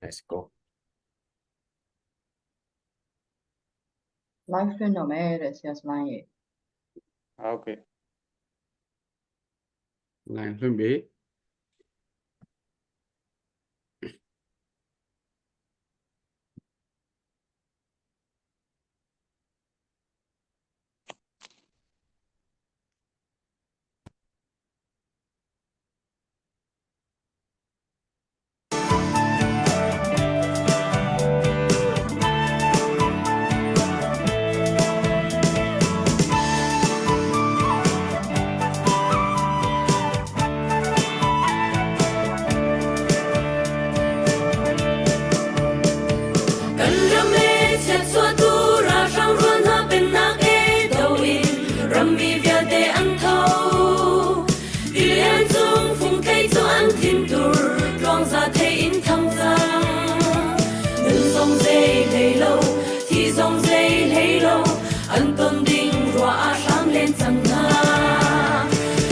Let's go. Live လွှင့်တော့မယ်တဲ့ဆရာစလိုင်းရေ ဟုတ်ကဲ့ Line လွှင့်ပြီ Kan ram e chiatchuahtu ralhrang rual hna pennak e do in rammi vialte an tho. Tilian cung fungthei cu an thintur tluangza thei in thang cang. Nun zong zei hlei lo, thi zong zei hlei lo, an ton ding ruah ah hram len cang hna.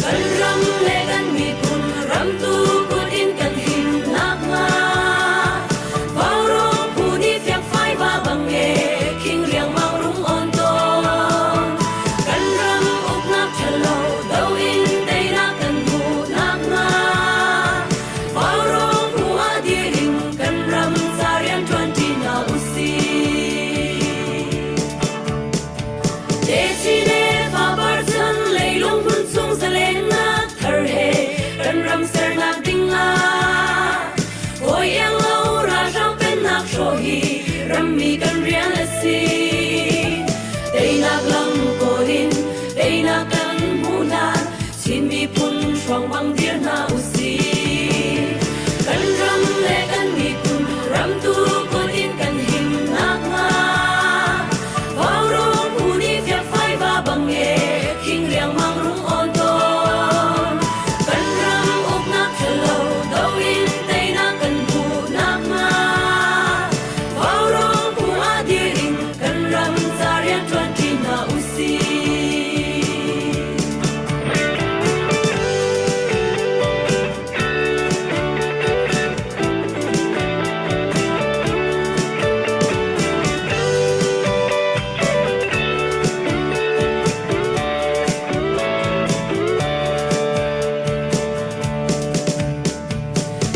Kan ram le kan miphun ramtu kut in kan him nakhnga Vaurawng phu nih fiangfai va bang e khing riangmang rung on tawn. Kan ram uknak ṭhalo do in teinak kan hmuh nakhnga Vaurawng phu ah dir in kan ram ca rian ṭuanṭi hna usih. Techin le fapar chan leilung hmun chung zalennak thar he kan ram sernak ding ah hawi iang lo ralhrang pennak hrawh hi rammi kan rian a si. Teinak lam kawl in teinak kan hmuh hlan Chin miphun hruang bang dir hna usih. Kan ram le kan miphun ramtu kut in kan him nakhnga Vaurawng phu nih fiakfai va bang e khing riangmang rung awn tawn. Kan ram uknak ṭhalo do in teinak kan hmuh nakhnga Vaurawng phu ah dir in kan ram ca rian ṭuanṭi hna usih.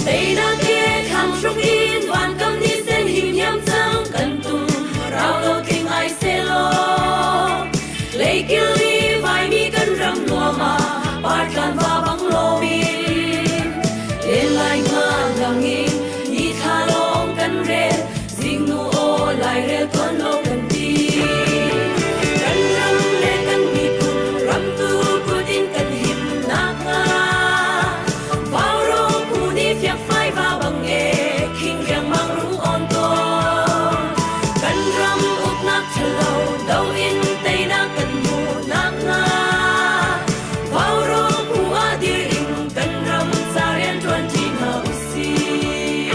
Teinak ke thlang hruk in vankam ni sen him hiam cang kan tum rau lo tling ai selaw Leikil i vaimi kan ram nuam ah partlan va bang lomin len lai nga langin ni thla lawng kan rel zingnu aw lairel tuan lo kan ti kan ram le kan miphun ramtu kut in kan him nakhnga Vaurawng phu nih fiakfai va bang e khing riangmang rung on tawn kan ram uknak ṭhalo do in teinak kan hmuh nakhnga Vaurawng phu ah dir in kan ram ca rian ṭuanṭi hna usih.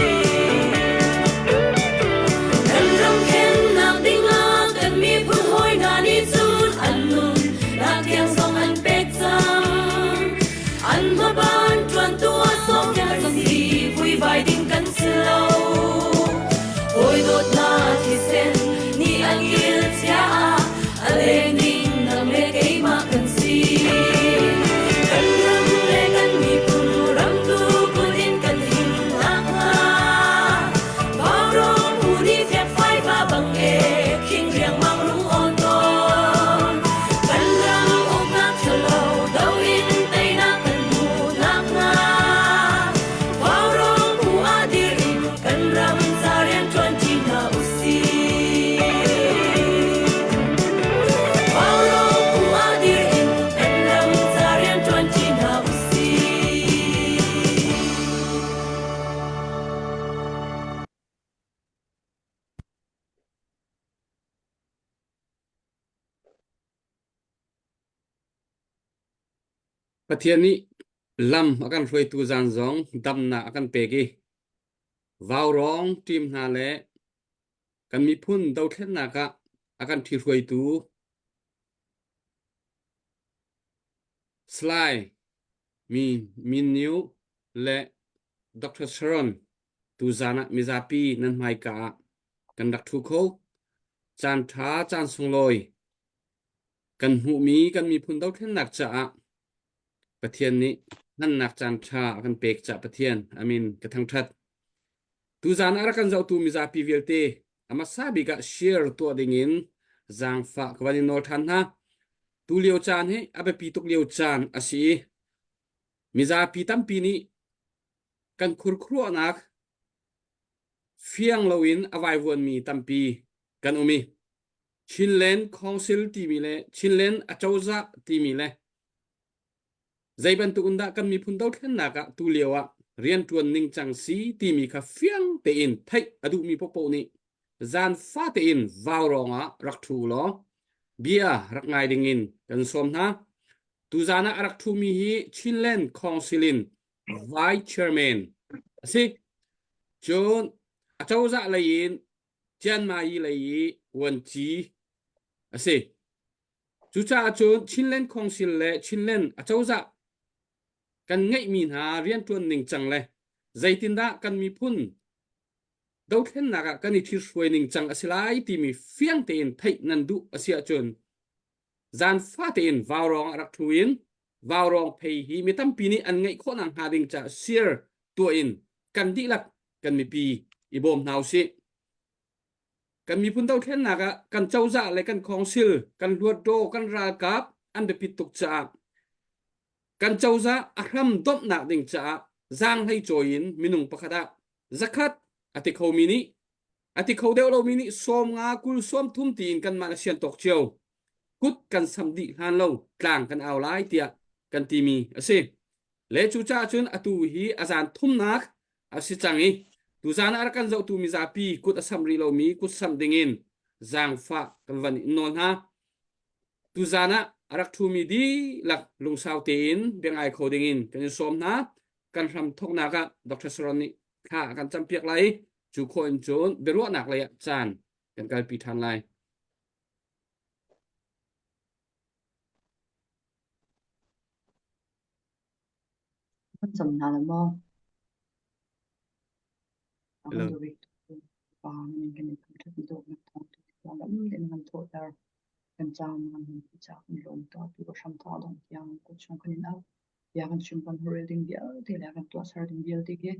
Kan ram khennak dingah kan miphun hawi hna nih cun an nun nak tiang zong an pek cang. An hmaban ṭuantu a sawm kan si vuivai ding kan si lo. Hawi dawtnak thisen nih an kil chia ah a leng ding nang le keimah kan si. Kan ram le kan miphun ramtu kut in kan him nakhnga Vaurawng phu nih fiakfai va bang e khing riangmang rung awn tawn. Kan ram uknak ṭhalo do in teinak kan hmuh nakhnga Vaurawng phu ah dir in kan ram ca rian ṭuanṭi hna usih. Vaurawng phu ah dir in kan ram ca rian ṭuanṭi hna usih. Pathian nih lam a kan hruaitu zan zong damnak a kan pek i vaurawng ṭim hna le kan miphun dothlennak ah a kan ṭhihruaitu Salai Mi Min Nyu le Dr. Sharon. Tuzan ah mizapi nan hmaika ah kan rak ṭhu kho. Caan ṭha, caan sunglawi kan hmuhmi kan miphun dothlennak caah Pathian nih hmannak caan ṭha a kan pek caah Pathian amin ka thangṭhat. Tuzan ah rak kan zohtu mizapi vialte a hmasa bik ah share tuah dingin zaangfah ka van in nawl ṭhan hna. Tu lio caan hi a biapi tuk lio caan a si i mizapi tampi nih kan khurkhuruahnak fiang loin a vaivuanmi tampi kan um i Chinland Council timi le Chinland acozah timi le zei bantuk in dah kan miphun dothlennak ah tu lio ah rianṭuan ningcang si timi kha fiang tein theih a duhmi paohpaoh nih zan fate in vaurawng ah rak ṭhu law bia rak ngai dingin kan sawm hna. Tuzan ah a rak ṭhumi hi Chinland Council in Vice Chairman a si. Cun acozah lei in Cianmayi lei i vuanci a si. Cucaah cun Chinland Council le Chinland acozah kan ngeihmi hna rianṭuan ningcang le zeitindah kan miphun dothlennak ah kan i ṭhithruai ningcang a si lai timi fiang tein theih nan duh a si ahcun zan fate in vaurawng ah rak ṭhu in vaurawng phei hi mi tampi nih an ngeih khawh nakhnga ding caah share tuah in kan dihlak kan mipi i bawm hna usih. Kan miphun dothlennak ah kan cozah le kan council, kan hluatdaw, kan ralkap an biapit tuk caah kan cozah a hram domhnak ding caah zaanghlei cawi in minung pakhat ah zakhat a ti khomi nih a ti kho deuh lomi nih 50 kul 30 tiin kanmah le sian tawk cio kut kan sam dih hlan lo tlang kan au lai tiah kan timi a si. Le cucaah cun atu hi a zan thumnak a si cang i tuzan ah a rak kan zohtu mizapi kut a samh rih lomi kut samh dingin zaangfah kan van in nawl hna. Tuzan ah a rak ṭhumi dihlak lungsau tein biangai kho dingin kan in sawm hna. Kan hram thawknak ah Dr. Sharon nih thla a kan campiak lai i cu khawh in cun biaruahnak lei ah caan kan kalpi ṭhan lai. Kan cam hna lo maw? A kan Hello. duh bik Pa min kan in thangṭhat dawtnak thawng lam tein kan thawhter. Kan caan kan hun caah kan lawm ta tu ka hram thawk dong tiang kut chung kan in au. Bia kan chim kan holh ding vialte le kan tuahser ding vialte hi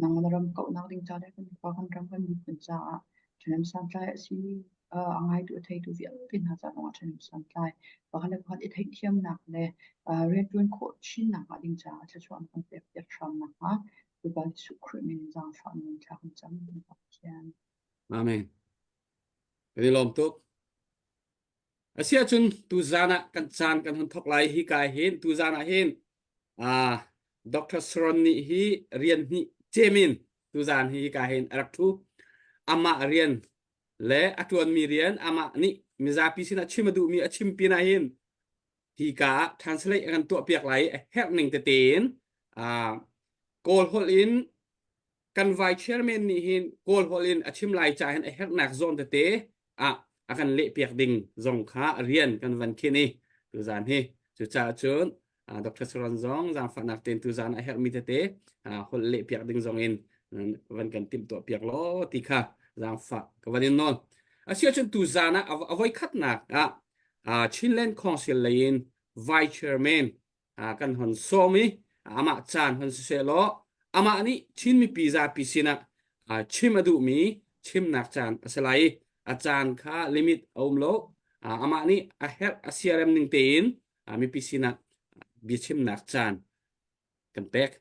nang na ram kauhnak ding ca le kan khua kan ram kan miphun caah ṭhahnem santlai a si a ngaitu a theitu vialte hna ca zongah ṭhahnem santlai pakhat le pakhat i theihthiamnak le rianṭuan khawh chinnak hnga ding caah thluachuah na kan pek piak hram nakhnga Bawipa Jesuh Khrih min in zaangfah nun thla kan cam. Pathian. Amen. Kan i lawm tuk. Asiahcun tuzan ah kan caan kan hun thawk lai hi ka hin tuzan ah hin ah Dr. Sharon nih hi rian hnih cemin tuzan hi ka hin a rak thu. Amah rian le a ṭuanmi rian amah nih mizapi sinah chim a duhmi a chim pinah hin hi ka ah translate a kan tuahpiak lai i a herh ning tete in ah Kawl holh in kan vai chairman nih hin Kawl holh in a chim lai ca hin a herhnak zawn tete ah a kan lehpiak ding zong kha rian kan van khin i tuzan hi cucaah cun Dr. Saron zong zaangfahnak tein tuzan a herhmi tete holh lehpiak ding zong in van kan timhtuah piak law ti kha zaangfah ka van in nawl. Asiahcun tuzan ah a voi khatnak ah Chinland Council lei in Vice Chairman kan hon sawm i amah caan hon siseh law amah nih Chin mipi zapi sinah chim a duhmi chimnak caan a si lai i a caan kha limit a um lo amah nih a herh a siarem ning tein mipi sinah biachimnak caan kan pek.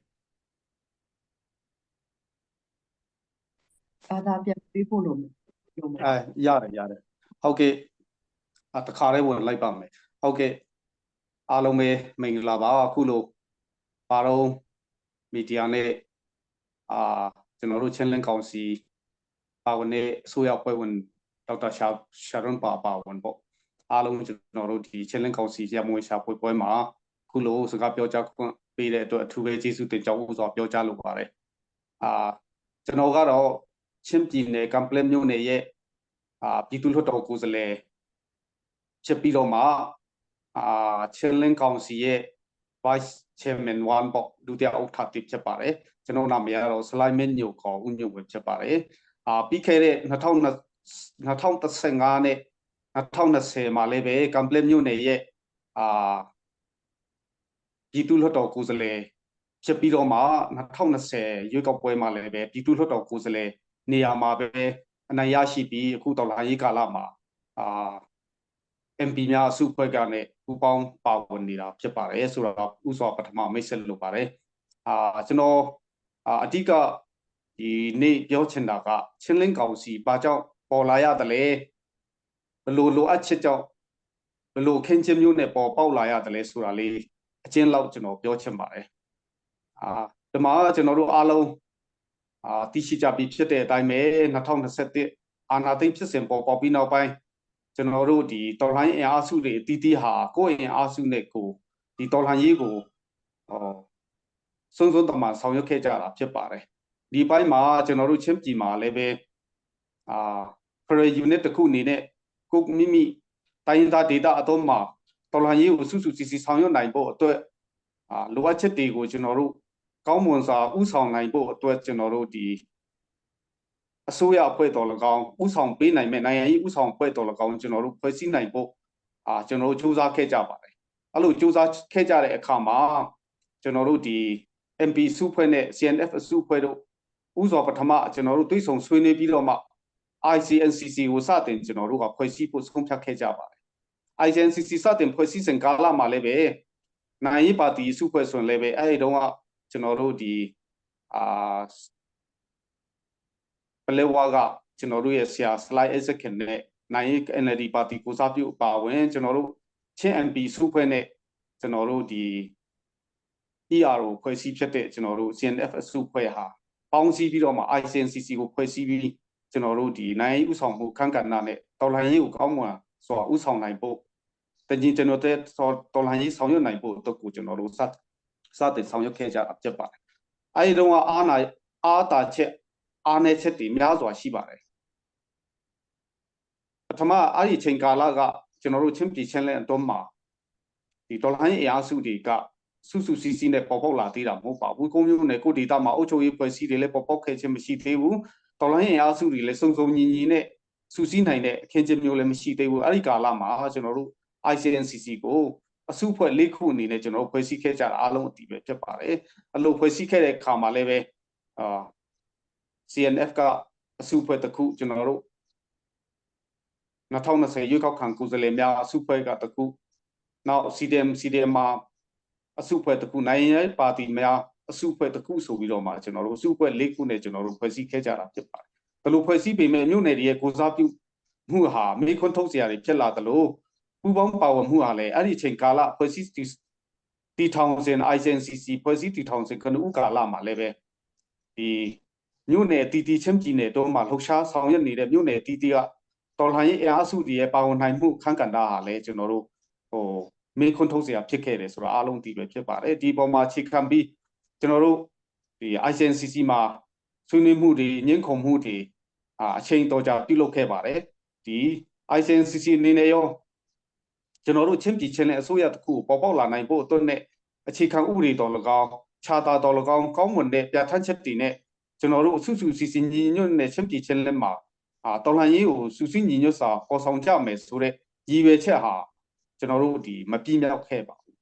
ဘာသာပြန်ပေးဖို့လိုလိုမ အဲ လား ရတယ်ရတယ်ဟုတ်ကဲ့အတခါလေးဝင်လိုက်ပါမယ်ဟုတ်ကဲ့အားလုံးပဲမင်္ဂလာပါအခုလိုပါတော့မီဒီယာနဲ့အာကျွန်တော်တို့ချင်းလင်းကောင်စီပါဝင်တဲ့အစိုးရဖွဲ့ဝင်ဒေါက်တာရှာရှာရွန်ပါပါဝင်ပေါ့အားလုံးကျွန်တော်တို့ဒီချင်းလင်းကောင်စီရမွေရှာဖွေပွဲမှာခုလိုစကားပြောကြားခွင့်ပေးတဲ့အတွက်အထူးပဲကျေးဇူးတင်ကြောင်းဥစွာပြောကြားလိုပါတယ်အာကျွန်တော်ကတော့ချင်းပြည်နယ်ကမ်ပလက်မြို့နယ်ရဲ့အာပြည်သူ့လွှတ်တော်ကိုယ်စားလှယ်ဖြစ်ပြီးတော့မှအာချင်းလင်းကောင်စီရဲ့ Vice Chairman 1 ပေါ့ဒုတိယဥက္ကဋ္ဌတစ်ဖြစ်ပါတယ်ကျွန်တော်နာမည်ကတော့ဆလိုင်းမင်းညိုခေါ်ဦးညိုပဲဖြစ်ပါတယ်အာပြီးခဲ့တဲ့2015နဲ့2020မှာလည်းပဲကမ်ပလက်မြို့နယ်ရဲ့အာပြည်သူ့လွှတ်တော်ကိုယ်စားလှယ်ဖြစ်ပြီးတော့မှ2020ရွေးကောက်ပွဲမှာလည်းပဲပြည်သူ့လွှတ်တော်ကိုယ်စားလှယ်နေရာမှာပဲအနိုင်ရရှိပြီးအခုတော်လှန်ရေးကာလမှာအာ MP များအစုအဖွဲ့ကနေပူးပေါင်းပါဝင်နေတာဖြစ်ပါတယ်ဆိုတော့ဥစွာပထမမိတ်ဆက်လုပ်ပါတယ်အာကျွန်တော်အာအဓိကဒီနေ့ပြောချင်တာကချင်းလင်းကောင်စီဘာကြောင့်ပေါ်လာရတယ်လဲဘလို့လိုအပ်ချက်ကြောင့်ဘလို့ခင်းချင်းမျိုးနဲ့ပေါ်ပေါက်လာရတယ်လဲဆိုတာလေးအချင်းလောက်ကျွန်တော်ပြောချင်ပါတယ်အာဒီမှာကျွန်တော်တို့အားလုံးအာသိရှိကြပြီဖြစ်တဲ့အတိုင်းပဲ2021အာနာသိမ့်ဖြစ်စဉ်ပေါ်ပေါက်ပြီးနောက်ပိုင်းကျွန်တော်တို့ဒီတော်လှန်ရေးအင်အားစုတွေအတီးတီးဟာကိုယ့်အင်အားစုနဲ့ကိုဒီတော်လှန်ရေးကိုဟောစွန်းစွန်းတမန်ဆောင်ရွက်ခဲ့ကြတာဖြစ်ပါတယ်ဒီပိုင်းမှာကျွန်တော်တို့ချင်းပြည်မှာလည်းပဲအာ Federal Unit တစ်ခုအနေနဲ့ကိုမိမိတိုင်းရင်းသားဒေတာအတော့မှာတော်လှန်ရေးကိုစုစုစည်းစည်းဆောင်ရွက်နိုင်ဖို့အတွက်အာလိုအပ်ချက်တွေကိုကျွန်တော်တို့ကောင်းမွန်စွာဥဆောင်နိုင်ဖို့အတွက်ကျွန်တော်တို့ဒီအစိုးရအဖွဲ့တော်၎င်းဥဆောင်ပေးနိုင်မဲ့နိုင်ငံရေးဥဆောင်အဖွဲ့တော်၎င်းကျွန်တော်တို့ဖွဲ့စည်းနိုင်ဖို့အာကျွန်တော်တို့စူးစမ်းခဲ့ကြပါတယ်အဲ့လိုစူးစမ်းခဲ့ကြတဲ့အခါမှာကျွန်တော်တို့ဒီ MP စုဖွဲ့နဲ့ CNF အစုဖွဲ့တို့ဥစွာပထမကျွန်တော်တို့တွေ့ဆုံဆွေးနွေးပြီးတော့မှ ICNCC ကိုစတင်ကျွန်တော်တို့ကဖွဲ့စည်းဖို့ဆုံးဖြတ်ခဲ့ကြပါတယ် ICNCC စတင်ဖွဲ့စည်းစဉ်ကာလမှာလည်းပဲနိုင်ရေးပါတီစုဖွဲ့ဆိုရင်လည်းပဲအဲ့ဒီတုန်းကကျွန်တော်တို့ဒီအာပလဲဝါကကျွန်တော်တို့ရဲ့ဆရာ slide executive နဲ့နိုင်ရေး NLD ပါတီကိုစားပြုအပါဝင်ကျွန်တော်တို့ချင်း MP စုဖွဲ့နဲ့ကျွန်တော်တို့ဒီ ERO ဖွဲ့စည်းဖြစ်တဲ့ကျွန်တော်တို့ CNF အစုဖွဲ့ဟာပေါင်းစည်းပြီးတော့မှ ICNCC ကိုဖွဲ့စည်းပြီးကျွန်တော်တို့ဒီနိုင်ရေးဥဆောင်မှုခန့်ကဏ္ဍနဲ့တော်လှန်ရေးကိုကောင်းမွန်စွာဥဆောင်နိုင်ဖို့တကြီးကျွန်တော်တဲ့တော်လှန်ရေးဆောင်ရွက်နိုင်ဖို့အတွက်ကိုကျွန်တော်တို့စစတင်ဆောင်ရွက်ခဲ့ကြတာဖြစ်ပါတယ်။အဲဒီတော့အားနာအားတာချက်အားနေချက်တွေများစွာရှိပါတယ်။ပထမအဲ့ဒီချိန်ကာလကကျွန်တော်တို့ချင်းပြည်ချင်းလဲအတွန်းမှာဒီတော်လှန်ရေးအင်အားစုတွေကစုစုစည်းစည်းနဲ့ပေါ်ပေါက်လာသေးတာမဟုတ်ပါဘူး။ကိုမျိုးနဲ့ကိုဒေတာမှာအုပ်ချုပ်ရေးဖွဲ့စည်းတွေလည်းပေါ်ပေါက်ခဲ့ခြင်းမရှိသေးဘူး။တော်လှန်ရေးအင်အားစုတွေလည်းစုံစုံညီညီနဲ့စုစည်းနိုင်တဲ့အခင်းကျင်းမျိုးလည်းမရှိသေးဘူး။အဲ့ဒီကာလမှာကျွန်တော်တို့ ICNCC ကိုအစုဖွဲ့လေးခုအနေနဲ့ကျွန်တော်ဖွဲ့စည်းခဲ့ကြတာအားလုံးအတီးပဲဖြစ်ပါတယ်။အဲ့လိုဖွဲ့စည်းခဲ့တဲ့အခါမှာလည်းပဲအာ CNF ကအစုဖွဲ့တစ်ခုကျွန်တော်တို့2020ရွေးကောက်ခံကိုယ်စားလှယ်များအစုဖွဲ့ကတစ်ခုနောက် CDM CDM မှာအစုဖွဲ့တစ်ခုနိုင်ငံရေးပါတီများအစုဖွဲ့တစ်ခုဆိုပြီးတော့မှကျွန်တော်တို့အစုဖွဲ့၄ခုနဲ့ကျွန်တော်တို့ဖွဲ့စည်းခဲ့ကြတာဖြစ်ပါတယ်။ဘလို့ဖွဲ့စည်းပေမဲ့မြို့နယ်တွေရဲ့ကိုစားပြုမှုဟာမိခွန်းထုတ်စရာတွေဖြစ်လာသလိုပူပေါင်းပါဝင်မှုဟာလည်းအဲ့ဒီအချိန်ကာလဖွဲ့စည်းတီထောင်စဉ် ICNCC ဖွဲ့စည်းတီထောင်စဉ်ကနဦးကာလမှာလည်းပဲဒီမြို့နယ်တီတီချင်းပြည်နယ်တို့မှာလှုပ်ရှားဆောင်ရွက်နေတဲ့မြို့နယ်တီတီကတော်လှန်ရေးအင်အားစုတွေရဲ့ပါဝင်နိုင်မှုခန့်ကဏ္ဍဟာလည်းကျွန်တော်တို့ဟိုမေခွန်းထုတ်စရာဖြစ်ခဲ့တယ်ဆိုတော့အားလုံးဒီပဲဖြစ်ပါတယ်ဒီပေါ်မှာခြေခံပြီးကျွန်တော်တို့ဒီ ICNCC မှာဆွေးနွေးမှုတွေညှင်းခုန်မှုတွေအချိန်တော်ကြာပြုလုပ်ခဲ့ပါတယ်ဒီ ICNCC အနေနဲ့ရောကျွန်တော်တို့ချင်းပြည်ချင်းနဲ့အစိုးရတစ်ခုပေါ်ပေါက်လာနိုင်ဖို့အတွက်နဲ့အခြေခံဥပဒေတော်၎င်းခြာတာတော်၎င်းကောင်းမွန်တဲ့ပြဋ္ဌာန်းချက်တွေနဲ့ကျွန်တော်တို့စုစုစီစီညီညွတ်နဲ့ချင်းပြည်ချင်းလက်မှာအာတော်လှန်ရေးကိုစုစည်းညီညွတ်စွာပေါ်ဆောင်ကြမယ်ဆိုတဲ့ရည်ရွယ်ချက်ဟာကျွန်တော်တို့ဒီမပြည့်မြောက်ခဲ့ပါဘူး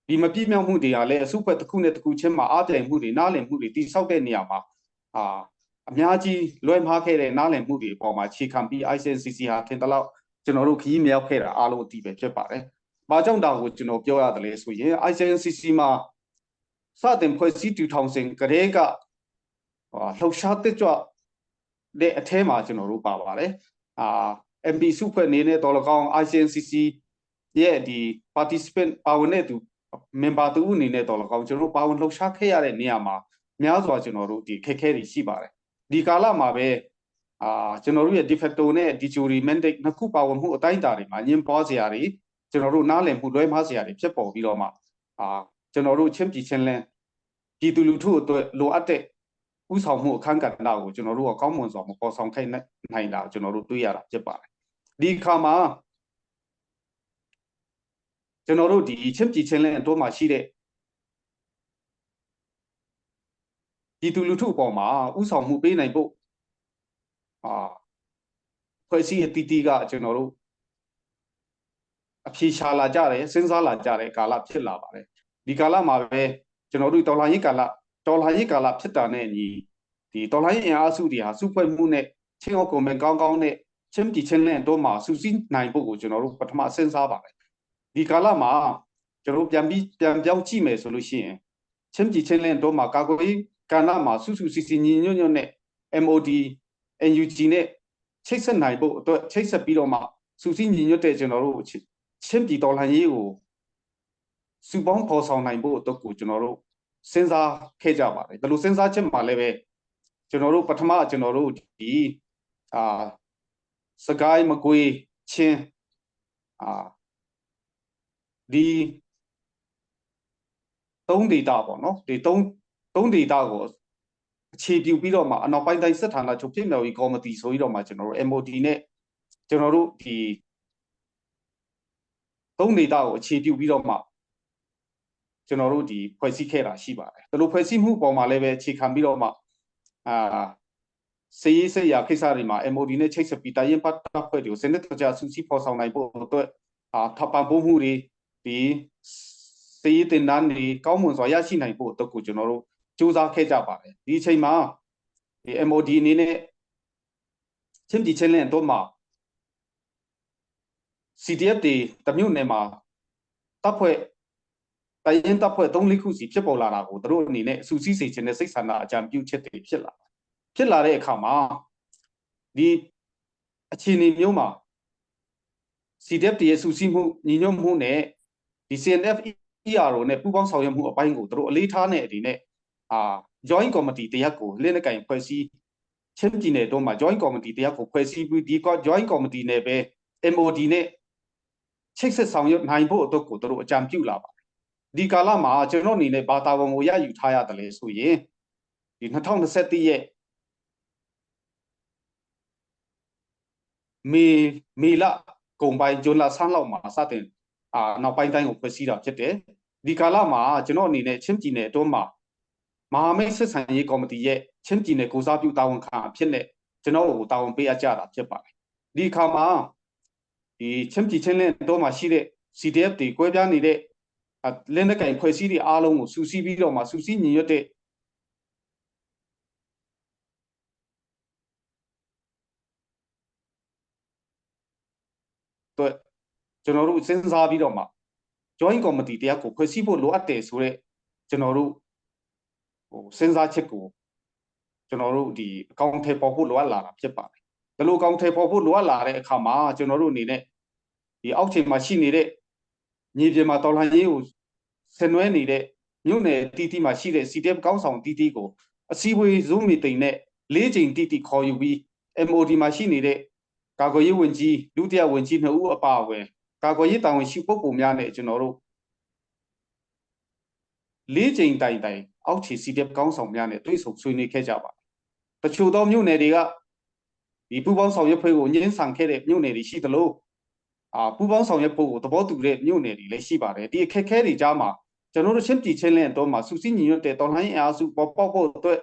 ဒီမပြည့်မြောက်မှုတွေကလည်းအစုဖွဲ့တစ်ခုနဲ့တစ်ခုချင်းမှာအားပြိုင်မှုတွေနားလည်မှုတွေတိဆောက်တဲ့နေရာမှာအာအများကြီးလွဲမှားခဲ့တဲ့နားလည်မှုတွေအပေါ်မှာခြေခံပြီး ICNCC ဟာထင်တယ်လို့ကျွန်တော်တို့ခရီးမရောက်ခဲ့တာအားလုံးအတိပဲဖြစ်ပါတယ်။ဘာကြောင့်ဒါကိုကျွန်တော်ပြောရတယ်လဲဆိုရင် ICNCC မှာစတင်ဖွဲ့စည်းတူထောင်စဉ်ကတည်းကလှုပ်ရှားတက်ကြွတဲ့အထဲမှာကျွန်တော်တို့ပါပါတယ်။အာ MP စုဖွဲ့အနေနဲ့တော်လကောင် ICNCC ရဲ့ဒီ participant ပါဝင်တဲ့သူ member တူအနေနဲ့တော်လကောင်ကျွန်တော်တို့ပါဝင်လှုပ်ရှားခဲ့ရတဲ့နေရာမှာများစွာကျွန်တော်တို့ဒီခက်ခဲတွေရှိပါတယ်။ဒီကာလမှာပဲအာကျွန်တော်တို့ရဲ့ de facto နဲ့ de jure mandate နှစ်ခုပါဝင်မှုအတိုင်းအတာတွေမှာညင်ပွားစရာတွေကျွန်တော်တို့နားလည်မှုလွဲမှားစရာတွေဖြစ်ပေါ်ပြီးတော့မှအာကျွန်တော်တို့ချင်းပြည်ချင်းလင်းပြည်သူလူထုအတွက်လိုအပ်တဲ့ဥဆောင်မှုအခန်းကဏ္ဍကိုကျွန်တော်တို့ကကောင်းမွန်စွာမပေါ်ဆောင်ခိုင်းနိုင်တာကျွန်တော်တို့တွေ့ရတာဖြစ်ပါတယ်ဒီအခါမှာကျွန်တော်တို့ဒီချင်းပြည်ချင်းလင်းအတွင်းမှာရှိတဲ့ ပြည်သူလူထုအပေါ်မှာဥဆောင်မှုပေးနိုင်ဖို့အာဖွဲ့စည်းအတီးတီးကကျွန်တော်တို့အဖြေရှာလာကြတယ်စဉ်းစားလာကြတဲ့ကာလဖြစ်လာပါတယ်ဒီကာလမှာပဲကျွန်တော်တို့တော်လှန်ရေးကာလတော်လှန်ရေးကာလဖြစ်တာနဲ့ညီဒီတော်လှန်ရေးအင်အားစုတွေဟာစုဖွဲ့မှုနဲ့ချင်းအောက်ကွန်မန်ကောင်းကောင်းနဲ့ချင်းပြည်ချင်းနဲ့တို့မှာစုစည်းနိုင်ဖို့ကိုကျွန်တော်တို့ပထမစဉ်းစားပါတယ်ဒီကာလမှာကျွန်တော်တို့ပြန်ပြီးပြန်ပြောင်းကြည့်မယ်ဆိုလို့ရှိရင်ချင်းပြည်ချင်းနဲ့တို့မှာကာကွယ်ရေးကဏ္ဍမှာစုစုစီစီညီညွတ်ညွတ်နဲ့ MOD NUG နဲ့ချိတ်ဆက်နိုင်ဖို့အတွက်ချိတ်ဆက်ပြီးတော့မှစုစည်းညီညွတ်တဲ့ကျွန်တော်တို့ချင်းပြည်တော်လှန်ရေးကိုစုပေါင်းဖော်ဆောင်နိုင်ဖို့အတွက်ကိုကျွန်တော်တို့စဉ်းစားခဲ့ကြပါတယ်ဒါလိုစဉ်းစားချက်မှာလည်းပဲကျွန်တော်တို့ပထမကျွန်တော်တို့ဒီအာစကိုင်းမကွေးချင်းအာဒီသုံးဒေတာပေါ့နော်ဒီသုံးသုံးဒေတာကိုအခြေပြုပြီးတော့မှအနောက်ပိုင်းတိုင်းစစ်ဌာနချုပ်ပြည်မြောက်ရေးကော်မတီဆိုပြီးတော့မှကျွန်တော်တို့ MOD နဲ့ကျွန်တော်တို့ဒီသုံးဒေတာကိုအခြေပြုပြီးတော့မှကျွန်တော်တို့ဒီဖွဲ့စည်းခဲ့တာရှိပါတယ်။ဒါလိုဖွဲ့စည်းမှုပေါ်မှာလည်းပဲအခြေခံပြီးတော့မှအာစေရေးစေရာကိစ္စတွေမှာ MOD နဲ့ချိတ်ဆက်ပြီးတိုင်းရင်ပတ်တပ်ဖွဲ့တွေကိုစနစ်တကျစုစည်းဖော်ဆောင်နိုင်ဖို့အတွက်အာထပ်ပံ့ပိုးမှုတွေဒီစေရေးတင်တန်းတွေကောင်းမွန်စွာရရှိနိုင်ဖို့အတွက်ကိုကျွန်တော်တို့စူးစမ်းခဲ့ကြပါတယ်ဒီအချိန်မှာဒီ MOD အနေနဲ့ချင်းပြည်ချင်းလင်းတော့မှာ CDF တွေတမြို့နယ်မှာတပ်ဖွဲ့တရင်တပ်ဖွဲ့3-4ခုစီဖြစ်ပေါ်လာတာကိုတို့အနေနဲ့အဆူစီးစေခြင်းနဲ့စိတ်ဆန္ဒအကြံပြုချက်တွေဖြစ်လာဖြစ်လာတဲ့အခါမှာဒီအခြေအနေမျိုးမှာ CDF တွေရဲ့စူးစီးမှုညီညွတ်မှုနဲ့ဒီ CNF ERO နဲ့ပူးပေါင်းဆောင်ရွက်မှုအပိုင်းကိုတို့အလေးထားတဲ့အနေနဲ့အာ joint committee တရက်ကိုလက်နက်ကင်ဖွဲ့စည်းချင်းပြည်နယ်တို့မှာ joint committee တရက်ကိုဖွဲ့စည်းပြီးဒီ joint committee နဲ့ပဲ MOD နဲ့ချိတ်ဆက်ဆောင်ရွက်နိုင်ဖို့အတွက်ကိုတို့အကြံပြုလာပါတယ်ဒီကာလမှာကျွန်တော်အနေနဲ့ဘာတာဝန်ကိုရယူထားရတယ်လဲဆိုရင်ဒီ2021ရဲ့မေမေလကုန်ပိုင်းဇွန်လဆန်းလောက်မှာစတင်အာနောက်ပိုင်းတိုင်းကိုဖွဲ့စည်းတာဖြစ်တယ်ဒီကာလမှာကျွန်တော်အနေနဲ့ချင်းပြည်နယ်အတွင်းမှာမဟာမိတ်ဆက်ဆံရေးကော်မတီရဲ့ချင်းပြည်နယ်ကိုစားပြုတာဝန်ခံအဖြစ်နဲ့ကျွန်တော်ကိုတာဝန်ပေးအပ်ကြတာဖြစ်ပါတယ်ဒီအခါမှာဒီချင်းပြည်ချင်းလင်းတော့မှာရှိတဲ့ CDF တွေကွဲပြားနေတဲ့လက်နက်ကင်ဖွဲ့စည်းတွေအားလုံးကိုစူးစီးပြီးတော့မှစူးစီးညီညွတ်တဲ့အတွက်ကျွန်တော်တို့စဉ်းစားပြီးတော့မှ joint committee တရားကိုဖွဲ့စည်းဖို့လိုအပ်တယ်ဆိုတော့ကျွန်တော်တို့ဟိုစဉ်းစားချက်ကိုကျွန်တော်တို့ဒီအကောင့်ထဲပေါ်ဖို့လိုအပ်လာတာဖြစ်ပါတယ်။ဒါလိုအကောင့်ထဲပေါ်ဖို့လိုအပ်လာတဲ့အခါမှာကျွန်တော်တို့အနေနဲ့ဒီအောက်ခြေမှာရှိနေတဲ့မြေပြင်မှာတော်လှန်ရေးကိုဆင်နွှဲနေတဲ့မြို့နယ်တီးတီးမှာရှိတဲ့ CTF ကောင်းဆောင်တီးတီးကိုအစည်းအဝေး Zoom meeting နဲ့၄ချိန်တီးတီးခေါ်ယူပြီး MOD မှာရှိနေတဲ့ကာကွယ်ရေးဝန်ကြီးဒုတိယဝန်ကြီးနှစ်ဦးအပါအဝင်ကာကွယ်ရေးတာဝန်ရှိပုဂ္ဂိုလ်များနဲ့ကျွန်တော်တို့၄ချိန်တိုင်တိုင်အောက်ခြေ CDF ကောင်းဆောင်များနဲ့တွေ့ဆုံဆွေးနွေးခဲ့ကြပါတယ်။တချို့သောမြို့နယ်တွေကဒီပူးပေါင်းဆောင်ရွက်ဖွဲ့ကိုညှင်းဆန်ခဲ့တဲ့မြို့နယ်တွေရှိသလိုအာပူးပေါင်းဆောင်ရွက်ဖို့ကိုသဘောတူတဲ့မြို့နယ်တွေလည်းရှိပါတယ်။ဒီအခက်အခဲတွေကြားမှာကျွန်တော်တို့ချင်းပြည်ချင်းလင်းတော့မှာစုစည်းညီညွတ်တဲ့တော်လှန်ရေးအားစုပေါ်ပေါက်ဖို့အတွက်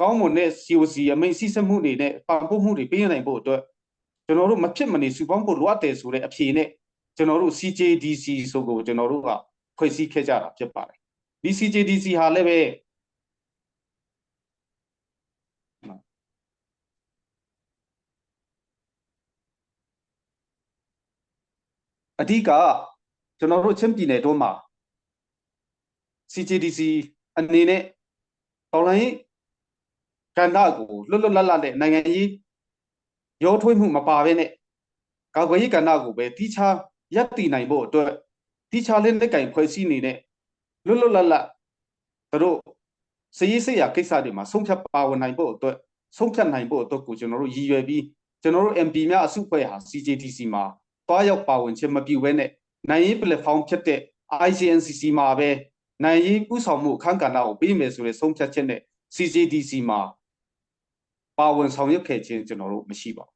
ကောင်းမွန်တဲ့ COC အမိန့်စီးစက်မှုတွေနဲ့ပံ့ပိုးမှုတွေပေးနိုင်ဖို့အတွက်ကျွန်တော်တို့မဖြစ်မနေစုပေါင်းဖို့လိုအပ်တယ်ဆိုတဲ့အဖြေနဲ့ကျွန်တော်တို့ CJDC ဆိုကိုကျွန်တော်တို့ကဖွဲ့စည်းခဲ့ကြတာဖြစ်ပါတယ်ဒီ CJDC ဟာလည်းပဲအဓိကကျွန်တော်တို့ချင်းပြည်နယ်တို့မှာ CJDC အနေနဲ့တော်လိုင်းကဏ္ဍကိုလွတ်လွတ်လပ်လပ်နဲ့နိုင်ငံရေးရောထွေးမှုမပါဘဲနဲ့ကာကွယ်ရေးကဏ္ဍကိုပဲတိခြားရပ်တည်နိုင်ဖို့အတွက်တိခြားလက်နက်ကင်ဖွဲ့စည်းနေတဲ့လွတ်လွတ်လပ်လပ်တို့စရေးစရာကိစ္စတွေမှာဆုံးဖြတ်ပါဝင်နိုင်ဖို့အတွက်ဆုံးဖြတ်နိုင်ဖို့အတွက်ကိုကျွန်တော်တို့ရည်ရွယ်ပြီးကျွန်တော်တို့ MP များအစုအဖွဲ့ဟာ CJTC မှာတွားရောက်ပါဝင်ခြင်းမပြုဘဲနဲ့နိုင်ရေး platform ဖြစ်တဲ့ ICNCC မှာပဲနိုင်ရေးဥဆောင်မှုအခန်းကဏ္ဍကိုပေးမယ်ဆိုတဲ့ဆုံးဖြတ်ချက်နဲ့ CJDC မှာပါဝင်ဆောင်ရွက်ခဲ့ခြင်းကျွန်တော်တို့မရှိပါဘူး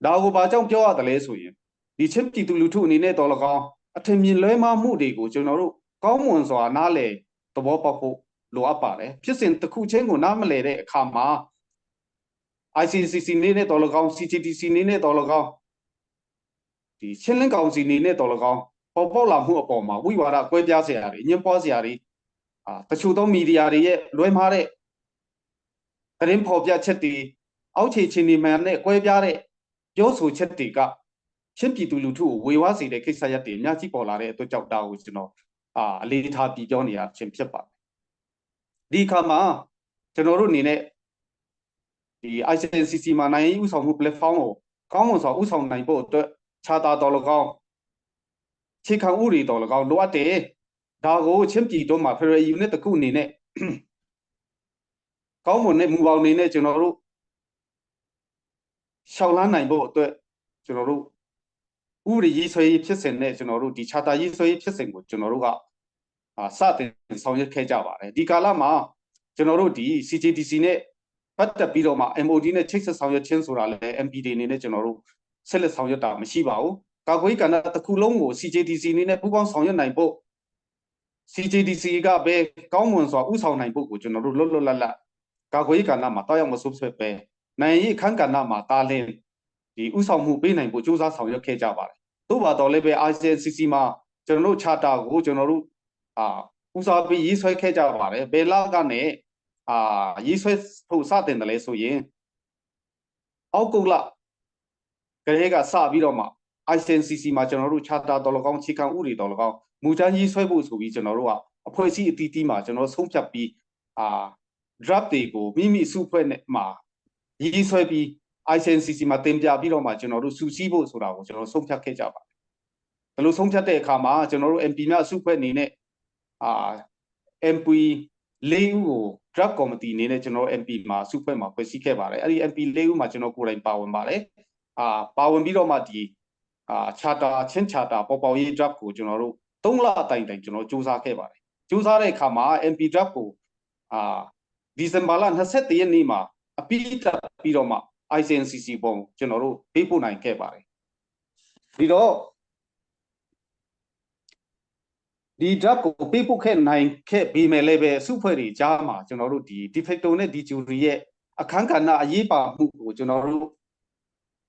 ။ဒါကိုဘာကြောင့်ပြောရတယ်လဲဆိုရင်ဒီချင်းပြည်သူလူထုအနေနဲ့တော်လကောင်းအထင်မြင်လွဲမှားမှုတွေကိုကျွန်တော်တို့ကောင်းမွန်စွာနားလည်သဘောပေါက်ဖို့ လိုအပ်ပါတယ်ဖြစ်စဉ်တစ်ခုချင်းကိုနားမလည်တဲ့အခါမှာ ICCC နေနဲ့တော်လကောင်း CTTC နေနဲ့တော်လကောင်းဒီချင်းလင်းကောင်စီနေနဲ့တော်လကောင်းပေါ်ပေါက်လာမှုအပေါ်မှာဝိဝါဒကွဲပြားစရာတွေညှင်းပွားစရာတွေအာတချို့သောမီဒီယာတွေရဲ့လွဲမှားတဲ့သတင်းဖော်ပြချက်တွေအောက်ခြေချင်းဒီမှန်နဲ့ကွဲပြားတဲ့ပြောဆိုချက်တွေကချင်းပြည်သူလူထုကိုဝေဝါးစေတဲ့ကိစ္စရပ်တွေအများကြီးပေါ်လာတဲ့အတွက်ကြောင့်ဒါကိုကျွန်တော်အာအလေးထားပြီးပြောနေရခြင်းဖြစ်ပါတယ်ဒီအခါမှာကျွန်တော်တို့အနေနဲ့ဒီ ICCC မှာနိုင်ငံရေးဥဆောင်မှု platform ကိုကောင်းမွန်စွာဥဆောင်နိုင်ဖို့အတွက်ခြာတာတော်လကောင်းခြေခံဥပဒေတော်လကောင်းလိုအပ်တယ်ဒါကိုချင်းပြည်တို့မှာ Federal Unit တစ်ခုအနေနဲ့ကောင်းမွန်တဲ့မူပေါင်းအနေနဲ့ကျွန်တော်တို့ရှောက်လန်းနိုင်ဖို့အတွက်ကျွန်တော်တို့ဥပဒေရေးဆွဲရေးဖြစ်စဉ်နဲ့ကျွန်တော်တို့ဒီချာတာရေးဆွဲရေးဖြစ်စဉ်ကိုကျွန်တော်တို့ကအာစတင်ဆောင်ရွက်ခဲ့ကြပါတယ်ဒီကာလမှာကျွန်တော်တို့ဒီ CJDC နဲ့ပတ်သက်ပြီးတော့မှ MOD နဲ့ချိတ်ဆက်ဆောင်ရွက်ခြင်းဆိုတာလည်း MPD အနေနဲ့ကျွန်တော်တို့ဆက်လက်ဆောင်ရွက်တာမရှိပါဘူးကာကွယ်ကဏ္ဍတစ်ခုလုံးကို CJDC အနေနဲ့ပူးပေါင်းဆောင်ရွက်နိုင်ဖို့ CJDC ကပဲကောင်းမွန်စွာဥဆောင်နိုင်ဖို့ကိုကျွန်တော်တို့လွတ်လွတ်လပ်လပ်ကာကွယ်ကဏ္ဍမှာတောက်ရောက်မဆုပ်ဆွဲပဲနိုင်ငံရေးအခန်းကဏ္ဍမှာတာလင်းဒီဥဆောင်မှုပေးနိုင်ဖို့စူးစမ်းဆောင်ရွက်ခဲ့ကြပါတယ်။သို့ပါတော့လည်းပဲ ICCC မှာကျွန်တော်တို့ charter ကိုကျွန်တော်တို့အာဦးစားပေးရေးဆွဲခဲ့ကြပါတယ်။ဘယ်လကနေအာရေးဆွဲဖို့စတင်တယ်လဲဆိုရင်အောက်ကုတ်လကလေးကစပြီးတော့မှ ICCC မှာကျွန်တော်တို့ charter တော်လကောင်းခြေခံဥပဒေတော်လကောင်းမူချမ်းရေးဆွဲဖို့ဆိုပြီးကျွန်တော်တို့ကအဖွဲ့အစည်းအသီးသီးမှာကျွန်တော်ဆုံးဖြတ်ပြီးအာ draft တွေကိုမိမိစုဖွဲ့နဲ့မှာရေးဆွဲပြီး ICNCC မှာတင်ပြပြီးတော့မှကျွန်တော်တို့စူးစီးဖို့ဆိုတာကိုကျွန်တော်ဆုံးဖြတ်ခဲ့ကြပါတယ်။ဒါလို့ဆုံးဖြတ်တဲ့အခါမှာကျွန်တော်တို့ MP များစုဖွဲ့အနေနဲ့အာ MP ၄ဦးကို draft committee အနေနဲ့ကျွန်တော် MP မှာစုဖွဲ့မှာဖွဲ့စည်းခဲ့ပါတယ်။အဲ့ဒီ MP ၄ဦးမှာကျွန်တော်ကိုယ်တိုင်ပါဝင်ပါတယ်။အာပါဝင်ပြီးတော့မှဒီအာ charter ချင်း charter ပေါ်ပေါရေး draft ကိုကျွန်တော်တို့3လတိုင်တိုင်ကျွန်တော်စူးစမ်းခဲ့ပါတယ်။စူးစမ်းတဲ့အခါမှာ MP draft ကိုအာဒီဇင်ဘာလ21ရက်နေ့မှာအပိတက်ပြီးတော့မှ ICNCC ပုံကျွန်တော်တို့ပေးပို့နိုင်ခဲ့ပါတယ်ဒီတော့ဒီ draft ကိုပေးပို့ခဲ့နိုင်ခဲ့ပြီးမယ်လည်းပဲအစုဖွဲ့တွေကြားမှာကျွန်တော်တို့ဒီ de facto နဲ့ de jure ရဲ့အခန်းကဏ္ဍအရေးပါမှုကိုကျွန်တော်တို့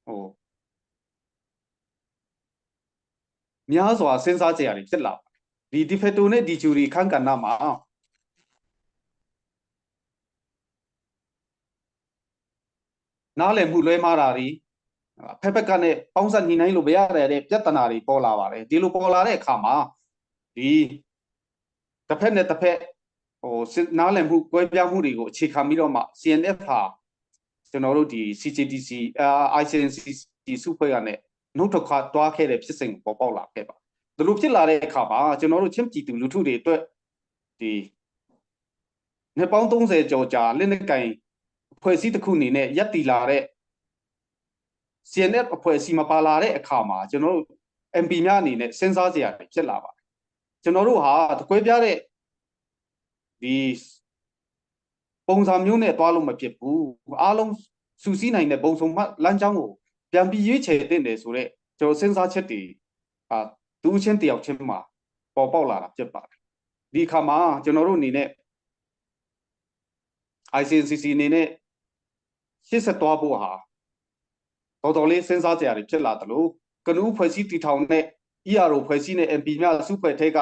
ဟိုများစွာစဉ်းစားကြရတယ်ဖြစ်လာဒီ de facto နဲ့ de jure အခန်းကဏ္ဍမှာနားလည်မှုလွဲမှားတာတွေဖက်ဖက်ကနဲ့ပေါင်းစပ်ညှိနှိုင်းလို့မရတဲ့ပြဿနာတွေပေါ်လာပါတယ်ဒီလိုပေါ်လာတဲ့အခါမှာဒီတစ်ဖက်နဲ့တစ်ဖက်ဟိုနားလည်မှုကွဲပြားမှုတွေကိုအခြေခံပြီးတော့မှ CNF ဟာကျွန်တော်တို့ဒီ CJDC ICNCC စုဖွဲ့ရနဲ့နှုတ်ထွက်ခွာတွားခဲ့တဲ့ဖြစ်စဉ်ကိုပေါ်ပေါက်လာခဲ့ပါဒီလိုဖြစ်လာတဲ့အခါမှာကျွန်တော်တို့ချင်းပြည်သူလူထုတွေအတွက်ဒီနှစ်ပေါင်း30ကျော်ကြာလက်နက်ကင်အဖွဲ့အစည်းတစ်ခုအနေနဲ့ရပ်တည်လာတဲ့ CNF အဖွဲ့အစည်းမပါလာတဲ့အခါမှာကျွန်တော်တို့ MP များအနေနဲ့စဉ်းစားစရာတွေဖြစ်လာပါတယ်ကျွန်တော်တို့ဟာတကွဲပြားတဲ့ဒီပုံစံမျိုးနဲ့သွားလို့မဖြစ်ဘူးအားလုံးစူးစီးနိုင်တဲ့ပုံစုံမှလမ်းကြောင်းကိုပြန်ပြီးရွေးချယ်တင်တယ်ဆိုတော့ကျွန်တော်စဉ်းစားချက်တွေအာသူချင်းတယောက်ချင်းမှာပေါ်ပေါက်လာတာဖြစ်ပါတယ်ဒီအခါမှာကျွန်တော်တို့အနေနဲ့ ICCC အနေနဲ့ရှေ့ဆက်သွားဖို့ဟာတော်တော်လေးစဉ်းစားကြရတယ်ဖြစ်လာတယ်လို့ကနူးဖွဲ့စည်းတည်ထောင်တဲ့ ERO ဖွဲ့စည်းတဲ့ MP များစုဖွဲ့ထက်က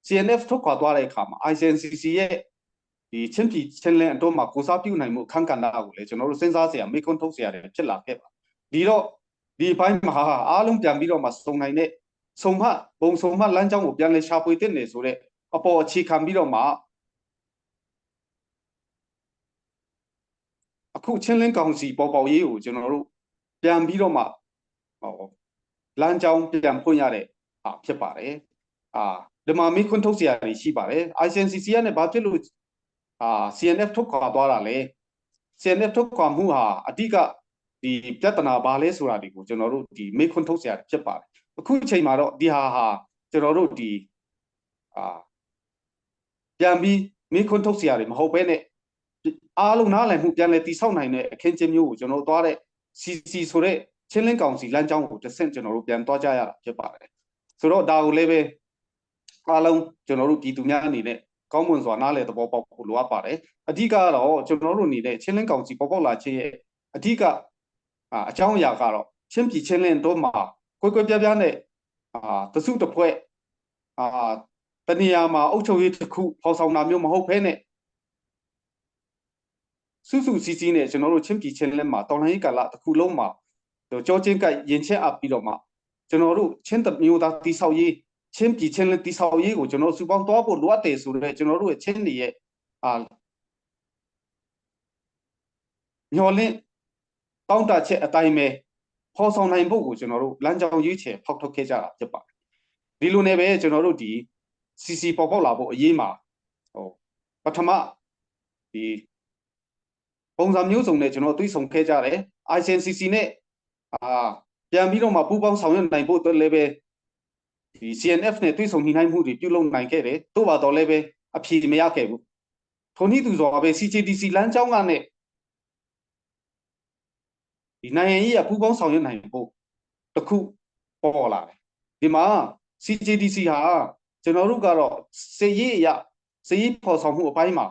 CNF ထုတ်ခွာသွားတဲ့အခါမှာ ICNCC ရဲ့ဒီချင်းပြည်ချင်းလင်းအတွင်းမှာကိုစားပြုနိုင်မှုအခန်းကဏ္ဍကိုလည်းကျွန်တော်တို့စဉ်းစားစရာမေးခွန်းထုတ်စရာတွေဖြစ်လာခဲ့ပါဒီတော့ဒီဘိုင်းမှာအားလုံးပြန်ပြီးတော့မှစုံနိုင်တဲ့စုံမဘုံစုံမလမ်းကြောင်းကိုပြန်လဲရှာဖွေတဲ့နေဆိုတဲ့အပေါ်အခြေခံပြီးတော့မှအခုချင်းလင်းကောင်စီပေါ်ပေါရေးကိုကျွန်တော်တို့ပြန်ပြီးတော့မှဟောလမ်းကြောင်းပြန်ဖွင့်ရတဲ့ဟာဖြစ်ပါတယ်အာဒီမှာမိခွန်းထုတ်စရာတွေရှိပါတယ် ICNCC ကနေဘာဖြစ်လို့အာ CNF ထုတ်ခွာသွားတာလဲ CNF ထုတ်ခွာမှုဟာအဓိကဒီပြဿနာဘာလဲဆိုတာဒီကိုကျွန်တော်တို့ဒီမိခွန်းထုတ်စရာဖြစ်ပါတယ်အခုအချိန်မှာတော့ဒီဟာဟာကျွန်တော်တို့ဒီအာပြန်ပြီးမိခွန်းထုတ်စရာတွေမဟုတ်ဘဲနဲ့အားလုံးနားလည်မှုပြန်လည်တည်ဆောက်နိုင်တဲ့အခင်းကျင်းမျိုးကိုကျွန်တော်တို့သွားတဲ့ CC ဆိုတဲ့ချင်းလင်းကောင်စီလမ်းကြောင်းကိုတစ်ဆင့်ကျွန်တော်တို့ပြန်သွားကြရတာဖြစ်ပါတယ်ဆိုတော့ဒါကိုလည်းပဲအားလုံးကျွန်တော်တို့ပြည်သူများအနေနဲ့ ကောင်းမွန်စွာနားလည်သဘောပေါက်ဖို့လိုအပ်ပါတယ်အဓိကကတော့ကျွန်တော်တို့အနေနဲ့ချင်းလင်းကောင်စီပေါ်ပေါက်လာခြင်းရဲ့အဓိကအကြောင်းအရာကတော့ချင်းပြည်ချင်းလင်းတို့မှာကွဲကွဲပြားပြားနဲ့အာတစုတစ်ဖွဲ့အာတနေရာမှာအုပ်ချုပ်ရေးတစ်ခုဖော်ဆောင်တာမျိုးမဟုတ်ဘဲနဲ့စုစုစည်းစည်းနဲ့ကျွန်တော်တို့ချင်းပြည်ချင်းလက်မှာတော်လှန်ရေးကာလတစ်ခုလုံးမှာကြောချင်းကိုက်ရင်ချင်းအပ်ပြီးတော့မှကျွန်တော်တို့ချင်းတမျိုးသားတိဆောက်ရေးချင်းပြည်ချင်းလက်တိဆောက်ရေးကိုကျွန်တော်စုပေါင်းသွားဖို့လိုအပ်တယ်ဆိုတော့ကျွန်တော်တို့ရဲ့ချင်းတွေရဲ့အာမျော်လင့်တောင်းတချက်အတိုင်းပဲဖော်ဆောင်နိုင်ဖို့ကိုကျွန်တော်တို့လမ်းကြောင်းရွေးချယ်ဖောက်ထုတ်ခဲ့ကြတာဖြစ်ပါတယ်ဒီလိုနဲ့ပဲကျွန်တော်တို့ဒီ CC ပေါ်ပေါက်လာဖို့အရေးမှာဟိုပထမဒီပုံစံမျိုးစုံနဲ့ကျွန်တော်တွေးဆုံခဲ့ကြတယ် ICNCC နဲ့အာပြန်ပြီးတော့မှပူးပေါင်းဆောင်ရွက်နိုင်ဖို့အတွက်လည်းပဲဒီ CNF နဲ့တွေးဆုံညှိနှိုင်းမှုတွေပြုလုပ်နိုင်ခဲ့တယ်တို့ပါတော့လည်းပဲအဖြေမရခဲ့ဘူးထိုနည်းတူစွာပဲ CJDC လမ်းကြောင်းကနဲ့ဒီနိုင်ငံရေးကပူးပေါင်းဆောင်ရွက်နိုင်ဖို့တခုပေါ်လာတယ်ဒီမှာ CJDC ဟာကျွန်တော်တို့ကတော့စေရေးအရစေရေးဖော်ဆောင်မှုအပိုင်းမှာ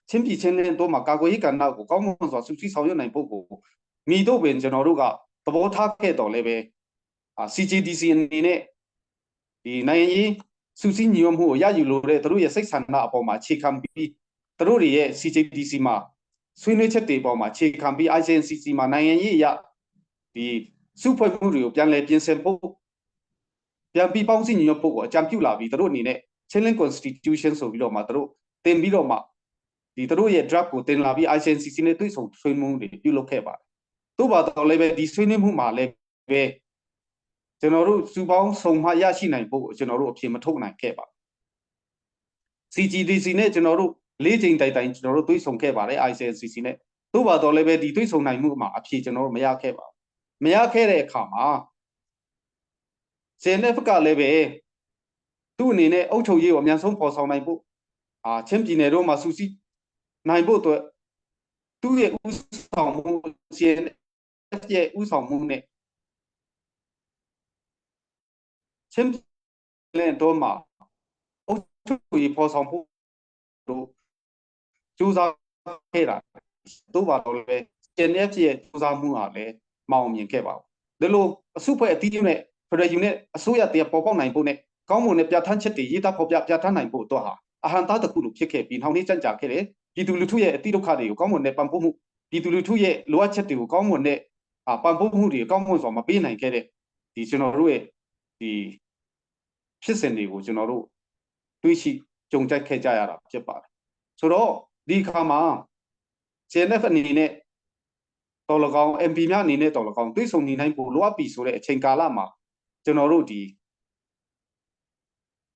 ချင်းပြည်ချင်းလင်းတို့မှာကာကွယ်ရေးကဏ္ဍကိုကောင်းမွန်စွာစုစည်းဆောင်ရွက်နိုင်ဖို့ကိုမိတို့ပင်ကျွန်တော်တို့ကသဘောထားခဲ့တော်လည်းပဲ CJDC အနေနဲ့ဒီနိုင်ငံရေးစုစည်းညီညွတ်မှုကိုရယူလိုတဲ့တို့ရဲ့စိတ်ဆန္ဒအပေါ်မှာအခြေခံပြီးတို့တွေရဲ့ CJDC မှာဆွေးနွေးချက်တွေပေါ်မှာအခြေခံပြီး ICNCC မှာနိုင်ငံရေးအရဒီစုဖွဲ့မှုတွေကိုပြန်လည်ပြင်ဆင်ဖို့ပြန်ပြီးပေါင်းစည်းညီညွတ်ဖို့ကိုအကြံပြုလာပြီးတို့အနေနဲ့ Challenge Constitution ဆိုပြီးတော့မှတို့တင်ပြီးတော့မှဒီတို့ရဲ့ draft ကိုတင်လာပြီး ICNCC နဲ့တွေ့ဆုံဆွေးနွေးမှုတွေပြုလုပ်ခဲ့ပါတယ်။တို့ပါတော့လည်းပဲဒီဆွေးနွေးမှုမှာလည်းပဲကျွန်တော်တို့စုပေါင်းစုံမှရရှိနိုင်ဖို့ကျွန်တော်တို့အဖြေမထုတ်နိုင်ခဲ့ပါ CGDC နဲ့ကျွန်တော်တို့လေးချိန်တိုင်တိုင်ကျွန်တော်တို့တွေးဆုံခဲ့ပါတယ် ICNCC နဲ့တို့ပါတော့လည်းပဲဒီတွေးဆုံနိုင်မှုမှာအဖြေကျွန်တော်တို့မရခဲ့ပါဘူးမရခဲ့တဲ့အခါမှာ CNF ကလည်းပဲသူ့အနေနဲ့အုပ်ချုပ်ရေးကိုအမြန်ဆုံးဖော်ဆောင်နိုင်ဖို့အာချင်းပြည်နယ်တို့မှာစူးစီးနိုင်ဖို့အတွက်သူ့ရဲ့ဥဆောင်မှု CNF ရဲ့ဥဆောင်မှုနဲ့ချင်းပြည်နယ်တို့မှာအုပ်ချုပ်ရေးဖော်ဆောင်ဖို့တို့ကြိုးစားခဲ့တာတို့ပါတော့လည်း CNF ရဲ့ကြိုးစားမှုဟာလည်းမအောင်မြင်ခဲ့ပါဘူးဒီလိုအစုဖွဲ့အသီးသီးနဲ့ Federal Unit အစိုးရတရားပေါ်ပေါက်နိုင်ဖို့နဲ့ကောင်းမွန်တဲ့ပြဋ္ဌာန်းချက်တွေရေးသားဖော်ပြပြဋ္ဌာန်းနိုင်ဖို့အတွက်ဟာအဟံတားတစ်ခုလိုဖြစ်ခဲ့ပြီးနှောင့်နှေးကြန့်ကြာခဲ့တယ်ပြည်သူလူထုရဲ့အတိဒုက္ခတွေကိုကောင်းမွန်တဲ့ပံ့ပိုးမှုပြည်သူလူထုရဲ့လိုအပ်ချက်တွေကိုကောင်းမွန်တဲ့ပံ့ပိုးမှုတွေကောင်းမွန်စွာမပေးနိုင်ခဲ့တဲ့ဒီကျွန်တော်တို့ရဲ့ဒီဖြစ်စဉ်တွေကိုကျွန်တော်တို့တွေးရှိကြုံကြိုက်ခဲ့ကြရတာဖြစ်ပါတယ်ဆိုတော့ဒီအခါမှာ CNF အနေနဲ့တော်လကောင် MP များအနေနဲ့တော်လကောင်တွေးဆုံနေနိုင်ဖို့လိုအပ်ပြီဆိုတဲ့အချိန်ကာလမှာကျွန်တော်တို့ဒီ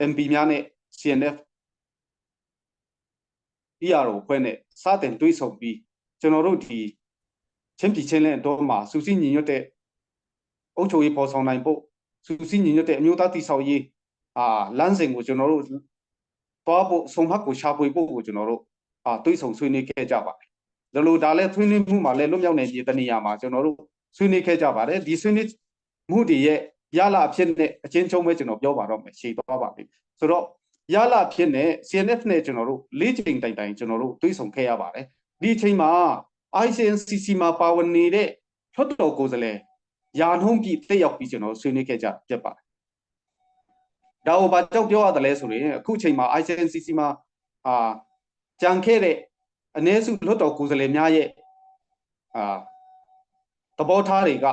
MP များနဲ့ CNF ERO ဖွဲ့နဲ့စတင်တွေးဆုံပြီးကျွန်တော်တို့ဒီချင်းပြည်ချင်းလဲတော့မှာစူးစီးညီညွတ်တဲ့အုပ်ချုပ်ရေးပေါ်ဆောင်နိုင်ဖို့စူးစီးညီညွတ်တဲ့အမျိုးသားတည်ဆောက်ရေးအာလမ်းစဉ်ကိုကျွန်တော်တို့သွားဖို့ဆုံးဖက်ကိုရှာဖွေဖို့ကိုကျွန်တော်တို့အာတွေးဆုံဆွေးနွေးခဲ့ကြပါတယ်။ဒါလိုဒါလည်းဆွေးနွေးမှုမှာလည်းလွတ်မြောက်နေပြည်တနေရာမှာကျွန်တော်တို့ဆွေးနွေးခဲ့ကြပါတယ်။ဒီဆွေးနွေးမှုတွေရဲ့ရလာဖြစ်နဲ့အချင်းချုံပဲကျွန်တော်ပြောပါတော့မယ်ရှည်သွားပါပြီ။ဆိုတော့ရလာဖြစ်နဲ့ CNF နဲ့ကျွန်တော်တို့လေးချိန်တိုင်တိုင်ကျွန်တော်တို့တွေးဆုံခဲ့ရပါတယ်။ဒီအချိန်မှာ ICNCC မှာပါဝင်နေတဲ့လွှတ်တော်ကိုယ်စားလှယ်ယာနှုံးပြည်တက်ရောက်ပြီးကျွန်တော်ဆွေးနွေးခဲ့ကြဖြစ်ပါတယ်။ဒါကိုဘာကြောင့်ပြောရတယ်လဲဆိုရင်အခုချိန်မှာ ICNCC မှာအာကြံခဲ့တဲ့အ ਨੇ စုလွှတ်တော်ကိုယ်စားလှယ်များရဲ့အာသဘောထားတွေက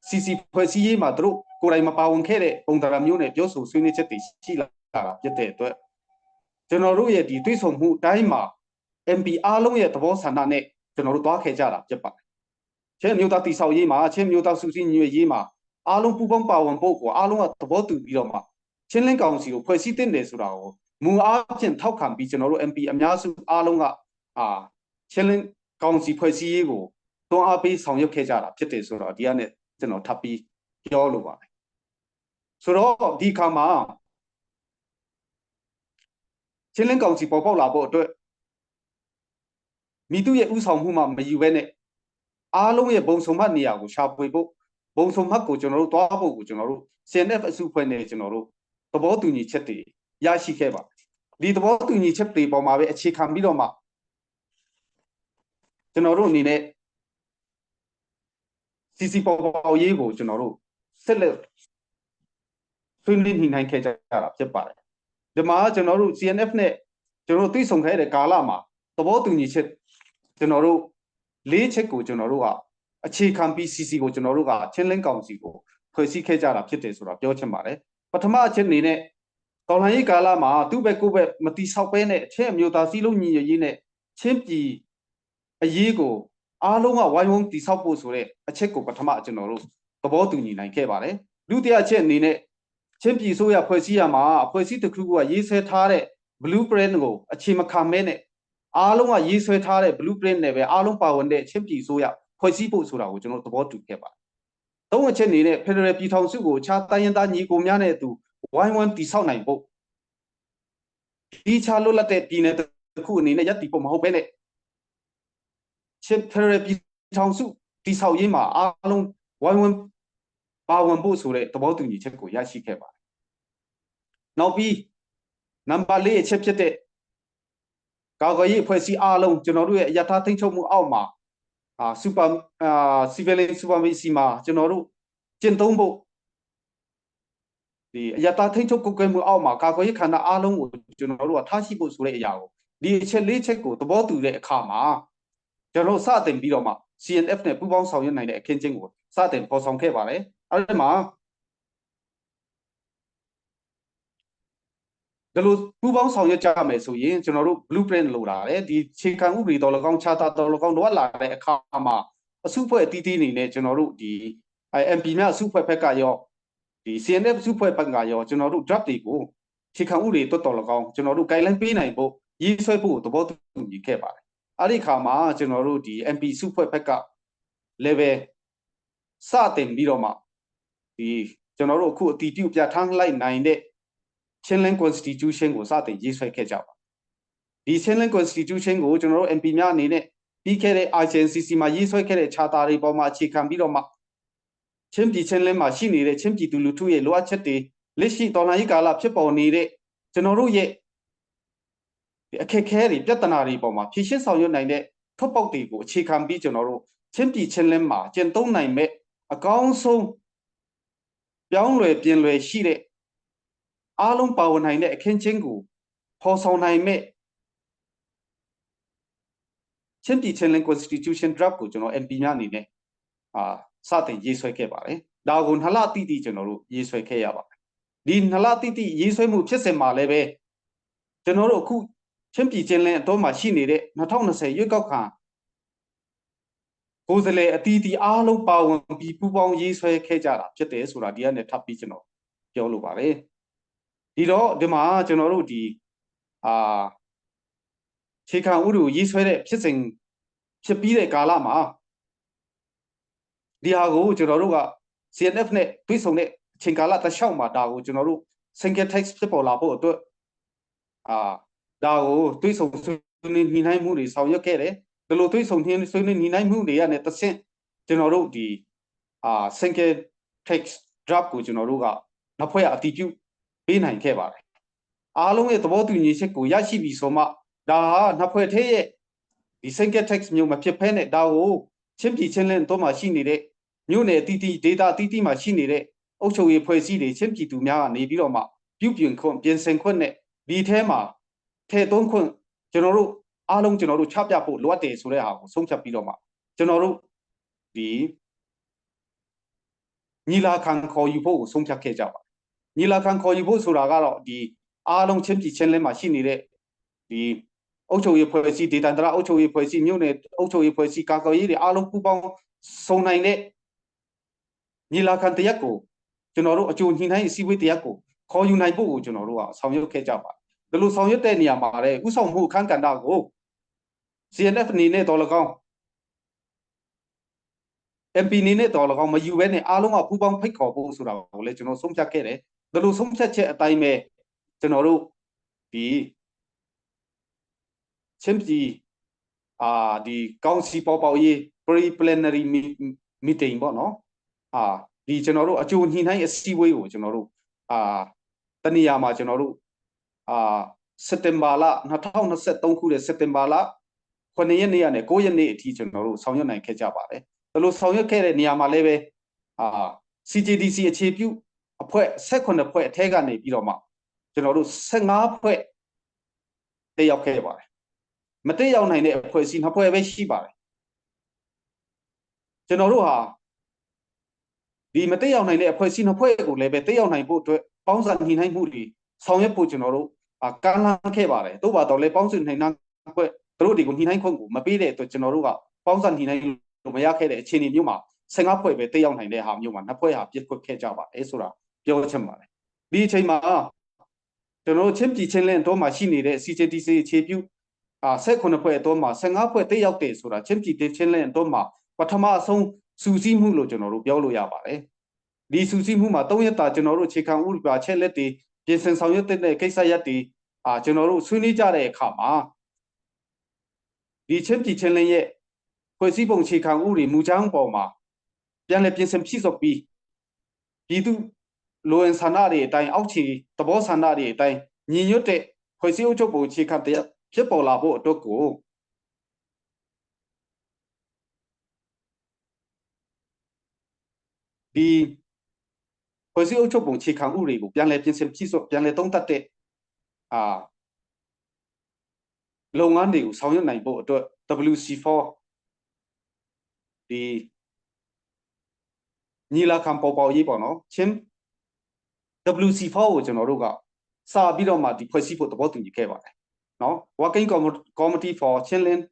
CC ဖွဲ့စည်းရေးမှာသူတို့ကိုယ်တိုင်မပါဝင်ခဲ့တဲ့ပုံသဏ္ဍာန်မျိုးနဲ့ပြောဆိုဆွေးနွေးချက်တွေရှိလာတာဖြစ်တဲ့အတွက်ကျွန်တော်တို့ရဲ့ဒီတွေးဆုံမှုအတိုင်းမှာ MP အားလုံးရဲ့သဘောဆန္ဒနဲ့ကျွန်တော်တို့သွားခဲ့ကြတာဖြစ်ပါတယ်။ချင်းမျိုးသားတိဆောက်ရေးမှာချင်းမျိုးသားစုစည်းညွတ်ရေးမှာအားလုံးပူးပေါင်းပါဝင်ဖို့ကိုအားလုံးကသဘောတူပြီးတော့မှချင်းလင်းကောင်စီကိုဖွဲ့စည်းတင်တယ်ဆိုတာကိုမူအားဖြင့်ထောက်ခံပြီးကျွန်တော်တို့ MP အများစုအားလုံးကအာချင်းလင်းကောင်စီဖွဲ့စည်းရေးကိုတွန်းအားပေးဆောင်ရွက်ခဲ့ကြတာဖြစ်တယ်ဆိုတော့ဒီကနေ့ကျွန်တော်ထပ်ပြီးပြောလိုပါတယ်ဆိုတော့ဒီခါမှာချင်းလင်းကောင်စီပေါ်ပေါက်လာဖို့အတွက်မိသူရဲ့ဥဆောင်မှုမှမယူဘဲနဲ့အားလုံးရဲ့ဘုံဆုံမှတ်နေရာကိုရှာဖွေဖို့ဘုံဆုံမှတ်ကိုကျွန်တော်တို့တွားဖို့ကိုကျွန်တော်တို့ CNF အစုဖွဲ့နဲ့ကျွန်တော်တို့သဘောတူညီချက်တွေရရှိခဲ့ပါ ဒီသဘောတူညီချက်တွေပေါ်မှာပဲအခြေခံပြီးတော့မှကျွန်တော်တို့အနေနဲ့ CC ပေါ်ပေါရေးကိုကျွန်တော်တို့ဆက်လက်ဆွေးနွေးညှိနှိုင်းခဲ့ကြတာဖြစ်ပါတယ်ဒီမှာကျွန်တော်တို့ CNF နဲ့ကျွန်တော်တို့သိဆုံခဲ့တဲ့ကာလမှာသဘောတူညီချက်ကျွန်တော်တို့၄ချက်ကိုကျွန်တော်တို့ကအခြေခံ PCC ကိုကျွန်တော်တို့ကချင်းလင်းကောင်စီကိုဖွဲ့စည်းခဲ့ကြတာဖြစ်တယ်ဆိုတာပြောချင်ပါတယ်ပထမအချက်အနေနဲ့တော်လှန်ရေးကာလမှာသူ့ဘက်ကိုယ့်ဘက်မတိဆောက်ပဲနဲ့အချင်းအမျိုးသားစီးလုံးညီညွတ်ရေးနဲ့ချင်းပြည်အရေးကိုအားလုံးကဝိုင်းဝန်းတိဆောက်ဖို့ဆိုတဲ့အချက်ကိုပထမကျွန်တော်တို့သဘောတူညီနိုင်ခဲ့ပါတယ်ဒုတိယအချက်အနေနဲ့ချင်းပြည်ဆိုရဖွဲ့စည်းရမှာအဖွဲ့အစည်းတစ်ခုကရေးဆွဲထားတဲ့ blueprint ကိုအခြေမခံမဲနဲ့အားလုံးကရေးဆွဲထားတဲ့ blueprint နဲ့ပဲအားလုံးပါဝင်တဲ့ချင်းပြည်ဆိုရဖွဲ့စည်းဖို့ဆိုတာကိုကျွန်တော်သဘောတူခဲ့ပါတယ်။သုံးအချက်အနေနဲ့ Federal ပြည်ထောင်စုကိုခြားတိုင်းရင်းသားညီကိုများနဲ့အတူဝိုင်းဝန်းတည်ဆောက်နိုင်ဖို့ဒီခြားလွတ်လပ်တဲ့ပြည်နယ်တစ်ခုအနေနဲ့ရပ်တည်ဖို့မဟုတ်ဘဲနဲ့ချင်း Federal ပြည်ထောင်စုတည်ဆောက်ရေးမှာအားလုံးဝိုင်းဝန်းပါဝင်ဖို့ဆိုတဲ့သဘောတူညီချက်ကိုရရှိခဲ့ပါတယ်။နောက်ပြီးနံပါတ်၄အချက်ဖြစ်တဲ့ကာကွယ်ရေးအဖွဲ့အစည်းအားလုံးကျွန်တော်တို့ရဲ့အယထာထိန်းချုပ်မှုအောက်မှာအာစူပါအာ civilian supervision မှာကျွန်တော်တို့ကျင့်သုံးဖို့ဒီအယတာထိန်းချုပ်ကုတ်ကဲမှုအောက်မှာကာကွယ်ရေးခန္ဓာအားလုံးကိုကျွန်တော်တို့ကထားရှိဖို့ဆိုတဲ့အရာကိုဒီအချက်၄ချက်ကိုသဘောတူတဲ့အခါမှာကျွန်တော်စတင်ပြီးတော့မှ CNF နဲ့ပူးပေါင်းဆောင်ရွက်နိုင်တဲ့အခင်းချင်းကိုစတင်ဖော်ဆောင်ခဲ့ပါတယ်အဲ့ဒီမှာဒီလိုပူးပေါင်းဆောင်ရွက်ကြမယ်ဆိုရင်ကျွန်တော်တို့ blueprint လိုလာတယ်ဒီခြေခံဥပဒေတော်လကောင်းခြားတာတော်လကောင်းလိုအပ်လာတဲ့အခါမှာအစုဖွဲ့အတီးတီးအနေနဲ့ကျွန်တော်တို့ဒီ MP များအစုဖွဲ့ဘက်ကရောဒီ CNF စုဖွဲ့ဘက်ကရောကျွန်တော်တို့ draft တွေကိုခြေခံဥပဒေတော်တော်လကောင်းကျွန်တော်တို့ guideline ပေးနိုင်ဖို့ရေးဆွဲဖို့သဘောတူညီခဲ့ပါတယ်အဲ့ဒီခါမှာကျွန်တော်တို့ဒီ MP စုဖွဲ့ဘက်က level စတင်ပြီးတော့မှဒီကျွန်တော်တို့အခုအတီးပြုပြဋ္ဌာန်းလိုက်နိုင်တဲ့ Chinland Constitution ကိုစတင်ရေးဆွဲခဲ့ကြပါဒီ Chinland Constitution ကိုကျွန်တော်တို့ MP များအနေနဲ့ပြီးခဲ့တဲ့ ICNCC မှာရေးဆွဲခဲ့တဲ့ charter တွေပေါ်မှာအခြေခံပြီးတော့မှချင်းပြည်ချင်းလင်းမှာရှိနေတဲ့ချင်းပြည်သူလူထုရဲ့လိုအပ်ချက်တွေလက်ရှိတော်လှန်ရေးကာလဖြစ်ပေါ်နေတဲ့ကျွန်တော်တို့ရဲ့ဒီအခက်အခဲတွေပြဿနာတွေပေါ်မှာဖြည့်ရှင်းဆောင်ရွက်နိုင်တဲ့ထွက်ပေါက်တွေကိုအခြေခံပြီးကျွန်တော်တို့ချင်းပြည်ချင်းလင်းမှာကျင့်သုံးနိုင်မဲ့အကောင်းဆုံးပြောင်းလွယ်ပြင်လွယ်ရှိတဲ့အားလုံးပါဝင်နိုင်တဲ့အခင်းချင်းကိုဖော်ဆောင်နိုင်မဲ့ချင်းပြည်ချင်းလင်း Constitution Draft ကိုကျွန်တော် MP များအနေနဲ့အာစတင်ရေးဆွဲခဲ့ပါတယ်။ဒါကိုနှစ်လတိတိကျွန်တော်တို့ရေးဆွဲခဲ့ရပါတယ်။ဒီနှစ်လတိတိရေးဆွဲမှုဖြစ်စဉ်မှာလည်းပဲကျွန်တော်တို့အခုချင်းပြည်ချင်းလင်းအတော့မှရှိနေတဲ့2020ရွေးကောက်ခံကိုယ်စားလှယ်အတီးတီအားလုံးပါဝင်ပြီးပူးပေါင်းရေးဆွဲခဲ့ကြတာဖြစ်တယ်ဆိုတာဒီကနေထပ်ပြီးကျွန်တော်ပြောလိုပါတယ်ဒီတော့ဒီမှာကျွန်တော်တို့ဒီအာခြေခံဥပဒေကိုရေးဆွဲတဲ့ဖြစ်စဉ်ဖြစ်ပြီးတဲ့ကာလမှာဒီဟာကိုကျွန်တော်တို့က CNF နဲ့တွေ့ဆုံတဲ့အချိန်ကာလတစ်လျှောက်မှာဒါကိုကျွန်တော်တို့ single text ဖြစ်ပေါ်လာဖို့အတွက်အာဒါကိုတွေ့ဆုံဆွေးနွေးညှိနှိုင်းမှုတွေဆောင်ရွက်ခဲ့တယ်ဒီလိုတွေ့ဆုံညှိဆွေးနွေးညှိနှိုင်းမှုတွေကနေတဆင့်ကျွန်တော်တို့ဒီအာ single text draft ကိုကျွန်တော်တို့ကနောက်ဖွဲ့အတည်ပြုပေးနိုင်ခဲ့ပါတယ်အားလုံးရဲ့သဘောတူညီချက်ကိုရရှိပြီဆိုမှဒါဟာနှစ်ဖွဲ့ထဲရဲ့ဒီ single text မျိုးမဖြစ်ဖဲနဲ့ဒါကိုချင်းပြည်ချင်းလင်းတော့မှရှိနေတဲ့မြို့နယ်အတီးတီး data အတီးတီးမှာရှိနေတဲ့အုပ်ချုပ်ရေးဖွဲ့စည်းတွေချင်းပြည်သူများကနေပြီးတော့မှပြုပြင်ခွင့်ပြင်ဆင်ခွင့်နဲ့ဒီထဲမှာထည့်သွင်းခွင့်ကျွန်တော်တို့အားလုံးကျွန်တော်တို့ချပြဖို့လိုအပ်တယ်ဆိုတဲ့ဟာကိုဆုံးဖြတ်ပြီးတော့မှကျွန်တော်တို့ဒီညီလာခံခေါ်ယူဖို့ကိုဆုံးဖြတ်ခဲ့ကြပါတယ်ညီလာခံခေါ်ယူဖို့ဆိုတာကတော့ဒီအားလုံးချင်းပြည်ချင်းလင်းမှာရှိနေတဲ့ဒီအုပ်ချုပ်ရေးဖွဲ့စည်းဒေသန္တရအုပ်ချုပ်ရေးဖွဲ့စည်းမြို့နယ်အုပ်ချုပ်ရေးဖွဲ့စည်းကာကွယ်ရေးတွေအားလုံးပူးပေါင်းစုံနိုင်တဲ့ညီလာခံတရက်ကိုကျွန်တော်တို့အကြိုညှိနှိုင်းအစည်းအဝေးတရက်ကိုခေါ်ယူနိုင်ဖို့ကိုကျွန်တော်တို့ကဆောင်ရွက်ခဲ့ကြပါတယ်ဒီလိုဆောင်ရွက်တဲ့နေရာမှာလည်းဥဆောင်မှုအခန်းကဏ္ဍကို CNF အနေနဲ့တော်လကောင်း MP အနေနဲ့တော်လကောင်းမယူဘဲနဲ့အားလုံးကပူးပေါင်းဖိတ်ခေါ်ဖို့ဆိုတာကိုလည်းကျွန်တော်ဆုံးဖြတ်ခဲ့တယ်ဒီလိုဆုံးဖြတ်ချက်အတိုင်းပဲကျွန်တော်တို့ဒီချင်းပြည်အာဒီကောင်စီပေါ်ပေါရေး pre plenary meeting ပေါ့နော်အာဒီကျွန်တော်တို့အကြိုညှိနှိုင်းအစည်းအဝေးကိုကျွန်တော်တို့အာတနေရာမှာကျွန်တော်တို့အာ စက်တင်ဘာလ2023ခုနှစ်စက်တင်ဘာလ9ရက်နေ့ကနေ9ရက်နေ့အထိကျွန်တော်တို့ဆောင်ရွက်နိုင်ခဲ့ကြပါတယ်။ဒါလို့ဆောင်ရွက်ခဲ့တဲ့နေရာမှာလည်းပဲအာ CJDC အခြေပြုအဖွဲ့18ဖွဲ့အထက်ကနေပြီးတော့မှကျွန်တော်တို့15ဖွဲ့တက်ရောက်ခဲ့ပါတယ်။မတက်ရောက်နိုင်တဲ့အဖွဲ့အစည်းနှစ်ဖွဲ့ပဲရှိပါတယ်။ကျွန်တော်တို့ဟာဒီမတက်ရောက်နိုင်တဲ့အဖွဲ့အစည်းနှစ်ဖွဲ့ကိုလည်းပဲတက်ရောက်နိုင်ဖို့အတွက်ပေါင်းစပ်ညှိနှိုင်းမှုတွေဆောင်ရွက်ဖို့ကျွန်တော်တို့ကမ်းလှမ်းခဲ့ပါတယ်။သို့ပါတော့လည်းပေါင်းစပ်ညှိနှိုင်းဖွဲ့သူတို့တွေကိုညှိနှိုင်းခွင့်ကိုမပေးတဲ့အတွက်ကျွန်တော်တို့ကပေါင်းစပ်ညှိနှိုင်းလို့မရခဲ့တဲ့အခြေအနေမျိုးမှာ15ဖွဲ့ပဲတက်ရောက်နိုင်တဲ့ဟာမျိုးမှာနှစ်ဖွဲ့ဟာပြစ်ကွက်ခဲ့ကြပါတယ်ဆိုတာပြောချင်ပါတယ်။ဒီအချိန်မှာကျွန်တော်တို့ချင်းပြည်ချင်းလင်းတော့မှရှိနေတဲ့ CJTC အခြေပြုအာ18ဖွဲ့တော့မှ15ဖွဲ့တက်ရောက်တယ်ဆိုတာချင်းပြည်ချင်းလင်းတော့မှပထမအဆုံးစူးစီးမှုလို့ကျွန်တော်တို့ပြောလို့ရပါတယ်။ဒီစူးစီးမှုမှာ၃ရက်တာကျွန်တော်တို့အခြေခံဥပဒေချက်လက်တွေပြင်ဆင်ဆောင်ရွက်တဲ့ကိစ္စရပ်တွေအာကျွန်တော်တို့ဆွေးနွေးကြတဲ့အခါမှာဒီချင်းပြည်ချင်းလင်းရဲ့ဖွဲ့စည်းပုံအခြေခံဥပဒေမူချမ်းပေါ်မှာပြန်လည်ပြင်ဆင်ဖြည့်စွက်ပြီးပြည်သူလိုအင်ဆန္ဒတွေအတိုင်းအောက်ခြေသဘောဆန္ဒတွေအတိုင်းညီညွတ်တဲ့ဖွဲ့စည်းအုပ်ချုပ်ပုံအခြေခံတရားဖြစ်ပေါ်လာဖို့အတွက်ကိုဒီဖွဲ့စည်းအုပ်ချုပ်ပုံအခြေခံဥပဒေကိုပြန်လည်ပြင်ဆင်ဖြည့်စွက်ပြန်လည်သုံးသပ်တဲ့အာလုပ်ငန်းတွေကိုဆောင်ရွက်နိုင်ဖို့အတွက် WC4 ဒီညီလာခံပေါ်ပေါက်ရေးပေါ့နော်ချင်း WC4 ကိုကျွန်တော်တို့ကစပြီးတော့မှဒီဖွဲ့စည်းဖို့သဘောတူညီခဲ့ပါတယ်နော် Working Committee for Chinland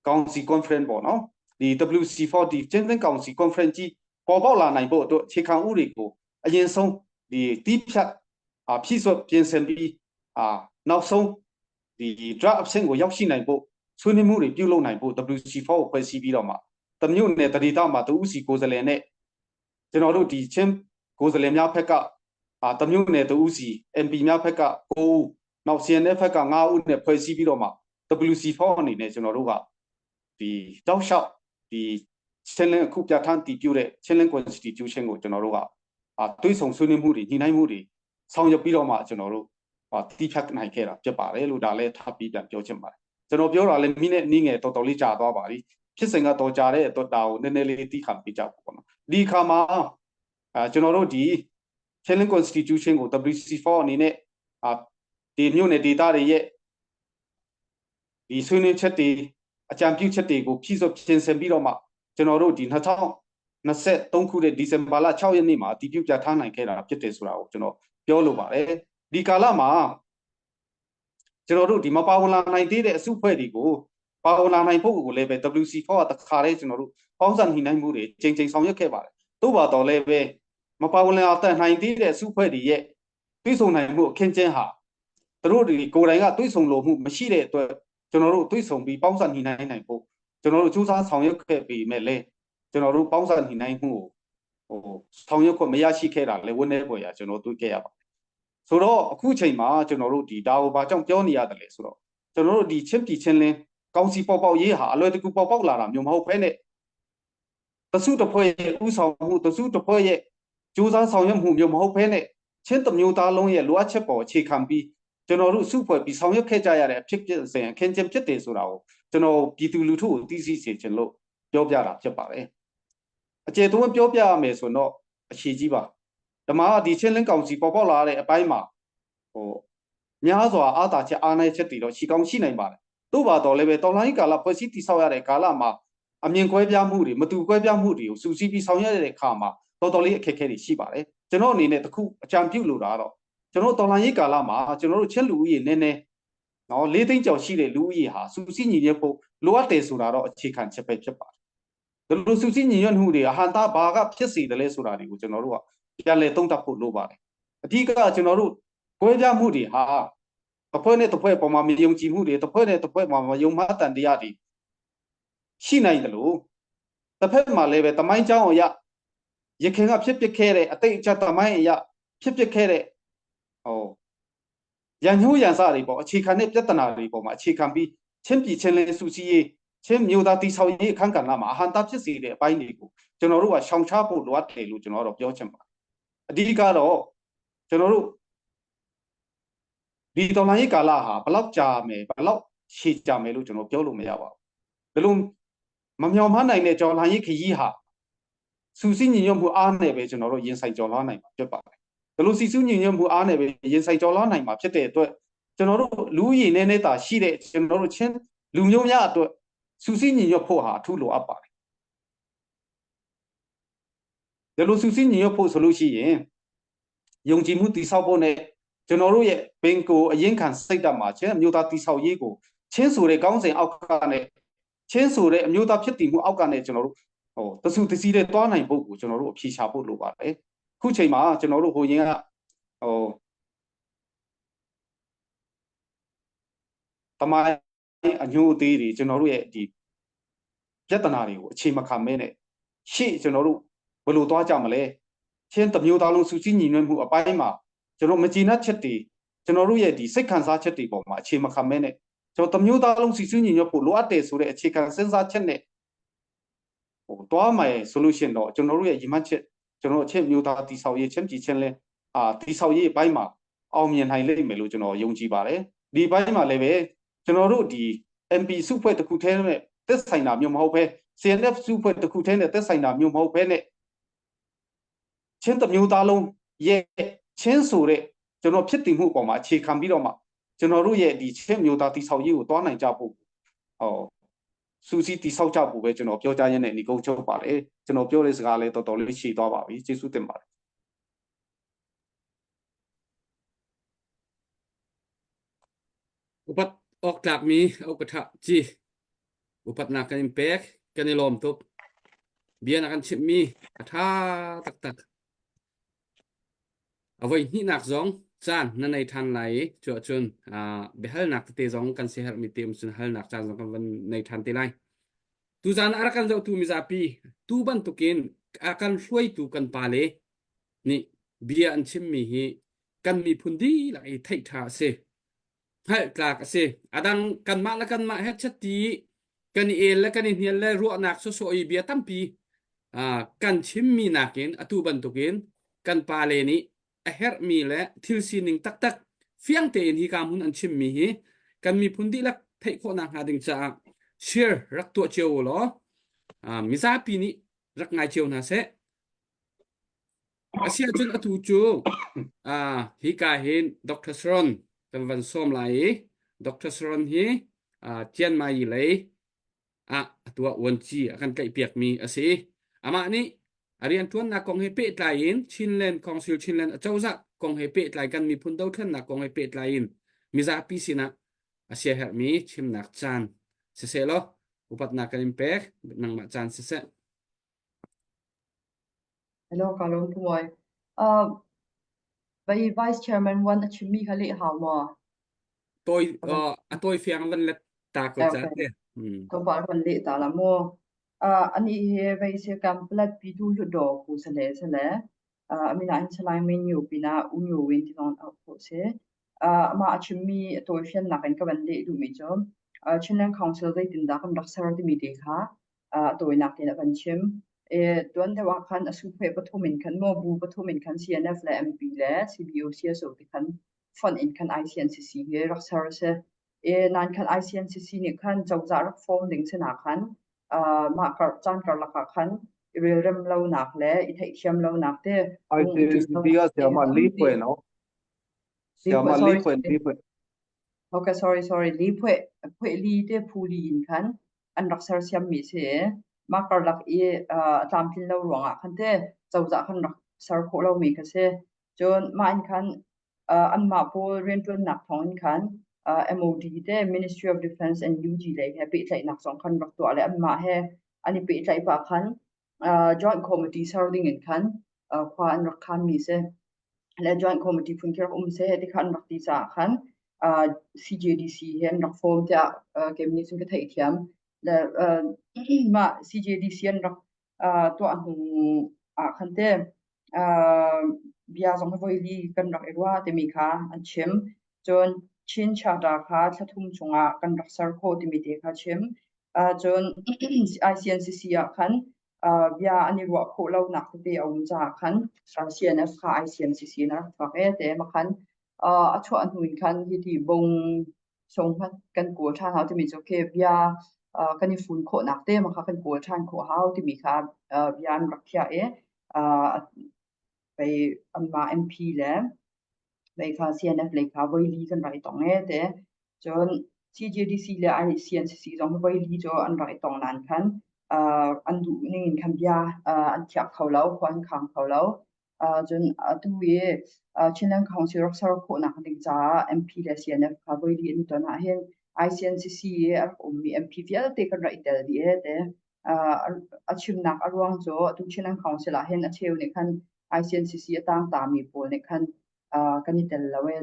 Council Conference ပေါ့နော်ဒီ WC4 ဒီ Chinland Council Conference ကြီးပေါ်ပေါက်လာနိုင်ဖို့အတွက်အခြေခံဥပဒေကိုအရင်ဆုံးဒီတီးဖြတ်အာဖြည့်စွက်ပြင်ဆင်ပြီးအာနောက်ဆုံးဒီ draft option ကိုရောက်ရှိနိုင်ဖို့ဆွေးနွေးမှုတွေပြုလုပ်နိုင်ဖို့ WC4 ကိုဖွဲ့စည်းပြီးတော့မှတမျိုးနဲ့တတိတမှာတူဦးစီကိုယ်စားလှယ်နဲ့ကျွန်တော်တို့ဒီချင်းကိုယ်စားလှယ်များဖက်ကအာတမျိုးနဲ့တူဦးစီ MP များဖက်က9ဦးနောက် CNF ဖက်က9ဦးနဲ့ဖွဲ့စည်းပြီးတော့မှ WC4 အနေနဲ့ကျွန်တော်တို့ကဒီတောက်လျှောက်ဒီချင်းလင်းအခုပြဋ္ဌာန်းတည်ပြုတဲ့ချင်းလင်း Constitution ကိုကျွန်တော်တို့ကအာတွေးဆုံဆွေးနွေးမှုတွေညှိနှိုင်းမှုတွေဆောင်ရွက်ပြီးတော့မှကျွန်တော်တို့ဟာတီးဖြတ်နိုင်ခဲ့တာဖြစ်ပါတယ်လို့ဒါလည်းထပ်ပြီးပြန်ပြောချင်ပါတယ်ကျွန်တော်ပြောတာလည်းမိနဲ့နီးငယ်တော်တော်လေးကြာသွားပါပြီဖြစ်စဉ်ကတော့ကြာတဲ့အတွက်ဒါကိုနည်းနည်းလေးတီးခံပေးကြပါပေါ့နော်ဒီခါမှာအဲကျွန်တော်တို့ဒီ Challenge Constitution ကို WC4 အနေနဲ့အာဒီမြို့နယ်ဒေသတွေရဲ့ဒီဆွေးနွေးချက်တွေအကြံပြုချက်တွေကိုဖြည့်စွက်ပြင်ဆင်ပြီးတော့မှကျွန်တော်တို့ဒီ2023ခုတဲ့ဒီဇင်ဘာလ6ရက်နေ့မှာအတည်ပြုပြဋ္ဌာန်းနိုင်ခဲ့တာဖြစ်တယ်ဆိုတာကိုကျွန်တော်ပြောလိုပါတယ်ဒီကာလမှာကျွန်တော်တို့ဒီမပါဝင်လာနိုင်သေးတဲ့အစုအဖွဲ့တွေကိုပါဝင်လာနိုင်ဖို့ကိုလည်းပဲ WC4 ကတခါတည်းကျွန်တော်တို့ပေါင်းစပ်ညှိနှိုင်းမှုတွေချိန်ချိန်ဆောင်ရွက်ခဲ့ပါတယ်သို့ပါတော့လည်းပဲမပါဝင်လာတဲ့နိုင်သေးတဲ့အစုအဖွဲ့တွေရဲ့တွေးဆုံနိုင်မှုအခင်းကျင်းဟာသူတို့တွေကိုယ်တိုင်ကတွေးဆုံလို့မှုမရှိတဲ့အတွက်ကျွန်တော်တို့တွေးဆုံပြီးပေါင်းစပ်ညှိနှိုင်းနိုင်ဖို့ကျွန်တော်တို့စူးစမ်းဆောင်ရွက်ခဲ့ပြီးမဲ့လေကျွန်တော်တို့ပေါင်းစပ်ညှိနှိုင်းမှုကိုဟိုဆောင်ရွက်ခွင့်မရရှိခဲ့တာလည်းဝန်းနေပေါ်ရကျွန်တော်တွေ့ခဲ့ရပါတယ်ဆိုတော့အခုချိန်မှာကျွန်တော်တို့ဒီဒါကိုဘာကြောင့်ပြောနေရတယ်လဲဆိုတော့ကျွန်တော်တို့ဒီချင်းပြည်ချင်းလင်းကောင်စီပေါက်ပေါက်ရေးဟာအလွယ်တကူပေါက်ပေါက်လာတာမျိုးမဟုတ်ဘဲနဲ့တစုတစ်ဖွဲ့ရဲ့ဥဆောင်မှုတစုတစ်ဖွဲ့ရဲ့ကြိုးစားဆောင်ရွက်မှုမျိုးမဟုတ်ဘဲနဲ့ချင်းတမျိုးသားလုံးရဲ့လိုအပ်ချက်ပေါ်အခြေခံပြီးကျွန်တော်တို့စုဖွဲ့ပြီးဆောင်ရွက်ခဲ့ကြရတဲ့အဖြစ်ဖြစ်စဉ်အခင်းချင်းဖြစ်တယ်ဆိုတာကိုကျွန်တော်ပြည်သူလူထုကိုသိရှိစေချင်လို့ပြောပြတာဖြစ်ပါတယ်အကျေတုံးပြောပြရမယ်ဆိုတော့အခြေကြီးပါဓမ္မဒီချင်းလင်းကောင်စီပေါ်ပေါက်လာတဲ့အပိုင်းမှာဟိုများစွာအာသာချက်အားနည်းချက်တွေတော့ရှိကောင်းရှိနိုင်ပါတယ်တို့ပါတော့လည်းပဲတော်လိုင်းကာလဖွဲ့စည်းတည်ဆောက်ရတဲ့ကာလမှာအမြင်ကွဲပြားမှုတွေမတူကွဲပြားမှုတွေကိုစူးစီးပြီးဆောင်ရွက်ရတဲ့အခါမှာတော်တော်လေးအခက်အခဲတွေရှိပါတယ်ကျွန်တော်အနေနဲ့တခုအကြံပြုလိုတာကတော့ကျွန်တော်တော်လိုင်းရေးကာလမှာကျွန်တော်တို့ချင်းလူဦးရေနည်းနည်းနော်၄သိန်းကျော်ရှိတဲ့လူဦးရေဟာစူးစီးညီညွတ်ဖို့လိုအပ်တယ်ဆိုတာတော့အခြေခံချက်ပဲဖြစ်ပါတယ်ဒီလိုစူးစီးညီညွတ်မှုတွေအဟန်တာဘာကဖြစ်စေတယ်လဲဆိုတာတွေကိုကျွန်တော်တို့ကပြန်လည်သုံးသပ်ဖို့လိုပါတယ်အဓိကကျွန်တော်တို့ကွဲပြားမှုတွေဟာတစ်ဖွဲ့နဲ့တစ်ဖွဲ့ပေါ်မှာမယုံကြည်မှုတွေတစ်ဖွဲ့နဲ့တစ်ဖွဲ့မှာမယုံမှတ်တန်တရားတွေရှိနိုင်တယ်လို့တစ်ဖက်မှာလည်းပဲတမိုင်းเจ้าအရရခင်ကဖြစ်ပစ်ခဲ့တဲ့အတိတ်အချက်တမိုင်းအရဖြစ်ပစ်ခဲ့တဲ့ဟိုရန်ညှိုးရန်စတွေပေါ့အခြေခံတဲ့ပြဿနာတွေပေါ်မှာအခြေခံပြီးချင်းပြည်ချင်းလင်းစုစည်းရေးချင်းမျိုးသားတိဆောက်ရေးအခန်းကဏ္ဍမှာအဟံတာဖြစ်စေတဲ့အပိုင်းတွေကိုကျွန်တော်တို့ကရှောင်ချဖို့လိုအပ်တယ်လို့ကျွန်တော်တို့ပြောချင်ပါတယ်အဓိကတော့ကျွန်တော်တို့ ဒီတော်လှန်ရေးကာလဟာဘလောက်ကြာမယ်ဘလောက်ရှည်ကြာမယ်လို့ကျွန်တော်ပြောလို့မရပါဘူးဘယ်လိုမမျှော်မှန်းနိုင်တဲ့တော်လှန်ရေးခရီးဟာစူးစီးညီညွတ်မှုအားနဲ့ပဲကျွန်တော်တို့ရင်ဆိုင်ကျော်လွှားနိုင်မှာဖြစ်ပါတယ်ဘယ်လိုစီစူးညီညွတ်မှုအားနဲ့ပဲရင်ဆိုင်ကျော်လွှားနိုင်မှာဖြစ်တဲ့အတွက်ကျွန်တော်တို့လူရည်နေနေတာရှိတဲ့ကျွန်တော်တို့ချင်းလူမျိုးများအတွက်စူးစီးညီညွတ်ဖို့ဟာအထူးလိုအပ်ပါတယ်ဒီလိုစူးစီးညီညွတ်ဖို့ဆိုလို့ရှိရင်ယုံကြည်မှုတည်ဆောက်ဖို့နဲ့ကျွန်တော်တို့ရဲ့ဘင်ကိုအရင်ခံစိတ်ဓာတ်မှာချင်းအမျိုးသားတည်ဆောက်ရေးကိုချင်းဆိုတဲ့ကောင်းစဉ်အောက်ကနဲ့ချင်းဆိုတဲ့အမျိုးသားဖြစ်တည်မှုအောက်ကနဲ့ကျွန်တော်တို့ဟိုတဆူတစည်းတဲ့တွားနိုင်ဖို့ကိုကျွန်တော်တို့အဖြေရှာဖို့လိုပါတယ်ခုချိန်မှာကျွန်တော်တို့ဟိုရင်ကဟိုတမိုင်းအညိုအသေးတွေကျွန်တော်တို့ရဲ့ဒီပြဿနာတွေကိုအခြေမခံမဲနဲ့ရှေ့ကျွန်တော်တို့ဘယ်လိုသွားကြမလဲချင်းတမျိုးသားလုံးစုစည်းညီညွတ်မှုအပိုင်းမှာကျွန်တော်မကျေနပ်ချက်တွေကျွန်တော်တို့ရဲ့ဒီစိတ်ခံစားချက်တွေပေါ်မှာအခြေမခံမဲနဲ့ကျွန်တော်တမျိုးသားလုံးစုစည်းညီညွတ်ဖို့လိုအပ်တယ်ဆိုတဲ့အခြေခံစဉ်းစားချက်နဲ့ဟိုတွားမယ်ဆိုလို့ရှိရင်တော့ကျွန်တော်တို့ရဲ့ရည်မှန်းချက်ကျွန်တော်အချက်မျိုးသားတိဆောက်ရေးချင်းကြည်ချင်းလဲအာတိဆောက်ရေးအပိုင်းမှာအောင်မြင်နိုင်လိမ့်မယ်လို့ကျွန်တော်ယုံကြည်ပါတယ်ဒီဘိုင်းမှာလည်းပဲကျွန်တော်တို့ဒီ MP စုဖွဲ့တစ်ခုတည်းနဲ့သက်ဆိုင်တာမျိုးမဟုတ်ဘဲ CNF စုဖွဲ့တစ်ခုတည်းနဲ့သက်ဆိုင်တာမျိုးမဟုတ်ဘဲနဲ့ချင်းတစ်မျိုးသားလုံးရဲ့ချင်းဆိုတဲ့ကျွန်တော်ဖြစ်တည်မှုအပေါ်မှာအခြေခံပြီးတော့မှကျွန်တော်တို့ရဲ့ဒီချင်းမျိုးသားတိဆောက်ရေးကိုတွားနိုင်ကြဖို့ဟောစူးစီးတိဆောက်ကြဖို့ပဲကျွန်တော်ပြောကြားရင်းနဲ့ဒီကုန်းချုပ်ပါလေကျွန်တော်ပြောတဲ့စကားလေးတော်တော်လေးရှည်သွားပါပြီကျေးဇူးတင်ပါတယ် Upat awk tlakmi upat ci upatnak kan in pek kan i lawm tuk bia na kan chimhmi a ṭha taktak a voi hnihnak zong caan na nei ṭhan lai i cu ahcun biahalnak tete zong kan siaherhmi te um cun halnak caan zong kan van nei ṭhan te lai tuzaan a rak kan zohtu mizapi tu bantukin a kan hruaitu kan pale nih bia an chimmi hi kan miphun dihlak i theih ṭha a si hngalh tlak a si. A dang kanmah le kanmah he chatti kan i el le kan i hnial le ruahnak sawsawh i bia tampi kan chimmi nakin atu bantukin kan pale nih a herhmi le thil sining taktak fiang tein hi ka hmun an chimmi hi kan miphun dihlak theih khawhnak hnga ding caah share rak tuah cio u law mizapi nih rak ngai cio hna seh. Asiahcun atu cu hika hin Dr. Sharon kan van sawm lai i Dr. Sharon hi Chiang Mai lei ah atu ah uanci a kan tlaihpiakmi a si. Amah nih a rianṭuannak kong he pehtlai in Chinland Council Chinland acozah kong he pehtlai kan miphun dothlennak kong he pehtlai in mizapi sinah a siaherhmi chimnak caan siseh law upatnak kan in pek nangmah caan siseh. Hello, ka lawm puai. Uh, vai Vice Chairman wan a chimmi kha leh hau maw? Toi uh, a toi fiang van let ta ko cha te. Hmm. Ko ba van leh ta la mo. Uh, ani he vai se kam plat pi tu hlu do ku se le se le. Uh, amina in salai min yu pina u nyu win ti non au ko se. Uh, ama a chimmi a toi fian nak in ka van leh du mi chu. Uh, Chinland Council zeitin dah kan rak ser ti mi te kha tawinak in a kan chim. E, tuan deuh ah khan a suphe pathum in khan maw bu pathum in khan CNF le MP le CBO CSO ti khan fonh in khan ICNCC hi rak ser a si. E, nan khan ICNCC nih khan cozah rak form ding sin ah khan mah kar caan karlak ah khan i relrem lonak le i theihthiam lonak te ICNCC ကဆရာမလေးဖွဲ့နော်ဆရာမလေးဖွဲ့လေးဖွဲ့ Okay, sorry, sorry. Li phui phui li te phu li in khan an rak sersiam mi si. Mah karlak i a tlamtlin lo ruangah khan te cozah khan rak ser khawh lomi kha si. Cun mah in khan anmah pawl rianṭuannak thawng in khan MOD te Ministry of Defense and UG lei he pehtlaihnak zong khan rak tuah le anmah he an i pehtlaih pah khan joint committee ser ding in khan khua an rak khan mi si. Le joint committee phun khi rak um seh ti kha an rak ti caah khan CJDC he an rak form tiah keimah nih cun ka theihthiam. Le mah CJDC an rak tuah hnu ah khan te bia zong hi voi li kan rak i ruah timi kha an chim. Cun Chin Charter kha thla thum chungah kan rak ser khawh timi te kha chim. Cun ICNCC ah khan bia an i ruah khawh lonak tete a um caah khan CNF kha ICNCC in a rak chuak e te ma khan. A chuah hnu in khan hiti bong song kan kawl ṭhan hau timi cu khi bia kan i fun khawhnak te ma kha kan kawl ṭhan khawh hau timi kha bia an rak khiah i pei anmah MP le lei kha CNF lei kha voili kan rak i tong e te. Cun CJDC le ICNCC zong hi voili cu an rak i tong nain khan an duh ning in khan bia an khiak kho lo, khua an khang kho lo. Cun atu i Chinland Council rak ser khawhnak ding caah MP le CNF kha voili an i ton ahhin ICNCC i a rak ummi MP vialte kan rak i tel dih e te. A chimnak a ruang cu atu Chinland Council ah hin a cheu nih khan ICNCC a tangtami pawl nih khan kan i tel lo e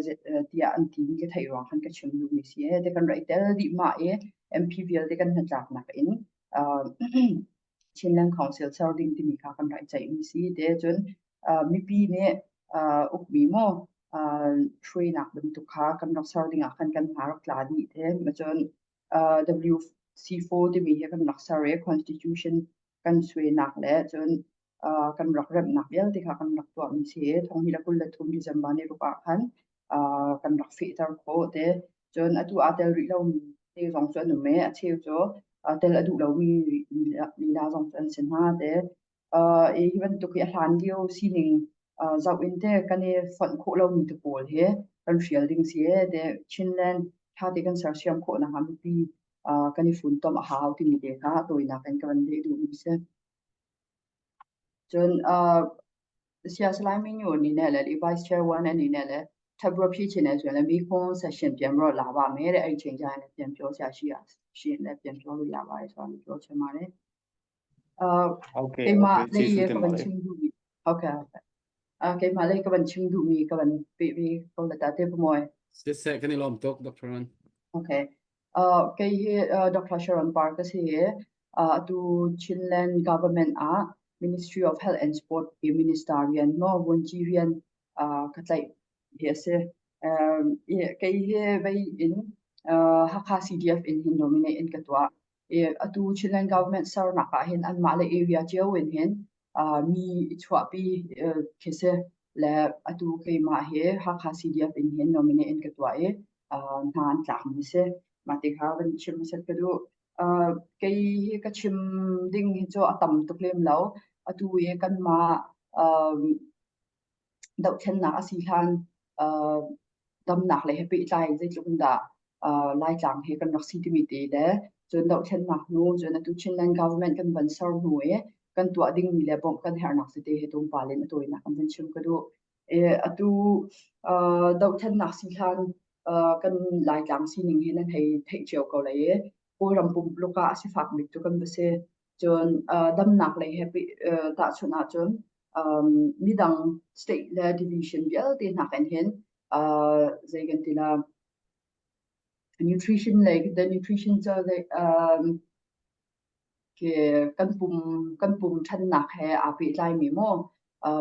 tiah an timi ka theih ruang khan ka chim duhmi si e. Te kan rak i tel dih mah i MP vialte kan hnatlaknak in Chinland Council ser ding timi kha kan rak i ceihmi si te. Cun mipi nih ukmi maw hruainak bantuk kha kan rak ser ding ah khan kan hna rak tla dih te. Cun WC4 timi hi kan rak ser i constitution kan suainak le cun kan rak remhnak vialte kha kan rak tuahmi si i thong hi le 23 December ni ruk ah khan kan rak fehter khawh te. Cun atu aa tel rih lomi te zong cu an um i a cheu cu tel a duh lomi lila zong cu an si hna te. Hi bantuk hi a hlan lio sining zoh in te kan i fonh khawh lomi te pawl hi kan hrial ding si e te. Chinland ṭha te kan sersiam khawh nakhnga mipi kan i funtom a hau timi te kha tawinak in ka van leh duhmi si. Cun siasalai minu အနေနဲ့လည်းဒီ vice chair 1အနေနဲ့လည်းထပ်ပြီးဖြည့်ချင်တယ်ဆိုရင်လည်းမိခွန်း session ပြန်ပြီးတော့လာပါမယ်တဲ့အဲ့ဒီချိန်ကျရင်လည်းပြန်ပြောစရာရှိရရှိရင်လည်းပြန်ပြောလို့ရပါတယ်ဆိုတာလည်းပြောချင်ပါတယ်အာ ဟုတ်ကဲ့ keimah ဟုတ်ကဲ့ lei ကျေးဇူး ka van တင်ပါတယ် chim duhmi ဟုတ်ကဲ့ဟုတ်ကဲ့အာkeimah lei ka van chim duhmi ka van pe vi ko la ta te pamoy Siseh kan i lawm tuk Dr. Ron. Okay. Kei hi Dr. Sharon Park ka si i atu Chinland government ah Ministry of Health and Sport i minister rian maw vuanci rian ka tlaih hi a si. Kei hi vei in Hakha CDF in hin nominate in ka tuah. I atu Chinland government sernak ah hin anmah le area cio in hin mi i chuahpi khi si. Le atu keimah hi Hakha CDF in hin nominate in ka tuah i hna an tlakmi si. Mah ti kha van chim hmasat ka duh. Kei hi ka chim ding hi cu a tam tuk lem lo. Atu i kanmah dohthlennak a si hlan damnak lei he pehtlai in zeitluk in dah Laitlang hi kan rak si timi te le cun dohthlennak hnu cun atu Chinland government kan van ser hnu i kan tuah dingmi le bawmh kan herhnak tete hi tlawmpal in a tawinak kan van chim ka duh. Atu dohthlennak si hlan kan Laitlang sining hi nan hei theih cio ko lai i Kawlram pumpuluk ah a sifak bik cu kan va si. Cun damnak lei he tahchunh ahcun midang state le division vialte nakin hin zei kan ti la nutrition lei the nutrition cu kan pum kan pum ṭhannak he aa pehtlaimi maw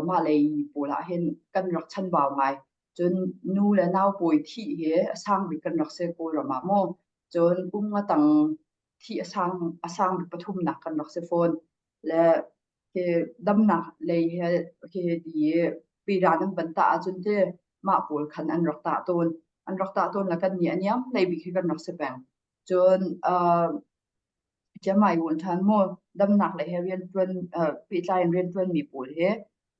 mah lei pawl ah hin kan rak chanbau ngai. Cun nu le nau pawi thih hi a sang bik kan rak si Kawlram ah maw. Cun kum nga tang thih a sang bik pathumnak kan rak si fawn. Le hi damnak lei he hi ti piran an van tah ahcun ti mah pawl khan an rak tah tawn. An rak tah tawn le kan nih a niam lei bik hi kan rak si peng. Cun Cemai wun ṭhan maw damnak lei he rianṭuan pehtlai in rianṭuanmi pawl hi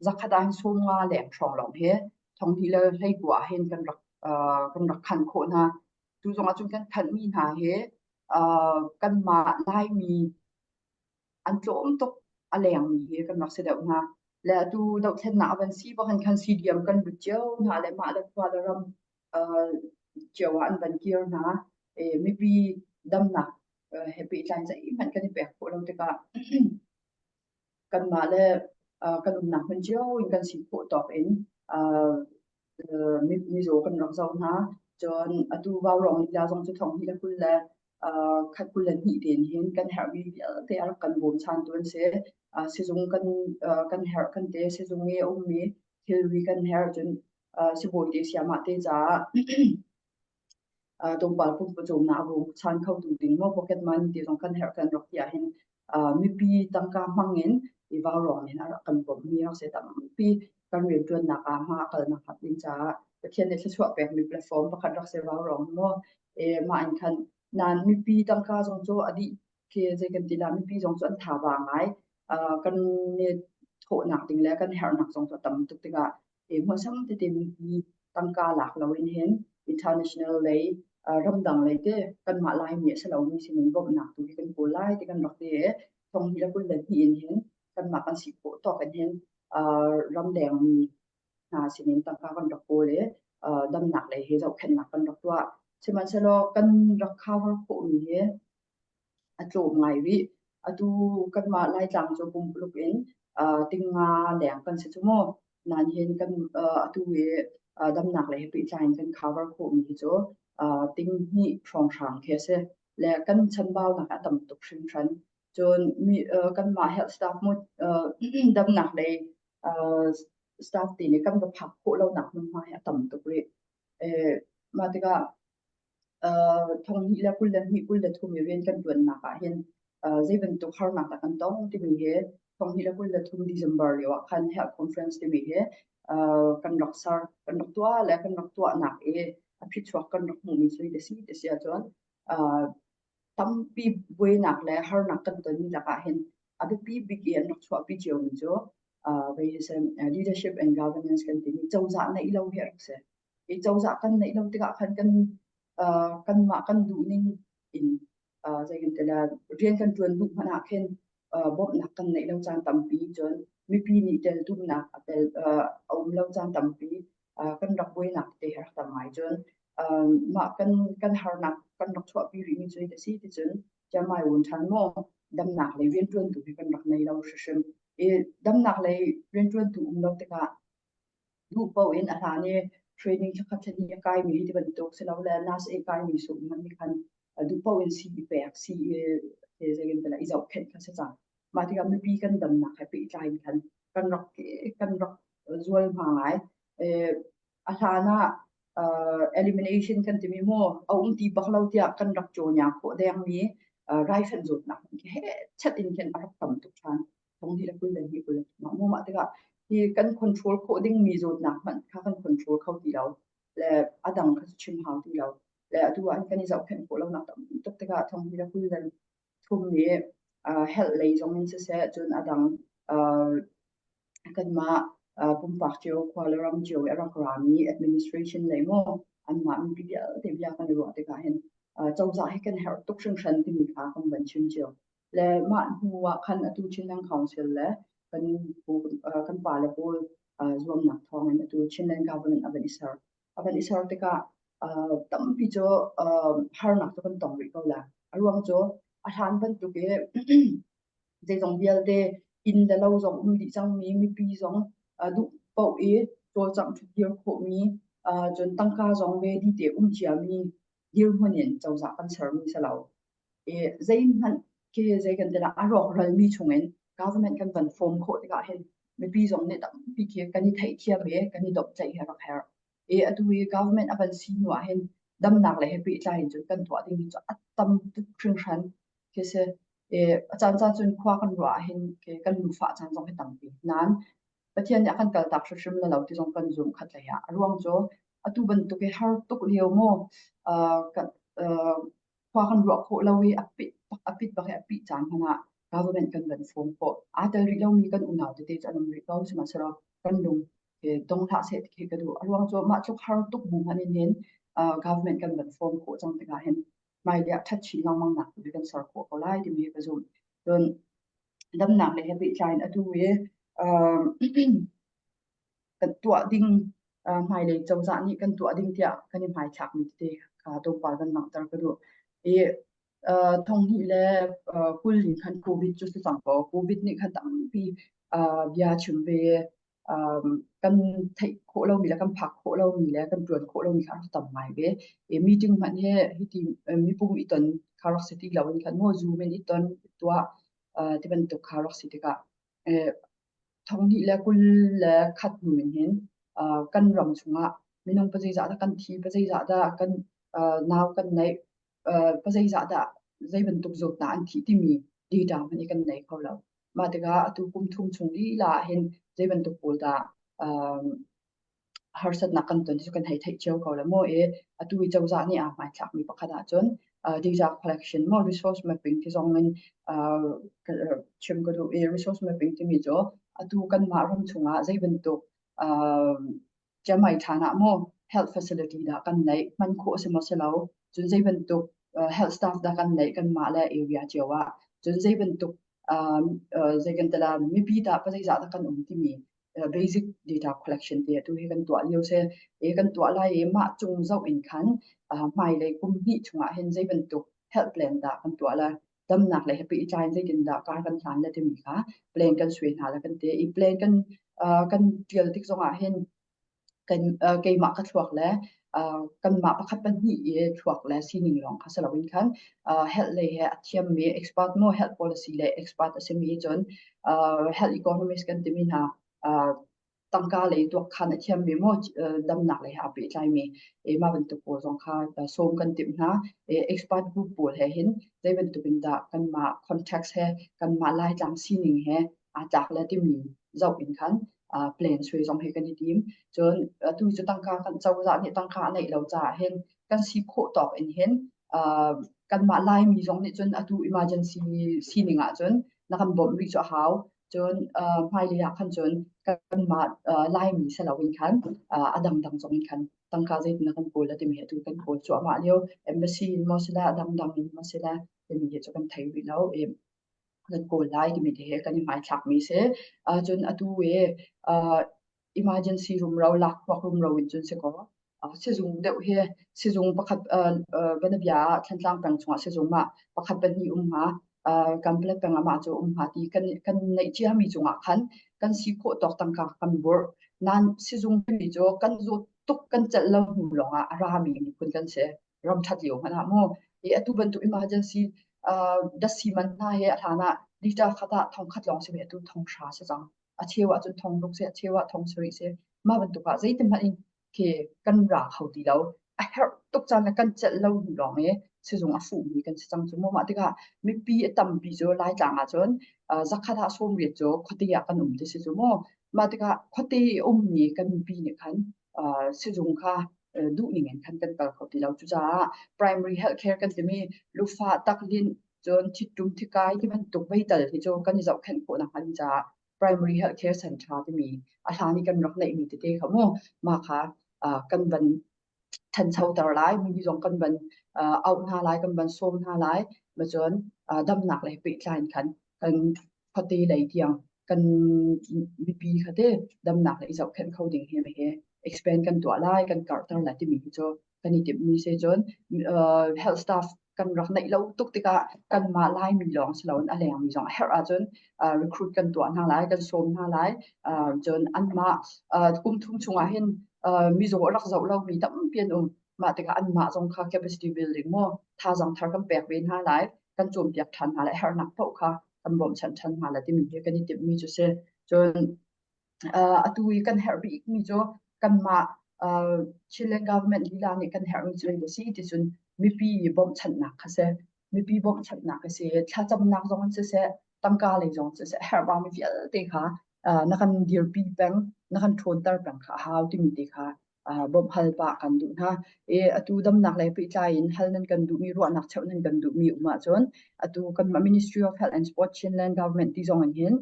zakhat ah hin 50 leng hrawng lawng hi thonghnih le 19 ah hin kan rak khanh khawh hna. Tu zong ah cun kan khanhmi hna hi kanmah Laimi an tlawm tuk a lengmi hi kan rak si deuh hna. Le atu dohthlennak a van si bak hin khan CDM kan lut cio hna le mah le khua le ram cio ah an van kir hna. Mipi damnak he pehtlai zeihmanh kan i pek khawh lo tikah kanmah le kan umnak hmun cio in kan si khawh tawk in mizaw kan rak zoh hna. Cun atu vaurawng lila zong cu thong hnih le kul le khat 22 tein hin kan herhmi vialte a rak kan bawmchantu an si. Sizung kan kan herh kan te sizung i a ummi thilri kan herh cun sibawi te siamah te caah tlawmpal pumpawcawmnak a bawmchan khotu ding maw pocket money te zong kan herh kan rak ti ahhin mipi tangka hmang in i vaurawng in a rak kan bawmhmi rak si tampi kan rianṭuannak ah hma a kalnak hnga ding caah. Pathian nih thluachuah pekmi platform pakhat rak si rau rong maw e mah in khan nan mipi tangka zong cu a dih khi zei kan ti la mipi zong cu an tha ba ngai kan ni thawhnak ding le kan herhnak zong cu a tam tuk tikah e hmuhsam tete mipi tangka lak lo in hin international lei ramdang lei te kanmah Laimi a si lomi sinin bawmhnak tu hi kan kawl lai ti kan rak ti i thong hi le kul le hnih in hin kanmah kan si khawh tawk in hin ramdeng mi hna sinin tangka kan rak kawl i damnak lei he zohkhenhnak kan rak tuah. Sihmanhsehlaw kan rak cover khawhmi hi a tlawm ngai rih. Atu kanmah Laitlang cu pumpuluk in tingnga leng kan si cu mu. Nain hin kan atu i damnak lei he pehtlai in kan cover khawhmi hi cu ting hnih hrawnghrang khi a si. Le kan chanbaunak a tam tuk hringhran. Cun mi kanmah health staff mu damnak lei staff ti nih kan va phak khawh lonak hmunhma hi a tam tuk rih. Mah tikah thong hnih le 22 23 i rian kan ṭuannak ah hin zei bantuk harnak dah kan tong timi hi thong hnih le 23 December lio ah khan health conference timi hi kan rak ser kan rak tuah le kan rak tuahnak i a phichuak kan rak hmuhmi cu hi si ti si ahcun tampi buainak le harnak kan tonmi lakah hin a biapi bik i an rak chuahpi ciomi cu leadership and governance kan timi cozah neih lo hi a rak si. I cozah kan neih lo tikah khan kan kanmah kan duhning in zei kan ti lai rian kan ṭuan duh hmanh ah khin bawmhnak kan neih lo caan tampi cun mipi nih teltumnak a tel a um lo caan tampi kan rak buainak te he rak tam ngai cun mah kan kan harnak kan rak chuahpi rihmi cu hi si ti cun Jamai wun ṭhan maw damnak lei rianṭuantu hi kan rak nei lo hrimhrim i damnak lei rianṭuantu um lo tikah duh paoh in a hlan i training thlakhat thla a kaimi ti bantuk silole nurse a kaimi sum hmanh nih khan duh paoh in sii pek sii zei kan i zohkhenh kha si cang. Mah tikah mipi kan damnak he pehtlai in khan kan rak kan rak zual hma ngai. A hlan ah elimination kan timi mu a um ti bak lo tiah kan rak cawnya khawh dengmi raifanh zawtnak he chat in khin a rak tam tuk ṭhan. Thong hi le kul le hi kul le mah mu mah tikah hi kan control khawh dingmi zawtnak hmanh kha kan control kho ti lo le a dang kha chim hau ti lo le atu ah kan i zohkhenh khawh lonak tam tuk tikah thong hi le kul le thum nih health lei zong in siseh cun a dang kanmah pumpak cio khua le ram cio i a rak rami administration lei maw anmah mipi vialte bia kan i ruah tikah hin cozah hi kan herh tuk hringhran timi kha kan van chim cio. Le mah hnu ah khan atu Chinland Council le kan kan pale pawl zuamnak thawngin atu Chinland government a van i ser. A van i ser tikah tampi cu harnak cu kan tong rih ko la. A ruang cu a hlan bantuk i zeizong vialte inn le lo zong um dih cangmi mipi zong duh paoh i cawlcangh ṭhutdir khawhmi cun tangka zong ready te um ciami dirhmun in cozah kan sermi si lo. I zeihmanh khi zei kan ti lah a rawkralmi chungin government kan van form khawh tikah hin mipi zong nih tampi khi kan i theihthiam i kan i domhtlaih hi a rak herh. I atu i government a van si hnu ah hin damnak le he pehtlai in cun kan tuah dingmi cu a tam tuk hringhran khi si. I a caan caan cun khua kan ruah ah hin kan lufah caan zong hi tampi. Nain Pathian nih a kan kaltak hrimhrim la lo ti zong kan zum khat lei ah. A ruang cu atu bantuk i har tuk lio mu kan khua kan ruah khawh lo i a pit bak a pit bak i a pih caan hmanh ah government kan van form khawh. Aa tel rih lomi kan unau tete cu an um rih ko. Sihmanhsehlaw kan lung dong hlah seh ti khi ka duh. A ruang cu mah tluk har tuk bu hmanh in hin government kan van form khawh cang tikah hin hmailei ah ṭhat chin lengmang nak tu hi kan ser khawh ko lai timi hi ka zumh. Cun damnak lei he pehtlai in atu i kan tuah ding hmailei cozah nih kan tuah ding tiah kan i hmaithlakmi tete kha tlawmpal kan langhter ka duh. I thong hnih le 20 in khan COVID cu si cang kaw COVID nih khan tampi bia chim ve kan theih khawh lomi le kan phak khawh lomi le kan ṭuan khawh lomi kha a rak tam ngai ve. I meeting hmanh hi hiti mipum i ton kha rak si ti loin khan maw Zoom in i ton tuah ti bantuk kha rak si tikah thong hnih le 21 hnu in hin kan ram chungah minung pazeizah dah kan thi, pazeizah dah kan nau kan neih, pazeizah dah zei bantuk zawtnak an thih timi data hmanh hi kan nei kho lo. Mah tikah atu kum thum chung lila ah hin zei bantuk pawl dah. Harsatnak kan ton cu kan hei theih cio ko la maw i atu i cozah nih aa hmaithlakmi pakhat ahcun data collection maw resource mapping ti zong in chim ka duh i resource mapping timi cu atu kanmah ram chungah zei bantuk Chiangmai ṭhan ah maw health facility dah kan neih, hman khawh a si maw si lo, cun zei bantuk health staff dah kan neih kanmah le area cio ah, cun zei bantuk zei kan ti la mipi dah pazeizah dah kan um timi basic data collection te atu hi kan tuah lio si. E kan tuah lai i mah cung zoh in khan hmailei kum hnih chungah hin zei bantuk health plan dah kan tuah lai damnak le he pehtlai in zeitindah kar kan hlan le timi kha plan kan suai hna le kan ti i plan kan kan tial tik zongah hin kan keimah ka thluak le kanmah pakhat pahnih i thluak le sining lawng kha si loin khan health lei he a thiammi expert mo health policy le expert a simi cun health economist kan timi hna tangka lei tuakkhan a thiammi maw damnak lei he aa pehtlaimi mah bantuk pawl zong kha sawm kan timh hna. Expert group pawl he hin zei bantuk in dah kanmah context he kanmah Laitlang sining he aa tlak le timi zoh in khan plan sui zong hi kan i tim. Cun atu cu tangka kan cozah nih tangka a neih lo caah hin kan si khawh tawk in hin kanmah Laimi zong nih cun atu emergency sining ahcun na kan bawmh rih cu a hau. Cun hmailei ah khan cun kanmah Laimi si loin khan a dangdang zong in khan tangka zeitin dah kan kawl la timi hi atu kan kawl cuahmah lio. Embassy in maw si le a dangdang in maw si le timi hi cu kan thei rih lo i kan kawl lai timi te he kan i hmaithlakmi si. Cun atu i emergency rumro lakhruak rumro in cun si kaw sizung deuh hi sizung pakhat banabia ah Thantlang peng chungah sizung ah pakhat pahnih um hnga Kanpalet peng ah mah cu um hnga ti kan kan neih ciami cungah khan kan si khawh tawk tangka kan burh nan sizung timi cu kan zawt tuk kan celh lo hnu lawngah a rami miphun kan si ram ṭhat lio hmanh ah mu i atu bantuk emergency datsi man hna he a hlan ah liter khat ah thong khat lawng si mi atu thong hra si cang a cheu ah cun thong ruk seh a cheu ah thong sarih seh mah bantuk ah zeitin hmanh in khi kan ra kho ti lo a herh tuk caan le kan celh lo hnu lawng i sizung a fuhmi kan si cang cu mu mah tikah mipi a tampi cu Laitlang ah cun zakhat ah 80 cu khuate ah kan um ti si cu mu mah tikah khuate i ummi kan mipi nih khan sizung kha duh ning in khan kan kal kho ti lo cucaah primary health care kan timi lufah taklinh cun thittum thikai ti bantuk veital hi cu kan i zohkhenh khawh nakhnga ding caah primary health care center timi a hlan i kan rak neihmi tete kha mu mah kha kan van ṭhanchoter lai mi zong kan van auh hna lai kan van sawm hna lai ma cun damnak lei pehtlai in khan kan khuate lei tiang kan mipi kha te damnak lei i zohkhenh kho ding hi he expand kan tuah lai kan karhter lai timi hi cu kan i timhmi si cun health staff kan rak neih lo tuk tikah kanmah Laimi lawng si loin a lengmi zong a herh ahcun recruit kan tuah hna lai kan sawm hna lai cun anmah kum thum chungah hin mizaw a rak zoh lomi tampi an um mah tikah anmah zong kha capacity building maw thazaang thar kan pek ve hna lai kan cawnpiak ṭhan hna lai herhnak paoh kha kan bawmhchanh ṭhan hna lai timi hi kan i timhmi cu si cun atu i kan herh bikmi cu kanmah Chilean government lila nih kan herhmi cu a si ti cun mipi bawmhchanhnak kha si. Mipi bawmhchanhnak a si. Thlacamnak zong in siseh, tangka lei zong siseh, herhbaumi vialte kha na kan dirpi peng, na kan ṭhawnter peng kha a hau timi te kha bawmh hal pah kan duh hna. I atu damnak lei pehtlai in hal nan kan duhmi, ruahnak cheuh nan kan duhmi um ahcun atu kanmah Ministry of Health and Sport Chinland Government ti zong in hin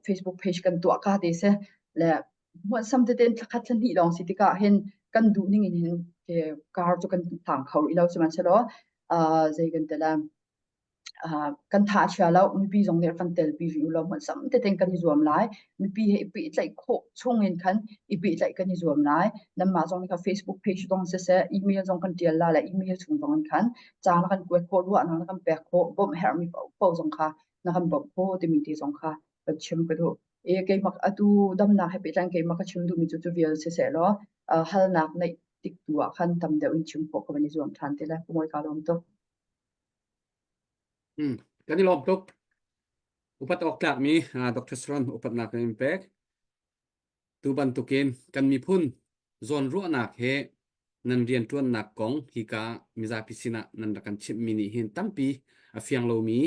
Facebook page kan tuah ka te si le muansam tete in thlakhat thlahnih lawng si tikah hin kan duh ning in hin kar cu kan hlang kho rih lo sihmanhsehlaw zei kan ti lai kan tha a chia lo mipi zong nih kan telpi rih lo hmunsam tete kan i zuam lai mipi he i pehtlaih khawh chung in khan i pehtlaih kan i zuam lai nanmah zong nih kha Facebook page zong siseh email zong kan tial la le email chung zong in khan ca na kan kuat khawh ruahnak na kan pek khawh bawmh herhmi paoh zong kha na kan bawmh khawh timi te zong kha kan chim ka duh e keimah atu damnak he pehtlai keimah ka chim duhmi cu cu vial siseh law halnak neih tik tu ah khan tam deuh in chim khawh ka van i zuam ṭhan te lai pumoi ka lawm tuk Hmm. Kan i lawm tuk. Upat awk tlakmi Dr. Sharon upatnak kan in pek. Tu bantukin kan miphun zawnruahnak he nan rianṭuannak kong hika mizapi sinah nan rak kan chimhmi nih hin tampi a fiang lomi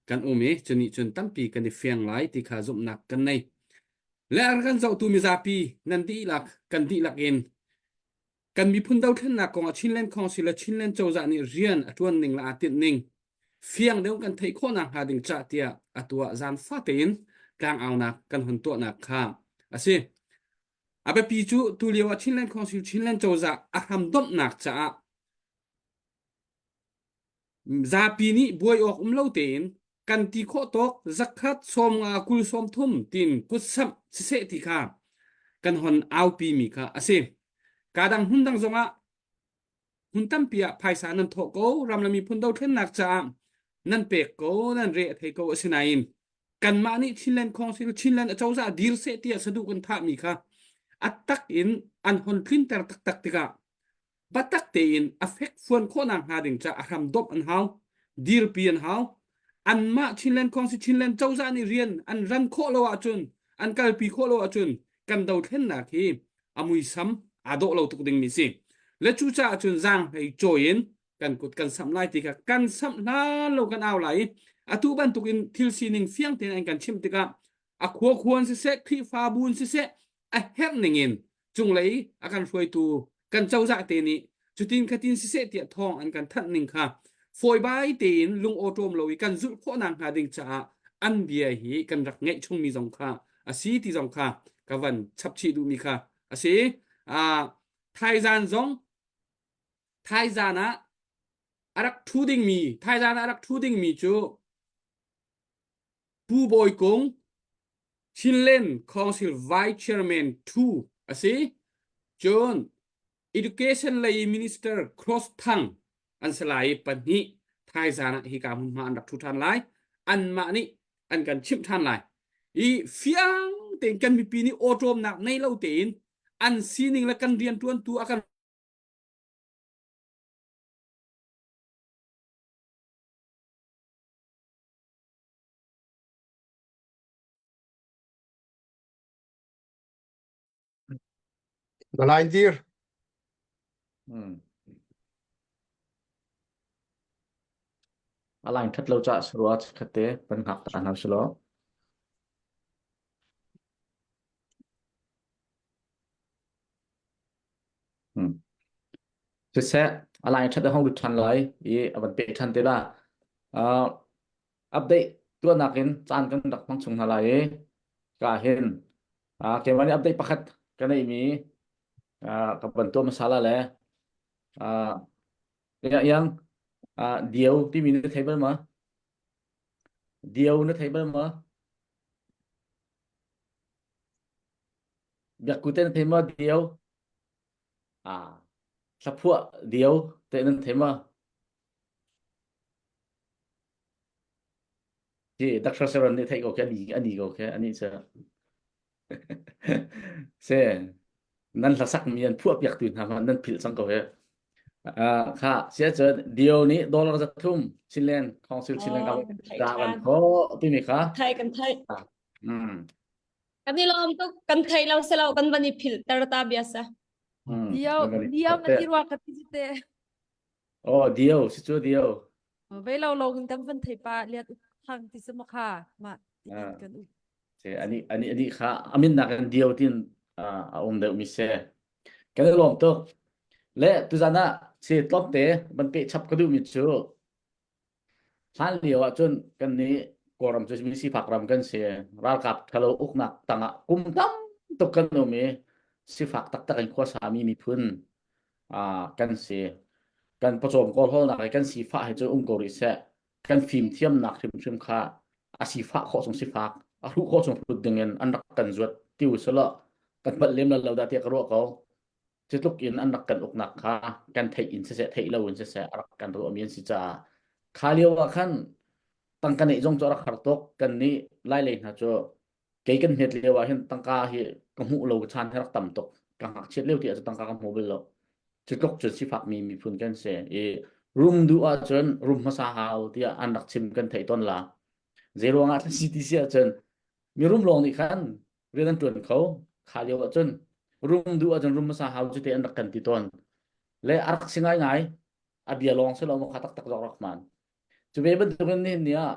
kan um i cunih cun tampi kan i fiang lai ti kha zumhnak kan nei. Le a kan zohtu mizapi nan dihlak kan dihlak in kan miphun dothlennak kong ah Chinland Council le Chinland cozah nih rian a ṭuan ning le aa tinh ning fiang deuh kan theih khawh nakhnga ding cah tiah atu ah zaanfa tein tlangaunak kan hun tuahnak kha a si. A biapi cu tulio ah Chinland Council Chinland cozah a hram domhnak caah Zapi nih buai awk um lo tein kan ti khawh tawk zakhat 50 kul 30 tiin kutsamh siseh ti kha kan hon aupi mi kha a si. Ka dang hmun dang zongah hmun tampi ah phaisa nan thawh ko ram le miphun dothlennak caah nan pek ko nan re a thei ko asinain kanmah nih Chinland Council Chinland acozah dir seh tiah saduh kan thahmi kha a tak in an hon tlinter taktak tikah Biatak tein a fekfuan khawhnak hnga ding caah a hram domh an hau, dirpi an hau. Anmah Chinland Council Chinland cozah nih rian an ran khawh lo ahcun, an kalpi khawh lo ahcun kan dothlennak hi a muisam aa dawh lo tuk dingmi si. Le cucaah cun zaanghlei cawi in kan kut kan samh lai ti kha kan samh hlan lo kan au lai i atu bantukin thil sining fiang tein an kan chimh tikah a khua khuan siseh Khrihfabu in siseh a herh ningin cunglei a kan hruaitu kan cozah te nih cutin khatin siseh tiah thawng an kan thanh ning kha fawibai tein lung awṭawm lo i kan zulh khawhnak hnga ding caah an bia hi kan rak ngeih chungmi zong kha a si ti zong kha ka van chapchih duhmi kha a si. Uh, thaizan zong thaizan ah a rak ṭhu dingmi thaizan ah a rak ṭhu dingmi cu Pu Bawi Kung, Chinland Council Vice Chairman 2 a si. Cun Education lei Minister Cross Thang an si lai i pahnih thaizan ah hika hmunhma an rak ṭhu ṭhan lai. Anmah nih an kan chimh ṭhan lai. I fiang tein kan mipi nih awṭawmnak nei lo tein an sining le kan rianṭuantu a kan Na line dir. Hmm. A line that lo cha sarua khatte pan hngak ta hna silo. Hmm. Siseh a line that hong lut than lai i avan pe than te la. Uh, update tuahnak in caan kan rak hmang chung hna lai i ka hin uh, keimah nih update pakhat ka neihmi uh, ka ban tuah hmasa la le uh, yang uh, dio timi na thei bal ma dio na thei bal ma biakku te na thei ma dio ah thlaphuah dio te nan thei ma Hi Dr. Sharon nih theih ko khi ani ani ko khi ani cu se nan hlasak mi an phuah piak tu hna hmanh nan philh cang ko he uh, kha sia cun Dio nih dollar za thum Chinland Council Chinland Oh, kan theih da kan ṭhan. kho timi kha Thai kan thai. mm Kan i lawm tuk kan thei lo selo kan van i philh ter ta bia sa. mm Dio nan van i Dio philh na te. ti rua ka ti te. Oh Dio si cu Dio Vei lo lo in kan van thei pa liat thang ti sama kha ma ti Ah. kan u. Se ani ani ani kha amin nak in Dio tin a um deuh mi se kan i lawm tuk le tuzan ah si tlawm te ban pe chap ka duh mi cu Hlan lio ahcun kan nih Kawlram cu mi sifak ram kan si. Ralkap ṭhalo uknak tangah kum tam tuk kan um i sifak taktak in khuasami miphun ah kan si. Kan pawcawm kawlhawlnak i kan sifah hi cu um ko rih seh. Kan fimthiamnak hrimhrim kha a sifah khawh chung sifak, a hruh khawh chung hrut dingin an rak kan zuat ti usulaw kan palh lem lo dah tiah ka ruah ko. Cutluk in an rak kan uknak kha kan theih in siseh theih lo in siseh a rak kan ruahmi an si caah kha lio ah khan tangka neih zong cu a rak har tuk kan nih Lailei hna cu kei kan hmet lio ah hin tangka hi ka hmuh lo chan hi rak tam tuk ka ngakchiat lio ti ah cu tangka ka hmu bal lo cutluk cun sifakmi miphun kan si i rum duh ahcun rum hmasa hau tiah an rak chim kan theih tawn la zei ruangah si ti si ahcun mirum lawng nih khan rian an ṭuan kho kha lio ahcun rum duh ahcun rum hmasa hau cu te an rak kan ti tawn le a rak si ngaingai a bia lawng si lo maw kha taktak zong rak hmaan cu ve bantukin nihin ni ah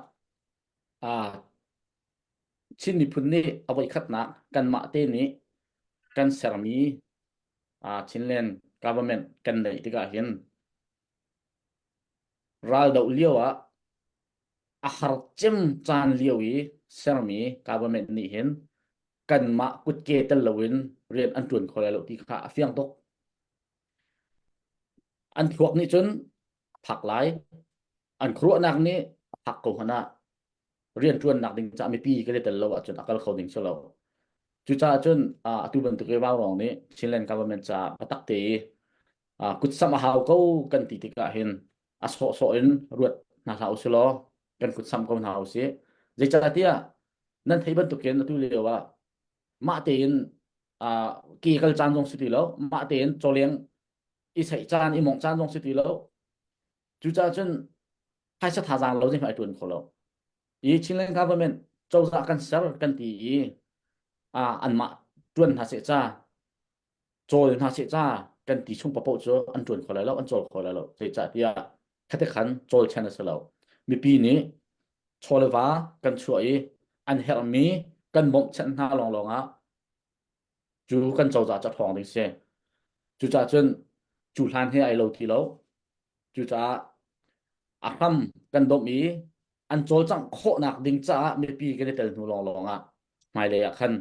ah. Chin miphun nih a voikhatnak kanmah te nih kan sermi Chinland government kan neih tikah hin raldoh lio ah a har cem caan lio i sermi government nih hin kanmah kutke tel loin rian an ṭuan kho lai lo ti kha a fiang tuk. An thluak nih cun a phak lai, an khuaruahnak nih a phak ko hmanh ah rianṭuannak ding caah mipi kan i tel lo ahcun a kal kho ding si lo. Cucaah cun atu bantuk i Vaurawng nih Chinland government caah biatak te i kutsamh a hau ko kan ti tikah hin a sawhsawh in ruat hna hlah usih law kan kutsamh ko hna usih. Zeicahtiah nan theih bantukin atu lio ah mah tein ke kal caan zong si ti lo, mah tein cawleng i saih caan, i mongh caan zong si ti lo. Cucaah cun phaisa thazaang lo zeihmanh ai ṭuan kho lo. I Chinland government cozah kan ser kan ti i anmah ṭuan hna seh ca, cawl hna seh ca kan ti chung paoh cu an ṭuan kho lai lo, an cawl kho lai lo. Zeicahtiah khate khan cawl chan a si lo. Mipi nih chaw le va kan chuah i an herhmi kan bawmhchanh hna lawnglawng ah cu kan cozah ca ṭhawng ding si. Cucaah cun cu hlan he ai lo ti lo. Cucaah a hram kan domh i an cawlcangh khawhnak ding caah mipi kan i tel hnu lawnglawng ah hmailei ah khan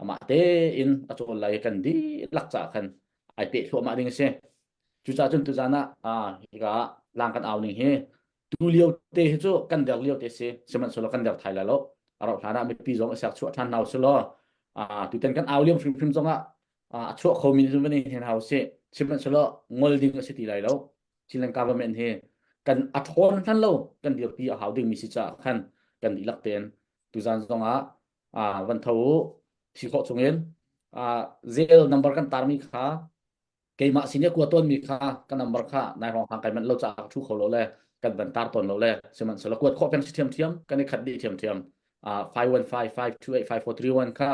amah tein a cawl lai kan dihlak caah khan ai peh thluahmah ding a si. Cucaah cun tuzan ah hika ah tlang kan au ning hi tu lio te hi cu kan der lio te si sihmanhsehlaw kan der thai lai lo a rauh hlan ah mipi zong i ser chuah ṭhan hna usih law tutan kan au liam hrimhrim zong ah a chuah khomi cu van in hau sih sihmanhsehlaw ngol ding a si ti lai lo Chinland government hi kan a ṭhawn hlan lo kan dirpi a hau dingmi si caah khan kan dihlak tein tuzan zong ah van tho u thi khawh chungin zel number kan tarmi kha keimah sin i kua tawnmi kha ka number kha nai hrawng hang kai manh lo caah ka ṭhu kho lo le kan van tar tawn lo le sihmanhsehlaw kuat khawh peng si ṭhiamṭhiam kan i khat dih ṭhiamṭhiam 515 528 5431 kha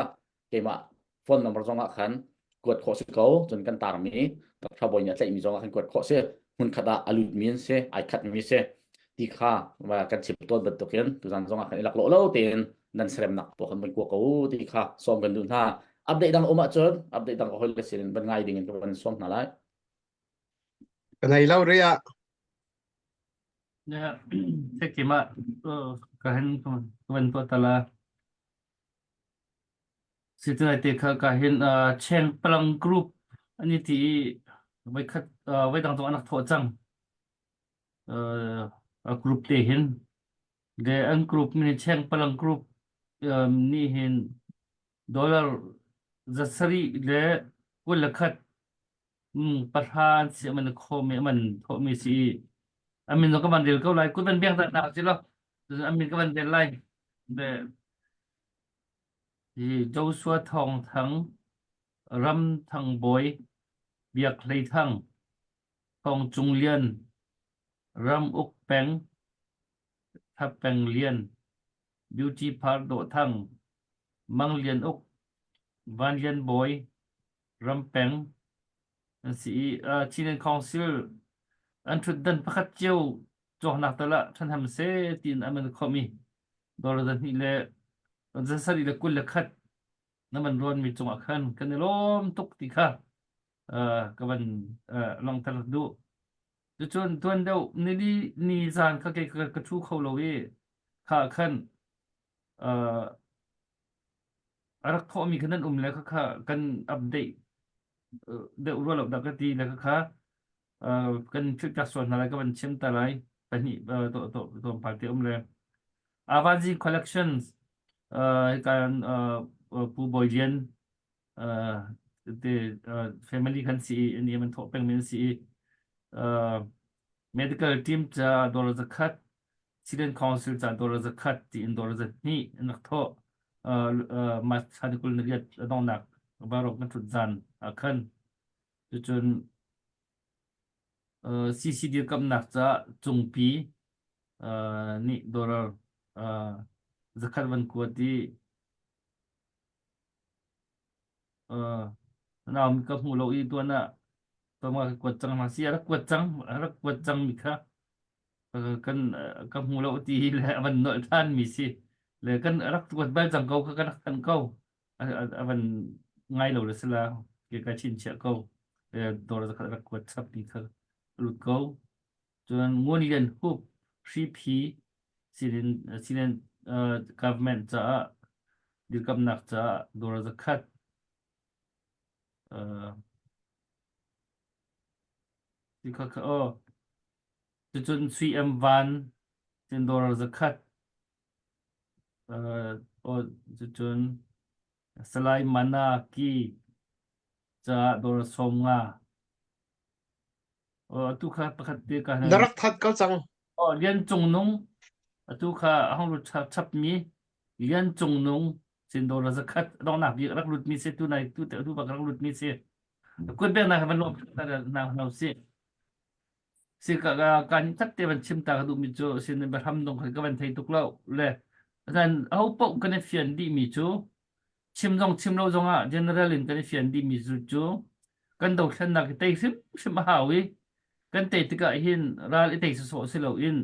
keimah phone number zong ah khan kuat khawh si ko cun kan tarmi Dr. Bawi nih a tlaihmi zong ah khan kuat khawh si hmunkhat ah a lutmi an si ai khatmi si ti kha kan chim tawn bantukin tuzan zong ah khan i laklawh lo tein nan seremnak pawl khan van kua ko ti kha sawm kan duh hna update dang um ahcun update dang ka hoi le sin in van ngai ding in ka van sawm hna lai Ka nei lo ri ah. Ya, keimah ka hen ka van tuah tala. Situnai te kha ka hin Cheng Palang Group an i ti i voikhat voidang zong an rak thawh cang. A group te hin le an group min Cheng Palang Group nih hin dollar zasarih le 21 pahra an si man khomi man thawhmi si i a min zong ka van rel ko lai kut van biang ta si lo a min ka van rel lai be Hi Joshua Thawng Thang, Ram Thang Bawi, Biak Hlei Thang, Thawng Cung Lian, Ram Uk Peng, Tha Peng Lian, Beauty Par Dawh Thang, Mang Lian Uk, Van Lian Bawi, Ram Peng an si i uh, Chinland Council an ṭhutdan pakhat cio cawknak tal ah ṭhahnem seh tiin an man khawhmi dollar zahnih le zasarih le 21 na man rawnmi cungah khan kan i lawm tuk ti kha uh, ka van uh, langhter duh. Cucun tuan deuh nili ni zan kha kei ka, ka ṭhu kho lo i kha khan uh, a rak thawhmi kha nan um le kha kha kan update deuh rua lo dah ka ti le kha kha kan philhtak sual hna lai ka van chim ta lai pahnih tlawmpal te um le Avazi Collections kan Pu Bawi Lian te family kan si i an man thawh peng mi an si i medical team ca dollar zakhat Student Council ca dollar zakhat tiin dollar zahnih an rak thawh March thla ni 28 a donghnak varok na ṭhut zan ah khan cucun CC dirkamnak caah cungpi nih dollar zakhat van kuat i nau ka hmu lo i tuan ah tama ka kuat cang hna si a rak kuat cang a rak kuat cang mi kha kan ka hmu lo ti le a van nolh than mi si. Le kan rak tuat bal cang ko kha kan rak thanh ko. A van ngai lo le sila ke ka chin chiah ko. Dollar zakhat rak kuat chap ti kha lut ko. Cun Ngun Lian Hup Hriphi sinin sinin government caah dirkamnak caah dollar zakhat ti kha kha aw cucun Sui M Van cun dollar zakhat aw cucun Salai Mana Ki caah dollar 50 Atu kha pakhat te ka Na rak that ko cang. Oh, Lian Cung Nung atu kha a hong lut chap mi Lian Cung Nung sin dollar zakhat donghnak bik rak lut mi si tu nai tu te tu bak rak lut mi si kut bek na van lom na hno si si ka ka kan that te van chim ta ka duh mi cu sin bahram dong kha ka van thei tuk lo le zan ho po kan i fian dih mi cu chim zong chim lo zong ah general in kan i fian dihmi cu cu kan dothlennak i tei hrimhrim a hau i kan tei tikah hin ral i tei sawsawh si loin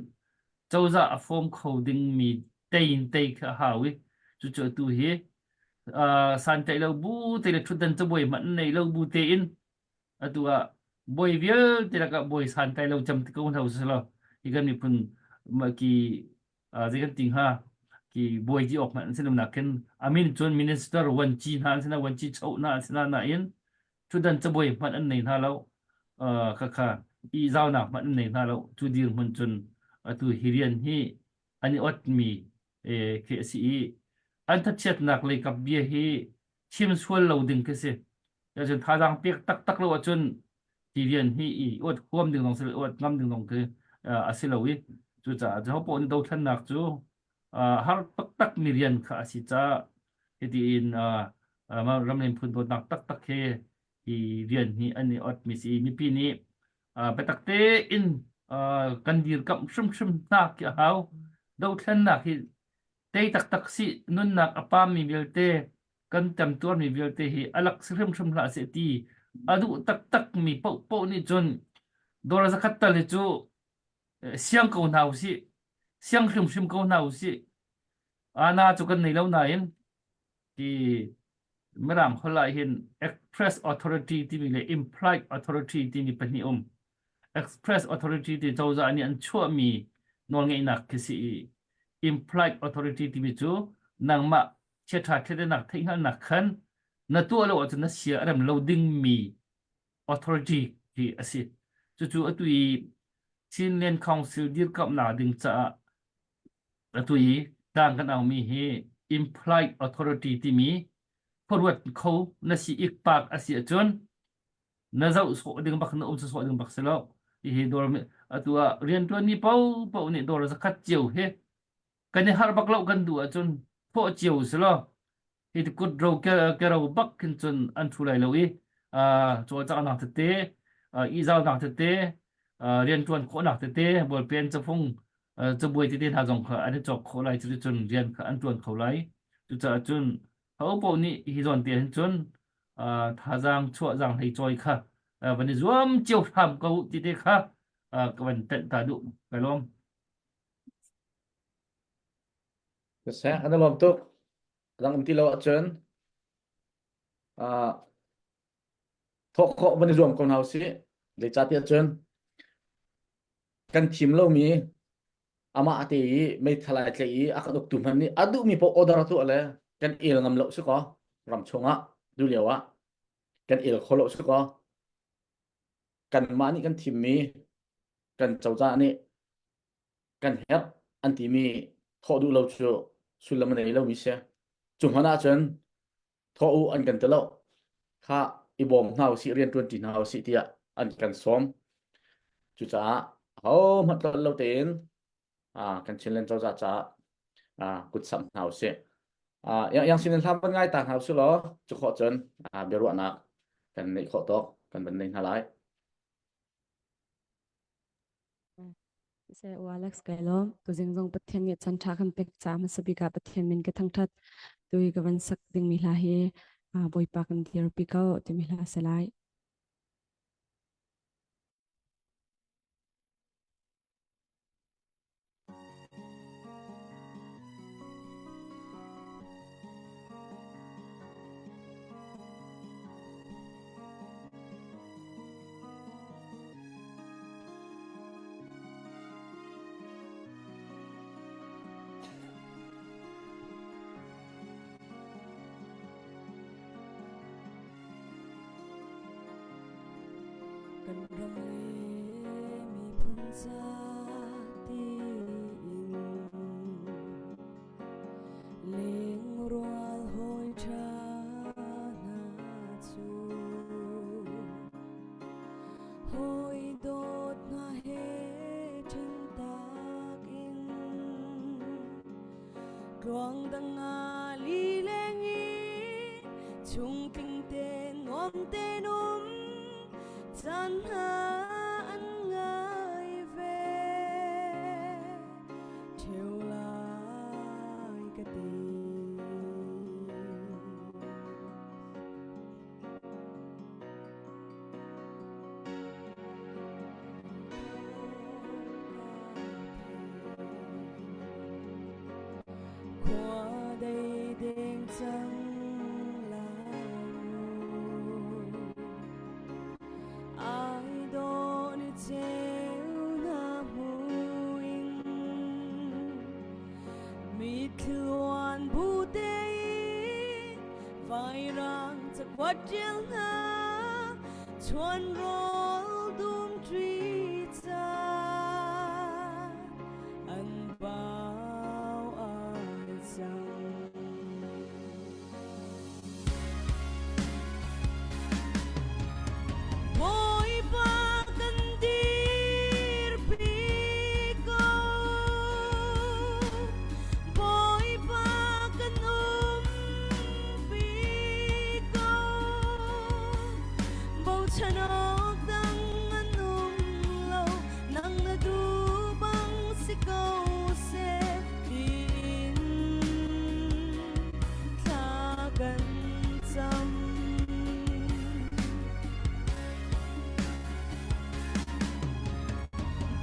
cozah a form kho dingmi tei in tei kha a hau i cucu atu hi uh, santlaih lo bu te le ṭhutdan cabuai hmanh nei lo bu tein atu ah bawi vialte lakah bawi santlai lo cem ti ko hna usih law hi kan miphun ki zei kan ti hnga ki bawi ti awk hmanh an si lo nakin amin cun minister wanci hna an si na wanci cho hna an si na nain ṭhutdan cabuai hmanh an nei hna lo khakha i zaunak hmanh an nei hna lo cu dirhmun cun atu hi rian hi an i otmi khi a si i an thachiatnak lei kap bia hi chim sual lo ding khi si. Cun thazaang pek taktak lo ahcun hi rian hi i uat huam ding zong si lo uat ngam ding zong khi a si lo i cucaah hopoh nih dothlennak cu har taktak mi rian kha a si caah hiti in ramleng phun dawtnak taktak he hi rian hi an i ot mi si mipi nih biatak tein kan dirkamh hrimhrim hna khi a hau dothlennak hi tei taktak si nunnak a pammi vialte kan temtuarmi vialte hi a lak si hrimhrim hlah seh ti a duh taktakmi paohpaoh nih cun dollar zakhat tal hi cu siang ko hna usih siang hrimhrim ko hna usih ana cu kan nei lo nain ti mirang holh ah hin express authority timi le implied authority timi pahnih um express authority ti cozah nih an chuahmi nawlngeihnak khi si i implied authority timi cu nangmah chiaṭha thleidannak theihhngalhnak khan na tuah lo ahcun na sia a rem lo dingmi authority hi a si. Cucu atu i Chinland Council dirkamhnak ding caah atu i tlang kan aumi hi implied authority timi khuaruat kho na si ikpak a si ahcun na zoh sawh ding bak na um sawh ding bak si lo. Hihi dawr atu ah rianṭuanmi paohpaoh nih dawr zakhat cio hi kan i harh bak lo kan duh ahcun thawh cio si law hi kut ro ke ro bak khin cun an thu lai lo i cawlcanghnak tete ihzaunak tete rianṭuan khawhnak tete bawlpen cafung cabuai tete hna zong kha an i cawk khawh lai cuticun rian kha an ṭuan kho lai cucaah cun hopaoh nih hi zawn te hin cun thazaang chuah zaang hlei cawi kha van i zuam cio hram ko ti te kha ka van tenh ta duh ka lawm Siseh, an i lawm tuk. Dang um ti lo ahcun uh, thawh khawh van i zuam ko hna usih. Zeicahtiah cun kan thim lomi amah te i meithal ai tlaih i a kan uktu hmanh nih a duhmi paoh order a tuah le kan el ngam lo si kaw ram chungah du lio ah kan el kho lo si kaw kanmah nih kan thimmi kan cozah nih kan herh an timi thawh duh lo cu sullam a nei lomi si. Cu hmanh ahcun thawh u an kan ti lo. Kha i bawm hna usih rian ṭuan ṭi hna usih tiah an kan sawm. Cucaah ahohmanh tlolh lo tein kan Chinland cozah caah kut samh hna usih. Yang yang sinin hla van ngai ta hna usih law cu khawh cun biaruahnak kan neih khawh tawk kan van nei hna lai. Seh u Alex kai lawm. Tuzing zong Pathian nih chan ṭha kan pek caah hmasa bik ah Pathian min ka thangṭhat. Tu hi ka van sak dingmi hla hi Bawipa kan dirpi ko timi hla a si lai. Kan ram le miphun ca tiin lengrual hawi ṭha hna cu hawi dawt hna he ṭhen tak in tluang dang ah lileng i chungtling te nuam tein um caan hna an ngai ve ṭheo lai ka ti. Khua dei deng cang lai mu ai dawh ni ceu na hmu in mitthli luan bu tein vairang cakuat ṭial hna chuan rawl dum ṭi ca an bau ai cang. Bawipa kan dirpi ko. Bawipa kan umpi ko. Bochan awk dang an um lo. Nang na duh bang si ko seh tiin thla kan cam.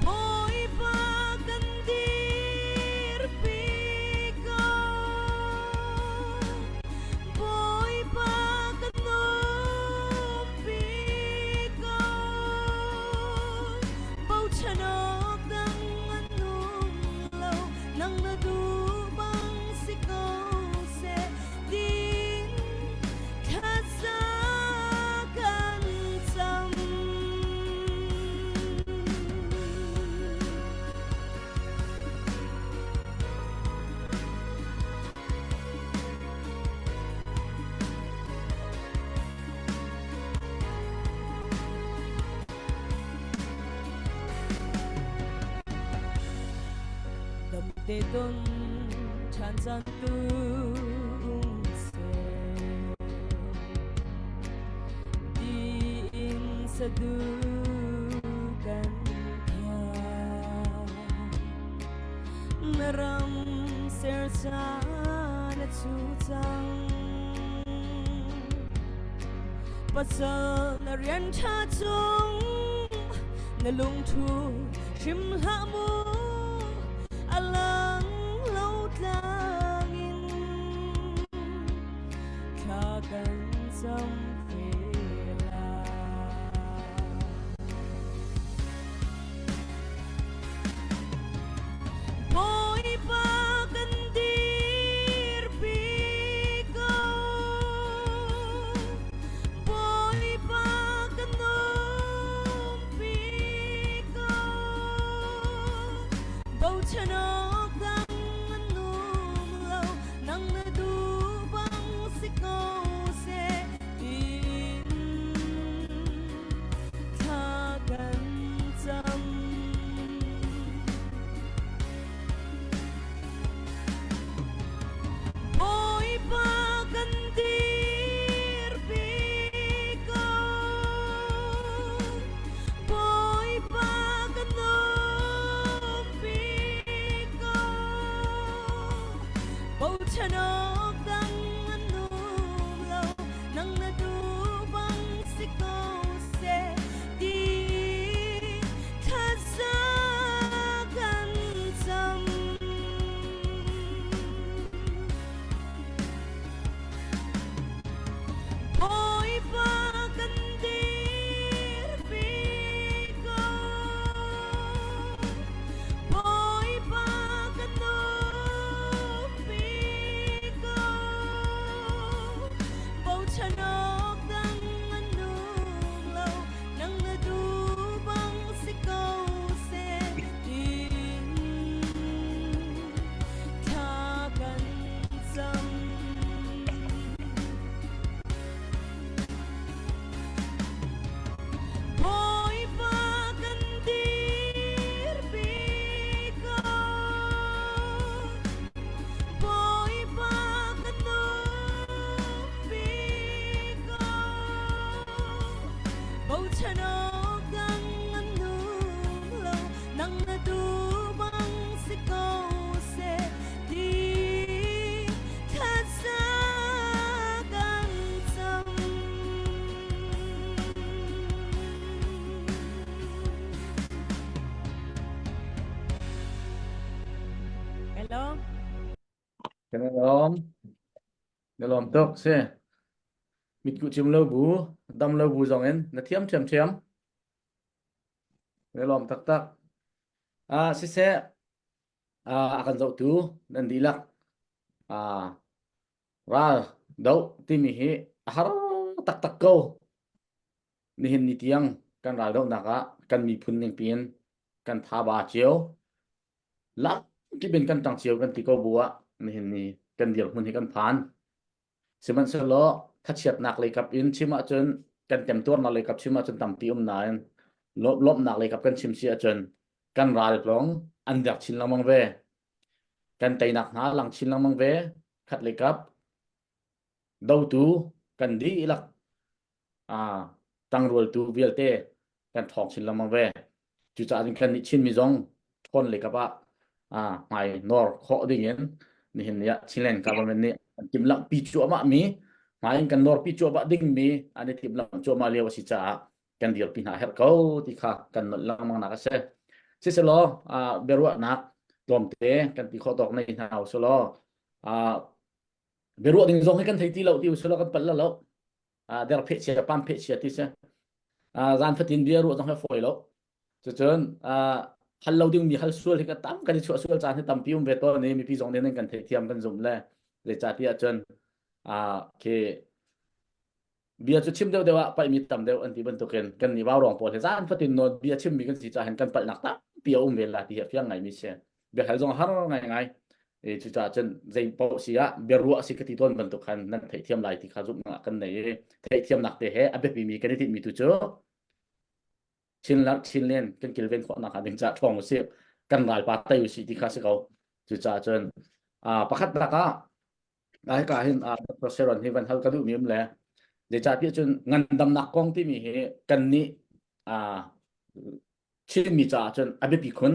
Bawipa kan dirpi ko. Bawipa kan umpi ko. Bochan awk dang an um lo. Nang na duh bang si ko seh din thlaza kan cam. Damte ton ṭhan caan tu um seh. Tiin sadu kan tha. Na ram ser caan a cu cang. Pasal na rian ṭha cung na lungthu hrim hlah mu a lang lo tlang in thla kan cam ve lai. Bawipa kan dirpi ko. Bawipa kan umpi ko. Bochan awk dang an um lo, nang na duh bang si ko seh tiin thla kan cam. Bawipa kan dirpi ko. Bawipa kan umpi Kan i lawm. Na lawm tuk si. Mitkuh cim lo bu, dam lo bu zong in na thiam ṭhiamṭhiam. Na lawm taktak. Ah, siseh, ah, a kan zohtu nan dihlak. Ah, ral doh timi hi a har taktak ko. Nihin ni tiang kan ral dohnak ah kan miphun ningpi in kan thaba cio. Lamkip in kan ṭang cio kan ti ko bu ah nihin ni kan dirhmun hi kan phan. Sihmanhsehlaw thachiatnak leikap in chim ahcun kan temtuarnak leikap chim ahcun tampi um nain lawmhnak leikap kan chim si ahcun kan ral lawng an dek chin lengmang ve. Kan teinak hna lang chin lengmang ve. Khat leikap dotu kan dihlak aa tangrualtu vialte kan ṭhawng chin lengmang ve. Cucaah cun kannih Chinmi zong ṭhawn leikap ah aa hmai nawr khawh ding in nihin ni ah Chinland government nih an timhlamhpi cuahmah mi hmai in kan nawrpi cuahmah dingmi an i timhlamh cuahmah lio a si caah kan dirpi hna a herh ko ti kha kan nolh lengmang nak a si. Siselaw aa biaruahnak tlawmte kan ti khawh tawk nei hna usulaw aa biaruah ding zong hi kan thei ti lo ti usulaw kan palh lo. uh, der pheh chia pam pheh chia ti si uh, zan fatin bia ruah zong he fawi lo cucun uh, hal lo ding mi hal sual hi ka tam kan i chuah sual caan hi tampi um ve tawn i mipi zong nih kan theithiam kan zum le zeicah ti ahcun uh, khi bia cu chim deuh deuh ah paih mi tam deuh an ti bantukin kan nih vau rong pawl hi zan fatin nawn bia chim mi kan si caah hin kan palhnak tampi a um ve la ti hi a fiang ngai mi si biahal zong har ngai ngai e cucaah cun zei paoh si ah biaruah si ka ti tawn bantuk khan nan theihthiam lai ti kha zumhnak kan nei i theihthiamnak te he a biapi mi kan i tinhmi tu cu Chinland Chinland kan kilven khawhnak hnga ding caah ṭhawng usih kan ralpa tei usih ti kha si ko cucaah cun pakhat nak ah hika hin Dr. Sharon hi van hal ka duhmi um le zeicahtiah cun ngandamnak kong timi hi kan nih Chinmi caah cun a biapi khun.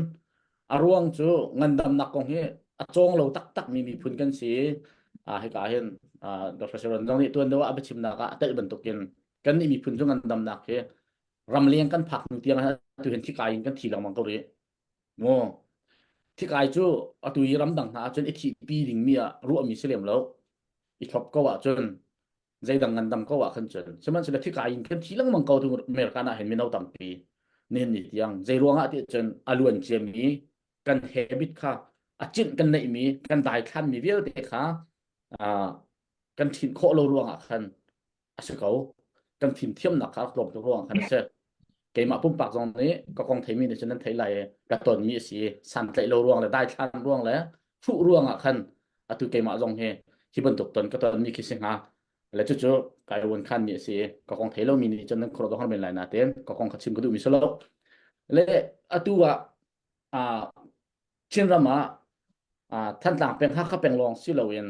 A ruang cu ngandamnak kong hi a cawng lo taktakmi miphun kan si. Ah hika hin Dr. Sharon zong nih tuan deuh ah a biachimnak ah a telh bantukin kan nih miphun cu ngandamnak hi ramleng kan phak hnu tiang atu hin thikai in kan thi lengmang ko rih. Mu thikai cu atu i ramdang hna ahcun i thihpi dingmi ah ruahmi si lem lo. I thlop ko ahcun zeidang ngandam ko ah khan cun sihmanhsehlaw thikai in kan thi lengmang ko tu America ah hin mino tampi nihin ni tiang zei ruangah ti cun a luan ciami kan habit kha a cinh kan neihmi kan daithlanmi vialte kha kan thin khawh lo ruangah khan a si ko kan fimthiamnak kha tlawm tuk ruangah khan a si keimah pumpak zong nih ka kong theimi nih cun nan theih lai i ka tonmi a si santlaih lo ruang le daithlan ruang le hruh ruangah khan atu keimah zong hi hi bantuk ton ka tonmi khi si hnga le cucu kai ruan khan mi a si ka kong thei lomi nih cun nan khuaruah dong men lai nain ka kong kha chim ka duhmi si lo le atu ah Chinram ah Thantlang peng Hakha peng lawng si loin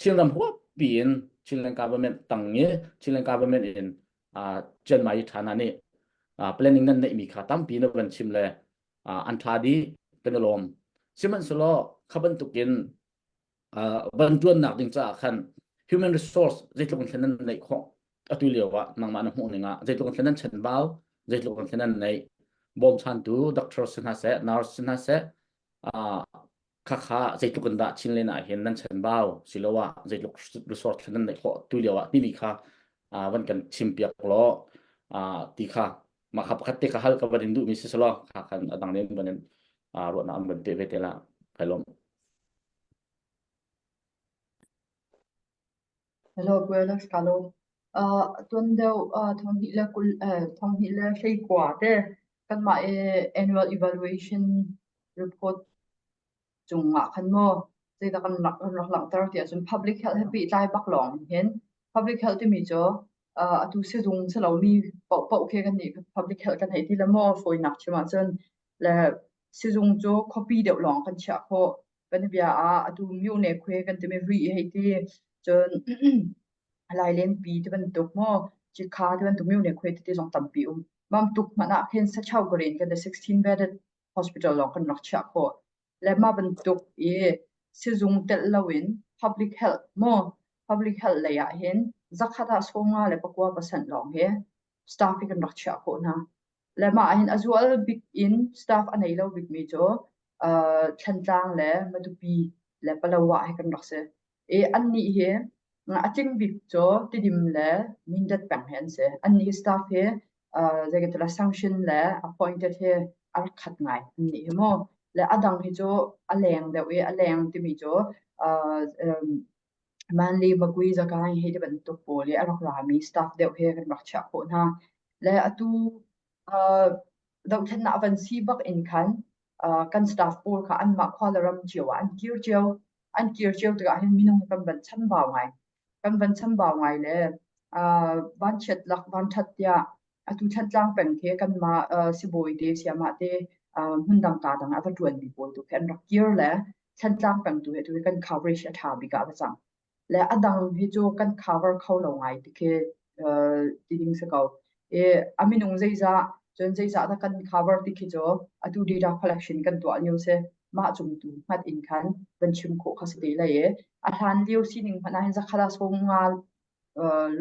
Chinram huappi in Chinland government tang i Chinland government in Chiang Mai ṭhana nih planning nan neihmi kha tampi na van chim le an ṭha dih kan i lawm. Sihmanhsehlaw kha bantukin van ṭuannak ding caah khan human resource zeitluk in thlen nan neih khawh atu lio ah nangmah na hmuh ning ah zeitluk in thlen nan chanbau zeitluk in thlen nan neih bawmchantu doctor si hna seh nurse si hna seh khakha zeitluk in dah Chinland ah hin nan chanbau siloah zeitluk resource thlen nan neih khawh tu lio ah timi kha van kan chim piak law ti kha mah kha pakhat te kha hal ka van in duhmi si selaw kha khan a dang nen van in ruahnak an van pe ve te la kai lawm. Hello, Buenos Kalo. Uh, tuan deuh uh, thong hnih le kul eh, thong hnih le hlei kua te kanmah i annual evaluation report cungah khan maw zeidah kan rak kan rak langhter ti ahcun public health he pehtlai bak lawng hin public health timi cu uh, atu sizung si lomi paohpaoh khi kan nih public health kan hei ti le maw fawinak chim ahcun le sizung cu khuapi deuh lawng kan chiah khawh kan bia ah atu myone khuai kan timi ri hei ti cun Lailenpi ti bantuk maw Cikha ti bantuk myone khuai tete zong tampi um mam tuk hmanh ah khin Sachau Green kan 16 bedded hospital lawng kan rak chiah khawh. Le mah bantuk i sizung telh loin public health maw public health lei ah hin zakhat ah 59% lawng hi staff hi kan rak chiah khawh hna. Le mah ah hin a zual bik in staff a nei lo bikmi cu uh, Thantlang le Matupi le Palawa hi kan rak si. I annih hi a tling bik cu Tidim le Mindat peng hi an si. Annih staff hi zei kan ti lai sanction le appointed hi a rak khat ngai annih hi mu. Le a dang hi cu a leng deuh i a leng timi cu Manli Magui Zagai hi ti bantuk pawl i a rak rami staff deuh hi kan rak chiah khawh hna. Le atu dohthlennak van si bak in khan kan staff pawl kha anmah khua le ram cio ah an kir cio. An kir cio tikah hin minung kan van chambau ngai. Kan van chambau ngai le vanchiat lak vanṭhat tiah atu Thantlang peng khi kanmah sibawi te siamah te hmundang ka dang ah va ṭuanmi pawl tu khi an rak kir le Thantlang peng tu hi atu hi kan coverage a ṭha bik ah va cang. Le a dang hi cu kan cover kho lo ngai ti khi ti ding si ko. I a minung zeizah cun zeizah dah kan cover ti khi cu atu data collection kan tuah lio si. Mah cung tu hngat in khan van chim khawh kha si te lai i a hlan lio sining hmanh ah hin zakhat ah sawm nga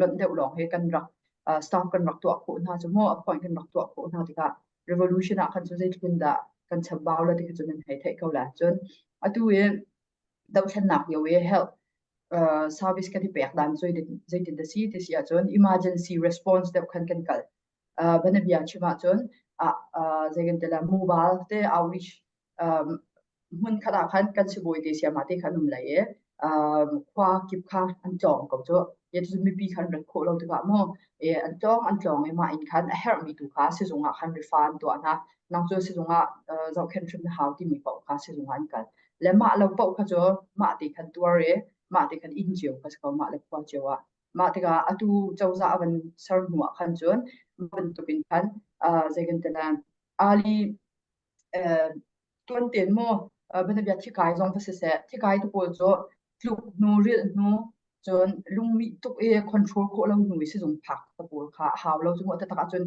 lonh deuh lawng hi kan rak staff kan rak tuah khawh hna cu mu appoint kan rak tuah khawh hna tikah revolution ah khan cu zeitluk in dah kan chambau la ti kha cu nan hei theih ko la. Cun atu i dohthlennak lio i health uh, service kan i pek dan zeitin zeitin da si ti si ahcun emergency response deuh khan kan kal. Uh, banabia chim ahcun uh, uh, zei kan ti la mobile te outreach um, hmun khat ah khan kan sibawi te siama te khan um lai i um, khua kip kha an tlawng ko cu ye cu mipi khan rat khawh lo tikah mu e an tlawng an tlawng i mah in khan a herhmi tu kha sizung ah khan rifa an tuah hna nang cu sizung ah uh, zohkhenh hrim na hau timi paoh kha sizung ah an kal le mah lo paoh kha cu mah te khan tuar i mah te khan inn cio kha si ko mah le khua cio ah mah tikah atu cozah a van ser hnu ah khan cun bantuk in khan uh, zei kan ti la ali tuan tein mu bianabia thikai zong va siseh thikai te pawl cu tluk hnu rilh hnu cun lungmih tuk i control khawh lo hnu i sizung phak te pawl kha a hau lo cu mu taktak ahcun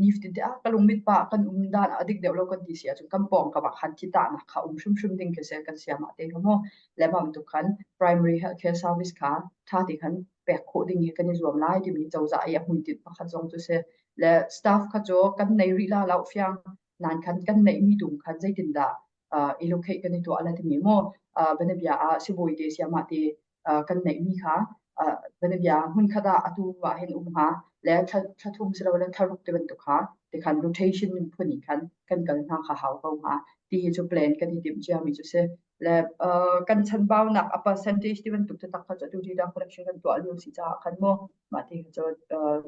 nifatin te ah ka lungmit pah kan um dan a dik deuh lo kan ti si ahcun kan pawng ka bak khan thi tahnak kha um hrimhrim ding khi si kan siam ah te kha mu le mah bantuk khan primary health care service kha tha te khan pek khawh ding hi kan i zuam lai timi cozah i a hmuitinh pakhat zong cu si le staff kha cu kan nei rih la lo fiang nan khan kan neihmi tum khan zeitindah uh, allocate kan i tuah la timi mu uh, banabia ah sibawi te siamah te uh, kan neihmi kha uh, banabia hmun khat ah atu ah hin um ha le thla thum silo le thlaruk te bantuk kha te khan rotation phun in khan kan kal hna kha hau ko ha ti hi chu plan kan i timh cia mi chu si le uh, kan chanbaunak a percentage ti bantuk te tak kha chu atu data collection kan tuah lio si caah khan mu mah ti kha chu uh,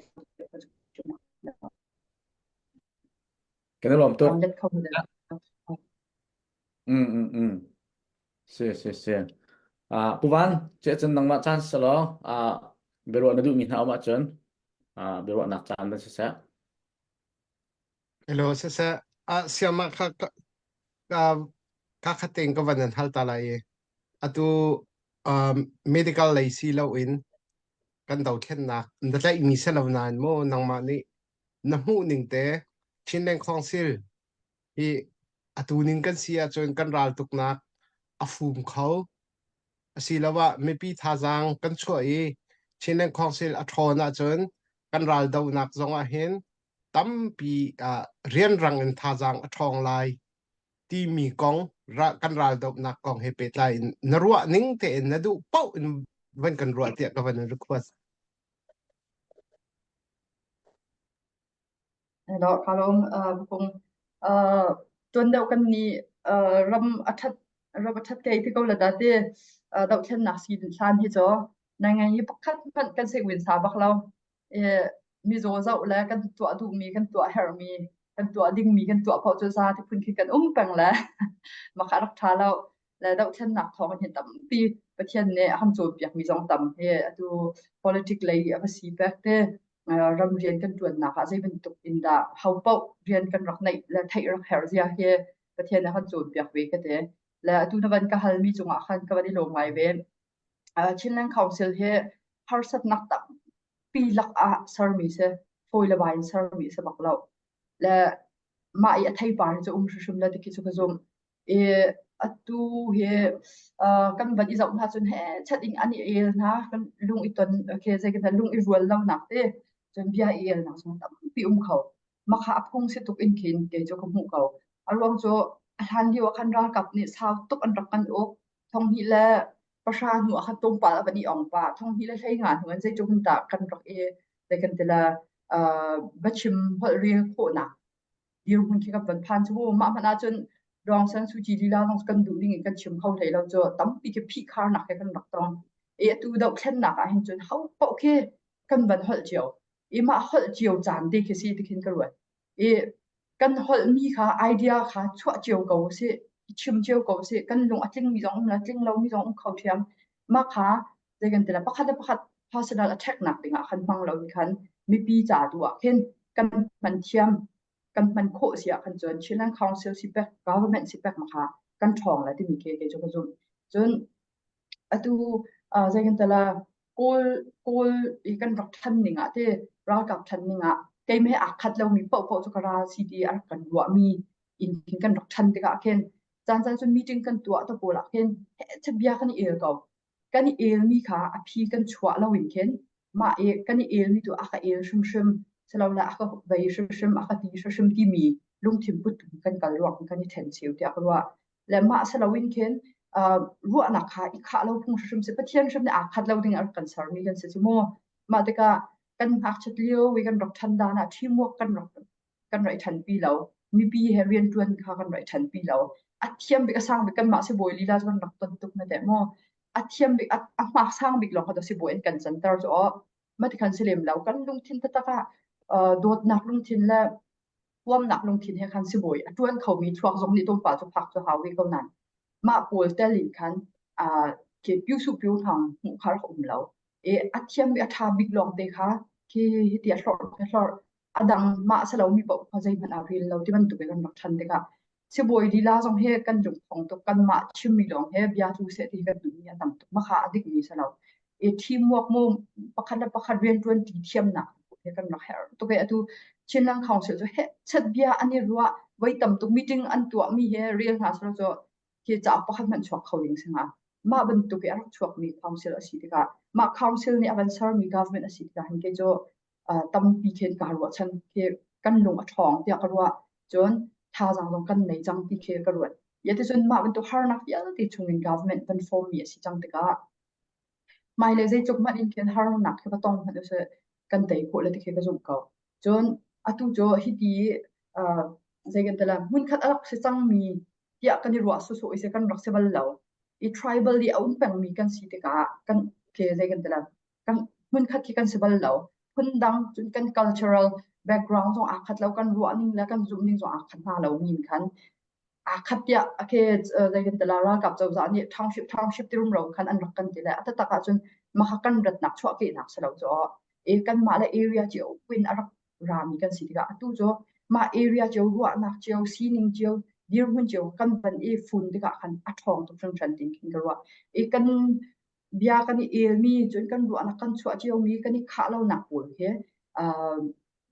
Kan i lawm tuk. Let kho Mm mm mm. Si si si. Ah Pu Van, ceh cun nangmah caan selaw ah biaruah na duhmi hna um ahcun ah biaruahnak caan van siseh. Hello, siseh. Ah, siama kha ka ka ka khating ka van an hal ta lai i. Atu um, medical lei si lo in kan dothlennak na tlaihmi si lo nain maw nangmah nih na hmuh ning te Chinland Council hi atu ning kan si ahcun kan raltuknak a fum kho asiloah mipi thazaang kan chuah i Chinland Council a ṭhawn ahcun kan raldohnak zong ah hin tampi uh, rianrang in thazaang a ṭhawng lai timi kong kan raldohnak kong he pehtlai in na ruah ning tein na duh paoh in van kan ruah tiah ka van request. Hello, kalom kung tuan deuh kan ni ram a that ram a that kei ti ko la da te dohthlennak si hlan hi cho nai ngai hi pakhat hmanh kan se win sa bak lo mizaw zoh le kan tuah duhmi kan tuah herhmi kan tuah dingmi kan tuah paoh cu za ti phun khi kan um peng le mah rak ṭha lo le dohthlennak thawng hin tampi Pathian nih a kan cawnpiakmi zong tam hi atu politic lei a va si pek te ram rian kan ṭuannak ah zei bantuk in dah ho paoh rian kan rak neih le theih rak herh zia hi Pathian a kan cawnpiak ve ka ti le atu na van ka halmi cungah khan ka van i lawm ngai ve Chinland Council hi harsatnak tampi lakah sermi si fawi le bai in sermi si bak lo le mah i a theipar hi cu um hrimhrim le tikhi cu ka zumh i atu hi kan van i zoh hna cun he chat in an i el hna kan lung i ton okay zei kan lung i rual lo nak te cun bia i el nak zong tampi um kho makha a phung si tuk in khin kei cu ka hmuh ko a ruang cu a hlan lio ah khan ralkap nih sau tuk an rak kan uk thong hnih le Pahra hnu ah khan tlawmpal a van i ong pah. 2015 hnu in zeitluk in dah kan rak i zei kan ti la uh, va chim holh rel khawhnak dirhmun khi kan van phan cu mu. Mah hmanh ahcun Aung San Suu Kyi lila zong kan duh ding in kan chim kho hlei lo cu tampi khi phihkharnak he kan rak tong. E atu dohthlennak ah hin cun ho paoh khi kan van holh cio. I mah holh cio caan te khi si ti khin ka ruat. I kan holhmi kha idea kha chuah cio ko usih, i chim cio ko usih. Kan lung a tlingmi zong um la, tling lomi zong um kho ṭhiam. Mah kha zei kan ti la pakhat le pakhat personal attack nak dingah khan hmang lo in khan mipi ca tu ah khin kan hman thiam kan hman khawh si ah khan cun Chinland Council si pek government si pek ma kha kan ṭhawng la timi khi kei cu ka zumh. Cun atu uh, zei kan ti la Kawl Kawl i kan rak ṭhan ning ah te ralkap ṭhan ning ah keimah he aa khat lomi paohpaoh cu ka ral si ti a rak kan ruahmi in khin kan rak ṭhan tikah khin caan caan cun meeting kan tuah te pawl ah khin heh bia kan i el ko. Kan i elmi kha a phi kan chuah lo in khin mah i kan i elmi tu a ka el hrimhrim silole a ka vei hrimhrim a ka ti hrimhrim timi lungthin put kan kal ruang kan i ṭhen cheu tiah ka ruah. Le mah si loin khin uh, ruahnak kha i khah lo phung hrim si Pathian hrim nih aa khat lo ding a rak kan sermi kan si cu mu. Mah tikah kan ngakchiat lio i kan rak ṭhan dan ah teamwork kan rak kan rak i ṭhanpi lo. Mipi he rianṭuan kha kan rak i ṭhanpi lo. A thiam bik a sang bik kanmah sibawi lila cu kan rak ton tuk na teh mu. A thiam bik a, a hmak sang bik lawng kha sibawi an kan canter cu aw. Mah tikhan si lem lo. Kan lungthin taktak ah uh, dawtnak lungthin le huamnak lungthin he khan sibawi a ṭuan khomi thluak zong nih tlawmpal cu phak cu hau ve ko nain mah pawl tel in khan uh, khi pyu su pyu thang hmuh kha rak um lo. E a thiam bik a ṭha bik lawng te kha khi hiti a hlorh a hlorh a dang mah si lomi paoh kha zeihmanh aa rel lo ti bantuk in kan rak ṭhan tikah sibawi lila zong hi kan lungthong tuk kanmah chimmi lawng he bia tu seh ti kan duhmi a tam tuk mah kha a dikmi si lo. I teamwork mu pakhat le pakhat rianṭuan ṭi thiamnak he kan rak herh tuk i atu Chinland Council cu he chat bia an i ruah voi tam tuk meeting an tuahmi he rel hna selaw cu hi cauk pakhat hmanh chuak kho ding si hnga. Mah bantuk i a rak chuakmi council a si tikah mah council nih a van sermi government a si tikah hin kei cu uh, tampi khin kaa ruahchan khi kan lung a ṭhawng tiah ka ruah. Cun thazaang zong kan nei cang ti khi ka ruat. Ya ticun mah bantuk harnak vialte chungin government van form mi a si cang tikah hmailei zeitluk hmanh in khin harnak khi va tong hmanh usih kan tei khawh le ti khi ka zumh ko. Cun atu cu hiti uh, zei kan ti la hmunkhat a rak si cangmi tiah kan i ruah sawsawh i si kan rak si bal lo. I tribal i a um pengmi kan si tikah kan ke zei kan ti la kan hmunkhat khi kan si bal lo. Phundang cun kan cultural background zong aa khat lo, kan ruahning le kan zumhning zong aa khat hna lo mi in khan aa khat tiah okay zei kan ti la ralkap cozah nih township township ti rumro khan an rak kan ti le a taktak ahcun mah kan ratnak chuahkehnak si lo cu e kanmah le area cio in a rak rami kan si tikah atu cu mah area cio ruahnak cio sining cio dirhmun cio kan van i fun tikah khan a ṭhawng tuk hringhran tin khin ka ruah i kan bia kan i elmi cun kan ruahnak kan chuah ciomi kan i khah lonak pawl khi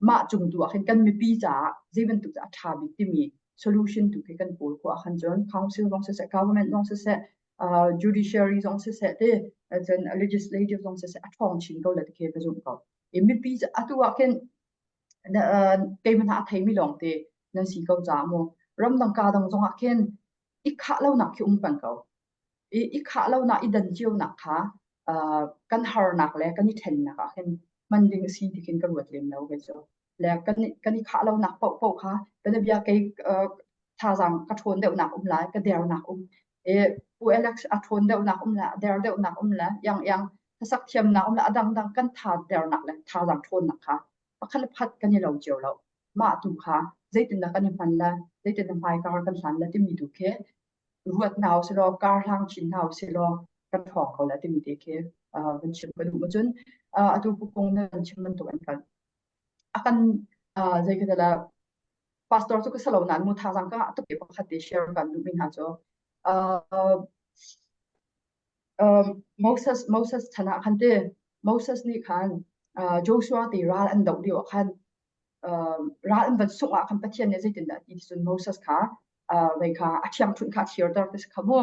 mah cung tu ah khin kan mipi caah zei bantuk dah a ṭha bik timi solution tu khi kan kawl khawh ahkhan cun council zong siseh government zong siseh uh, judiciary zong siseh te cun legislative zong siseh a ṭhawng chin ko le ti khi ka zumh ko. I mipi atu ah khin keimah a theimi lawng te nan si ko caah mu ramdang ka dang zong ah khin i khah lonak khi um peng ko. I, i khah lonak i dan cionak kha uh, kan harnak le kan i ṭhennak ah khin hman ding a si ti khin ka ruat lem lo kei cu. Le kan kan i khah lonak paohpaoh kha bianabia kei uh, thazaang ka ṭhawn deuhnak um lai, ka dernak um. E, Pu Alex a ṭhawn deuhnak um le a der deuhnak um le yang yang hlasak thiamnak um le a dangdang kan tha dernak le thazaang ṭhawnnak kha pakhat le pakhat kan i lo cio lo. Mah tu kha zeitindah kan i hman le zeitindah hmaikar kan hlan le timi tu khi ruat hna usilaw kar hlang chin hna usilaw kan ṭhawng ko la timi te khi uh, van chim ka duh cun uh, atu pukung nan chim bantuk an kan a kan uh, zei ka la pastor cu ka salo nan mu thazang ka tuk ke pakhat te share kan duh mi hna cu uh, uh, Moses Moses chan ah khan te Moses nih khan uh, Joshua te ral an doh lio ah khan ral an van sungh ah khan Pathian nih zeitindah ti cun Moses kha vei kha a ṭhiangṭhunh kha a thirter ti si kha mu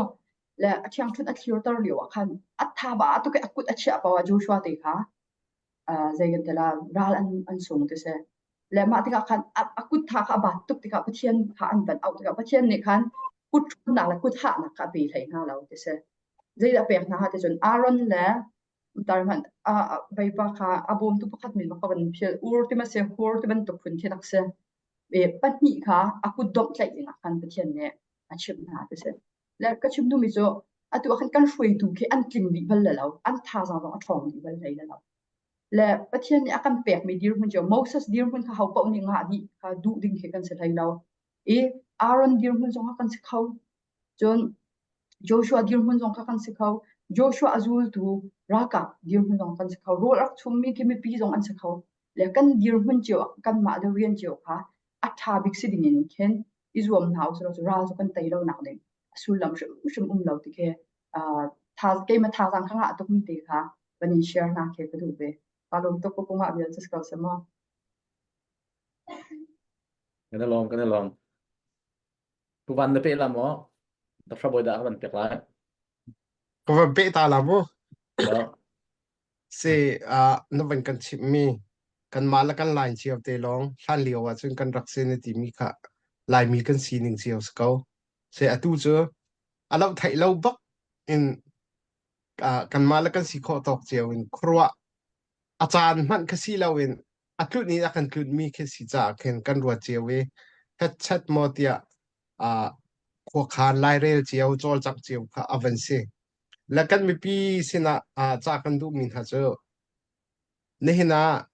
le a ṭhiangṭhunh a thirter lio ah khan a tha ba tuk i a kut a chiah paoh ah Joshua te kha zei kan ti la ral an an sung ti si le mah tikah khan a kut tha kha a bat tuk tikah Pathian kha an van auh tikah Pathian nih khan kut ṭhutnak le kut hahnak kha a pe hlei hna lo ti si. Zeidah pek hna ha ti cun Aaron le tar hmanh a veipa kha a bawmtu pakhat min bak ka van phil ur ti ma si hur ti bantuk phun khi rak si. E pahnih kha a kut domh tlaih ding ah khan Pathian nih a chimh hna ti si. Le ka chim duhmi cu atu ah khan kan hruaitu khi an tling dih bal lo, an thazaang zong a ṭhawng dih bal hlei lo. Le Pathian nih a kan pekmi dirhmun cu Moses dirhmun kha ho paoh nih ngah dih kha duh ding khi kan si hlei lo. I Aaron dirhmun zong ah kan si kho. Cun Joshua dirhmun zong kha kan si kho. Joshua a zultu ralkap dirhmun zong kan si kho. Rawl rak chummi khi mipi zong an si kho. Le kan dirhmun cio kanmah le rian cio kha a ṭha bik si ding in khin i zuam hna usih law cu ral cu kan tei lo nak ding a sullam hrimhrim um lo ti khi tha keimah thazaang ka ngah tukmi te kha van in share hna khi ka duh ve. Ka lawm tuk ka ngah vial si ko seh maw. Kan i lawm, kan i lawm. Pu Van na peh la maw? Dr. Bawi dah ka van pek lai. Ka van peh ta la mu. Si uh, na van kan chimhmi kanmah le kan line cio te lawng hlan lio ah cun kan rak si na timi kha Laimi kan sining cio si ko. Se atu cu a loh theih lo bak in uh, kanmah le kan si khawh tawk cio in khuaruah a caan hmanh kha si lo in a tlunh in a kan tlunhmi khi si caah khin kan ruat cio i hetchet maw tiah uh, khuakhan lairel cio cawlcangh cio kha a van si. Le kan mipi sinah uh, ca kan duhmi hna cu nihin ah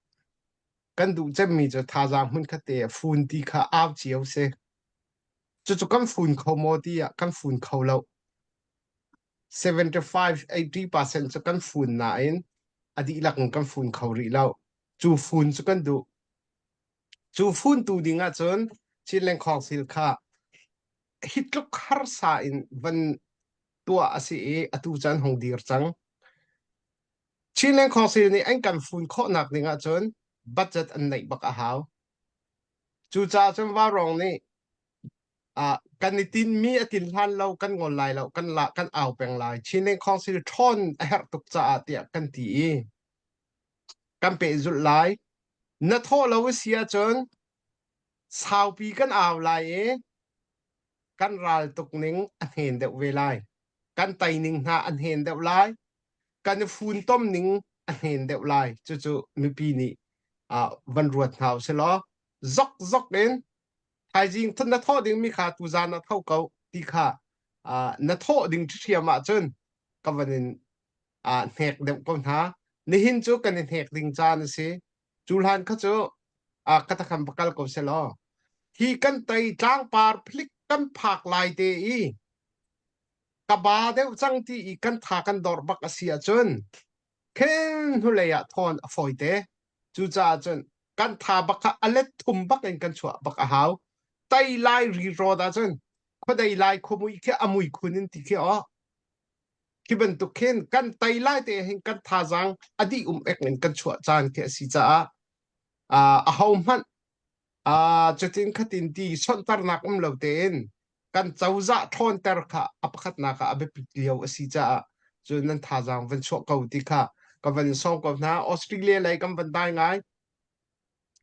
kan duh cemmi cu thazaang hmunkhat te fun ti kha au cio si. Cucu kan fun kho maw ti ah kan fun kho lo. 75 80% cu kan fun nain a dihlak in kan fun kho rih lo. Cu fun cu kan duh. Cu fun tu ding ahcun Chinland Council kha hi tluk harsa in van tuah a si i atu caan hung dir cang. Chinland Council nih an kan fun khawhnak ding ahcun budget an neih bak a hau. Cucaah cun Vaurawng nih ah kan i tinmi a tin hlan lo kan ngol lai lo kan la kan au peng lai. Chinland Council ṭhawn a herh tuk caah tiah kan ti i kan pehzulh lai. Na thawh lo a si ahcun saupi kan au lai i kan ral tuk ning a hnen deuh ve lai. Kan tei ning hna a hnen deuh lai. Kan i funtom ning a hnen deuh lai. Cucu mipi nih uh, van ruat hna usih law zok zok in thaizing na thawh dingmi kha tuzan ah tho ko ti kha uh, na thawh ding ṭhiam ahcun ka van in uh, hnek deuh ko hna. Nihin cu kan i hnek ding caan a si. Cu hlan kha cu uh, ka takhan va kal ko seh law hi kan tei tlangpar phlik kan phak lai te i ka ba deuh cang ti i kan tha kan dor bak a si ahcun khin hnulei ah thawn a fawi te. Cucaah cun kan tha bak kha a let thum bak in kan chuah bak a hau. Tai lai ri rawt ahcun khuadei lai khuamui khi a mui khun in ti khi aw. Khi bantuk khin kan tai lai te hin kan thazaang a dih um ek in kan chuah caan khi a si caah a ho hmanh cutin khatin ti sonhtarnak um lo tein kan cozah ṭhawnter kha a pakhatnak ah a biapit lio a si caah cun nan thazaang van chuah ko ti kha ka van sawm ko hna. Australia lei kan van dai ngai.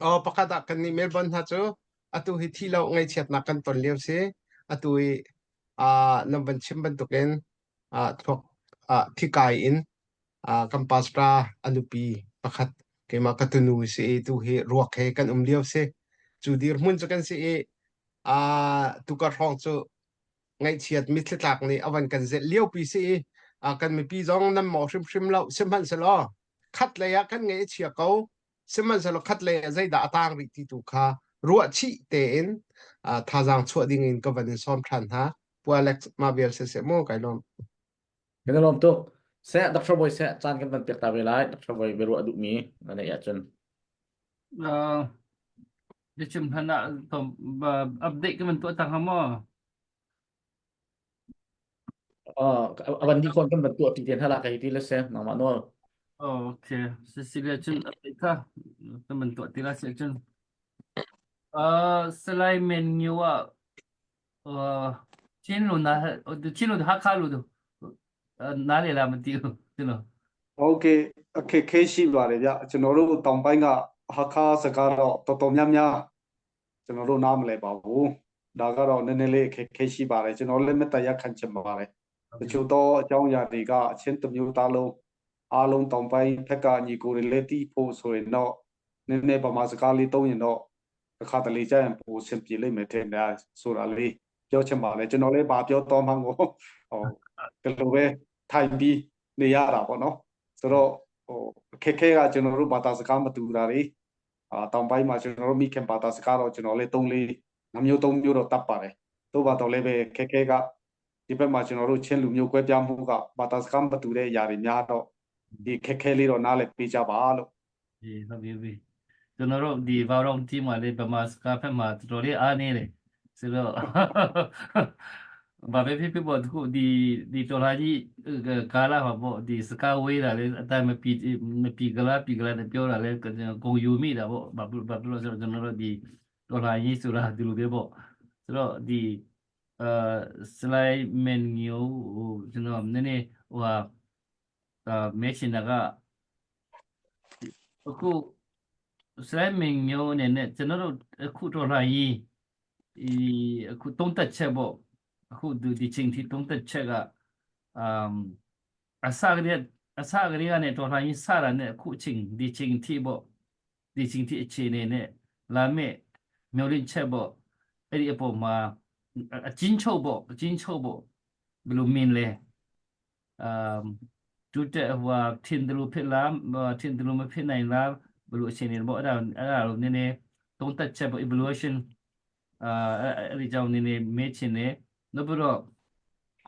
Oh, pakhat ah kan nih Melbourne hna cu atu hi thi lo ngaihchiatnak kan ton lio si. Atu hi uh, nan van chim bantukin uh, thluak uh, thikai in uh, kan pastor a nupi pakhat keimah ka tunu si i tu hi ruak he kan um lio si. Cu dirhmun cu kan si i uh, tukar hrawng cu ngaihchiat mitthli tlak nih a van kan zelh liopi si i uh, kan mipi zong nan mawh hrimhrim lo sihmanhsehlaw khat lei ah kan ngaih a chia ko sihmanhsehlaw khat lei ah zeidah a tang rih ti tu kha ruah chih tein uh, thazaang chuah ding in ka van in sawm ṭhan hna Pu Alex mah vial siseh mu kai lawm. Kan i lawm tuk. Seh, Dr. Bawi seh, caan kan van pek ta ve lai. Dr. Bawi biaruah duhmi na neih ahcun. Uh, biachim hlan ah update kan van tuah ta hnga maw? Uh, avan di kon kan van tuah ti te hna la kai ti le se nangmah nawl. Oh, okay. Cecilia cun update kha kan van tuah ti la si cun. Uh, Salai Men Ngiu ah uh, Chin lu na Chin lu Hakha lu နားလည်လားမသိဘူးကျွန်တော် Okay အခက်ခဲရှိပါတယ်ဗျကျွန်တော်တို့တောင်ပိုင်းကဟာခါစကားတော့တော်တော်များများကျွန်တော်တို့နားမလည်ပါဘူးဒါကတော့နည်းနည်းလေးအခက်ခဲရှိပါတယ်ကျွန်တော်လည်းမတရားခံချင်ပါတယ်။ တချို့တော့အကြောင်းအရာတွေကအချင်းတစ်မျိုးသားလုံးအားလုံးတောင်ပိုင်းဖက်ကညီကိုတွေလည်းတီးဖို့ဆိုရင်တော့နည်းနည်းဗမာစကားလေးသုံးရင်တော့တစ်ခါတလေကြာရင်ပိုအဆင်ပြေလိမ့်မယ်ထင်တယ်ဆိုတာလေးပြောချင်ပါလေကျွန်တော်လည်းဗာပြောတော့မှကိုဟိုဒီလိုပဲထိုင်ပြီးနေရတာပေါ့နော်ဆိုတော့ဟိုအခက်ခဲကကျွန်တော်တို့ဘာသာစကားမတူတာတွေအာတောင်ပိုင်းမှာကျွန်တော်တို့မိခင်ဘာသာစကားတော့ကျွန်တော်လည်း၃လေးနှမျိုး၃မျိုးတော့တတ်ပါတယ်တို့ဘာတော့လည်းပဲခက်ခဲကဒီဘက်မှာကျွန်တော်တို့ချင်းလူမျိုးကွဲပြားမှုကဘာသာစကားမတူတဲ့အရာတွေများတော့ဒီခက်ခဲလေးတော့နားလည်ပေးကြပါလို့ ဒီဟုတ်ပြီပြီကျွန်တော်တို့ဒီဘာရောင်တီမှာလေဗမာစကားဖက်မှာတော်တော်လေးအားနေတယ်ဆိုတော့ဘာပဲဖြစ်ဖြစ်ပေါ့အခုဒီဒီတော်လာကြီးကာလာမှာပေါ့ဒီစကားဝေးတာလေအတိုင်းမပီမပီကလာပီကလာနဲ့ပြောတာလေဂုံယူမိတာပေါ့ဘာဘာဖြစ်လို့ဆိုတော့ကျွန်တော်တို့ဒီတော်လာကြီးဆိုတာဒီလိုပဲပေါ့ဆိုတော့ဒီအဲစလိုက်မန်ညိုကျွန်တော်နည်းနည်းဟိုဟာမဲချင်တာကအခုစလိုက်မင်မျိုးအနေနဲ့ကျွန်တော်တို့အခုတော်လှန်ရေးဒီအခုတုံးတက်ချက်ပေါ့အခုဒီဒီချိန်ထိတုံးတက်ချက်ကအမ်အစကတည်းအစကတည်းကနေတော်လှန်ရေးစတာနဲ့အခုအချိန်ဒီချိန်ထိပေါ့ဒီချိန်ထိအခြေအနေနဲ့လာမယ့်မျိုးလင့်ချက်ပေါ့အဲ့ဒီအပေါ်မှာအချင်းချုပ်ပေါ့အချင်းချုပ်ပေါ့ဘယ်လိုမြင်လဲအမ်တူတဲ့ဟိုထင်တယ်လို့ဖြစ်လားထင်တယ်လို့မဖြစ်နိုင်လားဘယ်လိုအခြေအနေပေါ့အဲ့ဒါအဲ့ဒါလို့နည်းနည်းသုံးသပ်ချက်ပေါ့ evaluation အာအဲ့ဒီကြောင့်နည်းနည်းမေးချင်တယ်နောက်ပြီးတော့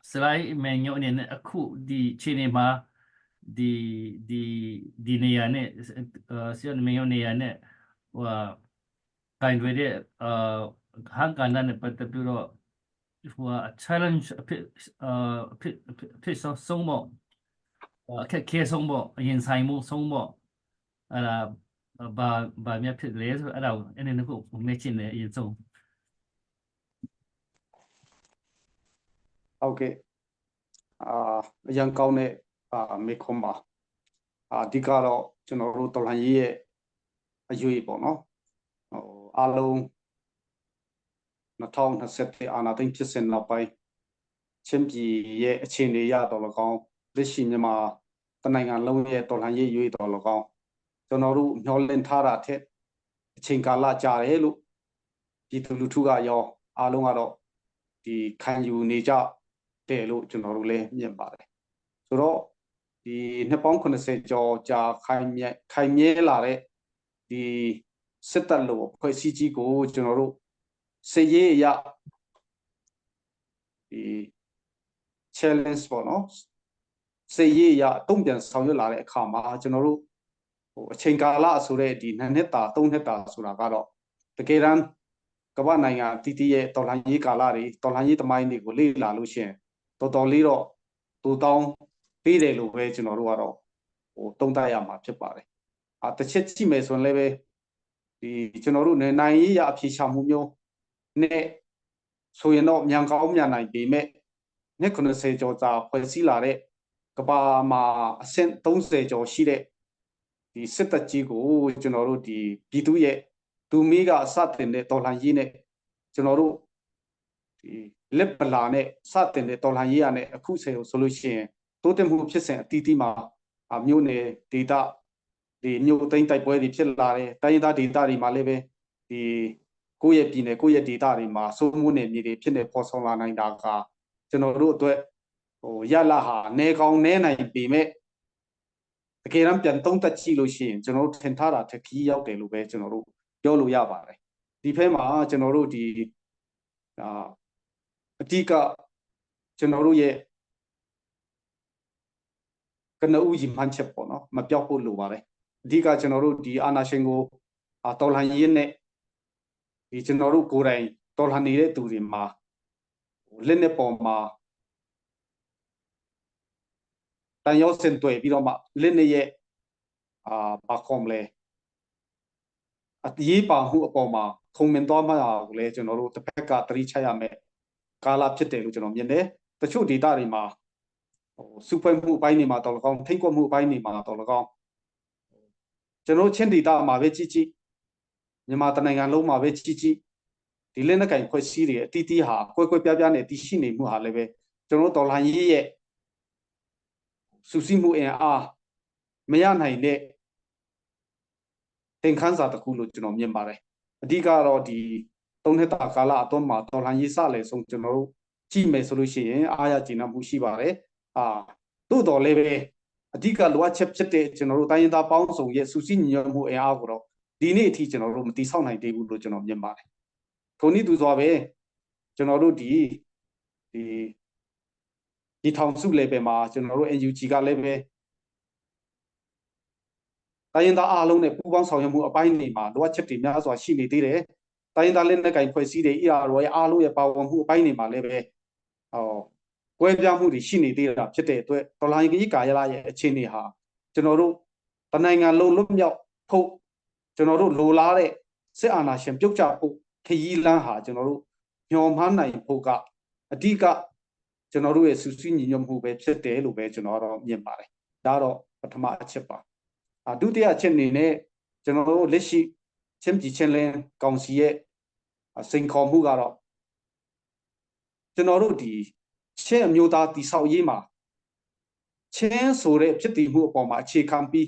slide menu အနေနဲ့အခုဒီအခြေအနေမှာဒီဒီဒီနေရာနဲ့ဆရာမင်းနေရာနဲ့ဟိုကင်တွေတဲ့အာဟန်ကန်နဲ့ပတ်သက်ပြီးတော့ဟို challenge အဖြစ်အဖြစ်အဖြစ်ဆုံးဆုံးပေါ့အခက်ခဲဆုံးပေါ့အရင်ဆိုင်မှုဆုံးပေါ့အဲ့ဒါဘာဘာများဖြစ်လဲဆိုအဲ့ဒါကိုအဲ့ဒီနှစ်ခုမေးချင်တယ်အရင်ဆုံး ဟုတ်ကဲ့အာအရန်ကောင်းတဲ့အာမေခွန်းပါအာအဓိကတော့ကျွန်တော်တို့တော်လှန်ရေးရဲ့အရွေးပေါ့နော်ဟိုအားလုံး2021အာဏာသိမ်းဖြစ်စဉ်နောက်ပိုင်းချင်းပြည်ရဲ့အခြေအနေရတော့၎င်းလက်ရှိမြန်မာတနိုင်ငံလုံးရဲ့တော်လှန်ရေးရွေးတော့၎င်းကျွန်တော်တို့မျှော်လင့်ထားတာထက်အချိန်ကာလကြာတယ်လို့ပြည်သူလူထုကရောအားလုံးကတော့ဒီခံယူနေကြတယ်လို့ကျွန်တော်တို့လည်းမြင်ပါတယ်ဆိုတော့ဒီနှစ်ပေါင်း80ကျော်ကြာခိုင်မြဲခိုင်မြဲလာတဲ့ဒီစစ်တပ်လို့ဖွဲ့စည်းကြီးကိုကျွန်တော်တို့စစ်ရေးအရဒီ challenge ပေါ့နော်စစ်ရေးအရတုံ့ပြန်ဆောင်ရွက်လာတဲ့အခါမှာကျွန်တော်တို့ဟိုအချိန်ကာလဆိုတဲ့ဒီနှစ်နှစ်တာသုံးနှစ်တာဆိုတာကတော့တကယ်တမ်းကမ္ဘာနိုင်ငံအသီးသီးရဲ့တော်လှန်ရေးကာလတွေတော်လှန်ရေးသမိုင်းတွေကိုလေ့လာလို့ရှိရင်တော်တော်လေးတော့တူတောင်းပေးတယ်လို့ပဲကျွန်တော်တို့ကတော့ဟိုသုံးသပ်ရမှာဖြစ်ပါတယ်။အာတစ်ချက်ကြည့်မယ်ဆိုရင်လည်းပဲဒီကျွန်တော်တို့နိုင်ရေးရအဖြေရှာမှုမျိုးနဲ့ဆိုရင်တော့မြန်ကောင်းမြန်နိုင်ပေမဲ့နှစ်90ကျော်ကြာဖွဲ့စည်းလာတဲ့ကမ္ဘာမှာအဆင့်30ကျော်ရှိတဲ့ဒီစစ်တပ်ကြီးကိုကျွန်တော်တို့ဒီပြည်သူရဲ့သူမီးကစတင်တဲ့တော်လှန်ရေးနဲ့ကျွန်တော်တို့ဒီလက်ပလာနဲ့စတင်တဲ့တော်လှန်ရေးရနဲ့အခုဆယ်ကိုဆိုလို့ရှိရင်တိုးတက်မှုဖြစ်စဉ်အတီးတီးမှာမြို့နယ်ဒေတာဒီမြို့သိမ်းတိုက်ပွဲတွေဖြစ်လာတယ်တိုင်းရင်းသားဒေတာတွေမှာလည်းပဲဒီကိုယ့်ရဲ့ပြည်နယ်ကိုယ့်ရဲ့ဒေတာတွေမှာစိုးမိုးနယ်မြေတွေဖြစ်နေပေါ်ဆောင်လာနိုင်တာကကျွန်တော်တို့အတွက်ဟိုရလဟာနေကောင်းနေနိုင်ပေမဲ့တကယ်တမ်းပြန်သုံးသပ်ကြည့်လို့ရှိရင်ကျွန်တော်တို့ထင်ထားတာထက်ခီးရောက်တယ်လို့ပဲကျွန်တော်တို့ပြောလို့ရပါတယ်ဒီဖက်မှာကျွန်တော်တို့ဒီအာအဓိကကျွန်တော်တို့ရဲ့ကနဦးရည်မှန်းချက်ပေါ့နော်မပြောက်ဖို့လိုပါတယ်အဓိကကျွန်တော်တို့ဒီအာနာရှင်ကိုအာတော်လှန်ရေးနဲ့ဒီကျွန်တော်တို့ကိုယ်တိုင်တော်လှန်နေတဲ့သူတွေမှာလက်နဲ့ပေါ်မှာတန်ရောက်စင်တွေ့ပြီးတော့မှလက်နဲ့ရဲ့အာဘာခေါ်မလဲအရေးပါမှုအပေါ်မှာခုံမင်သွားမှာကိုလည်းကျွန်တော်တို့တစ်ဖက်ကတတိချရမယ်ကာလဖြစ်တယ်လို့ကျွန်တော်မြင်တယ်တချို့ဒေတာတွေမှာဟိုစုဖွဲ့မှုအပိုင်းတွေမှာတော်လကောင်းထိန့်ကွက်မှုအပိုင်းတွေမှာတော်လကောင်းကျွန်တော်ချင်းဒေတာမှာပဲကြည့်ကြည့်မြန်မာတနိုင်ငံလုံးမှာပဲကြည့်ကြည့်ဒီလက်နက်ကင်ဖွဲ့စည်းတွေအတီးတီးဟာကွဲကွဲပြားပြားနဲ့တည်ရှိနေမှုဟာလည်းပဲ ကျွန်တော်တော်လှန်ရေးရဲ့စုစည်းမှုအင်အားမရနိုင်တဲ့သင်ခန်းစာတစ်ခုလို့ကျွန်တော်မြင်ပါတယ်အဓိကတော့ဒီသုံးနှစ်တာကာလအတွင်းမှာတော်လှန်ရေးစလေဆုံးကျွန်တော်တို့ကြည့်မယ်ဆိုလို့ရှိရင်အားရကျေနပ်မှုရှိပါတယ်အာသို့တော်လည်းပဲအဓိကလိုအပ်ချက်ဖြစ်တဲ့ကျွန်တော်တို့တိုင်းရင်းသားပေါင်းစုံရဲ့စုစည်းညီညွတ်မှုအင်အားကိုတော့ဒီနေ့အထိကျွန်တော်တို့မတည်ဆောက်နိုင်သေးဘူးလို့ကျွန်တော်မြင်ပါတယ်ထိုနည်းတူစွာပဲကျွန်တော်တို့ဒီဒီဒီထောင်စု level မှာကျွန်တော်တို့ NUG ကလည်းပဲတိုင်းရင်းသားအားလုံးနဲ့ပူးပေါင်းဆောင်ရွက်မှုအပိုင်းတွေမှာလိုအပ်ချက်တွေများစွာရှိနေသေးတယ်။တိုင်းရင်းသားလက်နက်ကိုင်ဖွဲ့စည်းတွေ ERO ရဲ့အားလုံးရဲ့ပါဝင်မှုအပိုင်းတွေမှာလည်းပဲဟောကွဲပြားမှုတွေရှိနေသေးတာဖြစ်တဲ့အတွက်တော်လိုင်းကြီးကာယလာရဲ့အခြေအနေဟာကျွန်တော်တို့တနိုင်ငံလုံးလွတ်မြောက်ဖို့ကျွန်တော်တို့လိုလားတဲ့စစ်အာဏာရှင်ပြုတ်ကျဖို့ခရီးလမ်းဟာကျွန်တော်တို့မျှော်မှန်းနိုင်ဖို့ကအဓိကကျွန်တော်တို့ရဲ့စူးစီးညီညွတ်မှုပဲဖြစ်တယ်လို့ပဲကျွန်တော်တော့မြင်ပါတယ်ဒါတော့ပထမအချက်ပါအဒုတိယအချက်အနေနဲ့ကျွန်တော်တို့လက်ရှိချင်းပြည်ချင်းလင်းကောင်စီရဲ့စိန်ခေါ်မှုကတော့ကျွန်တော်တို့ဒီချင်းအမျိုးသားတိဆောက်ရေးမှာချင်းဆိုတဲ့ဖြစ်တည်မှုအပေါ်မှာအခြေခံပြီး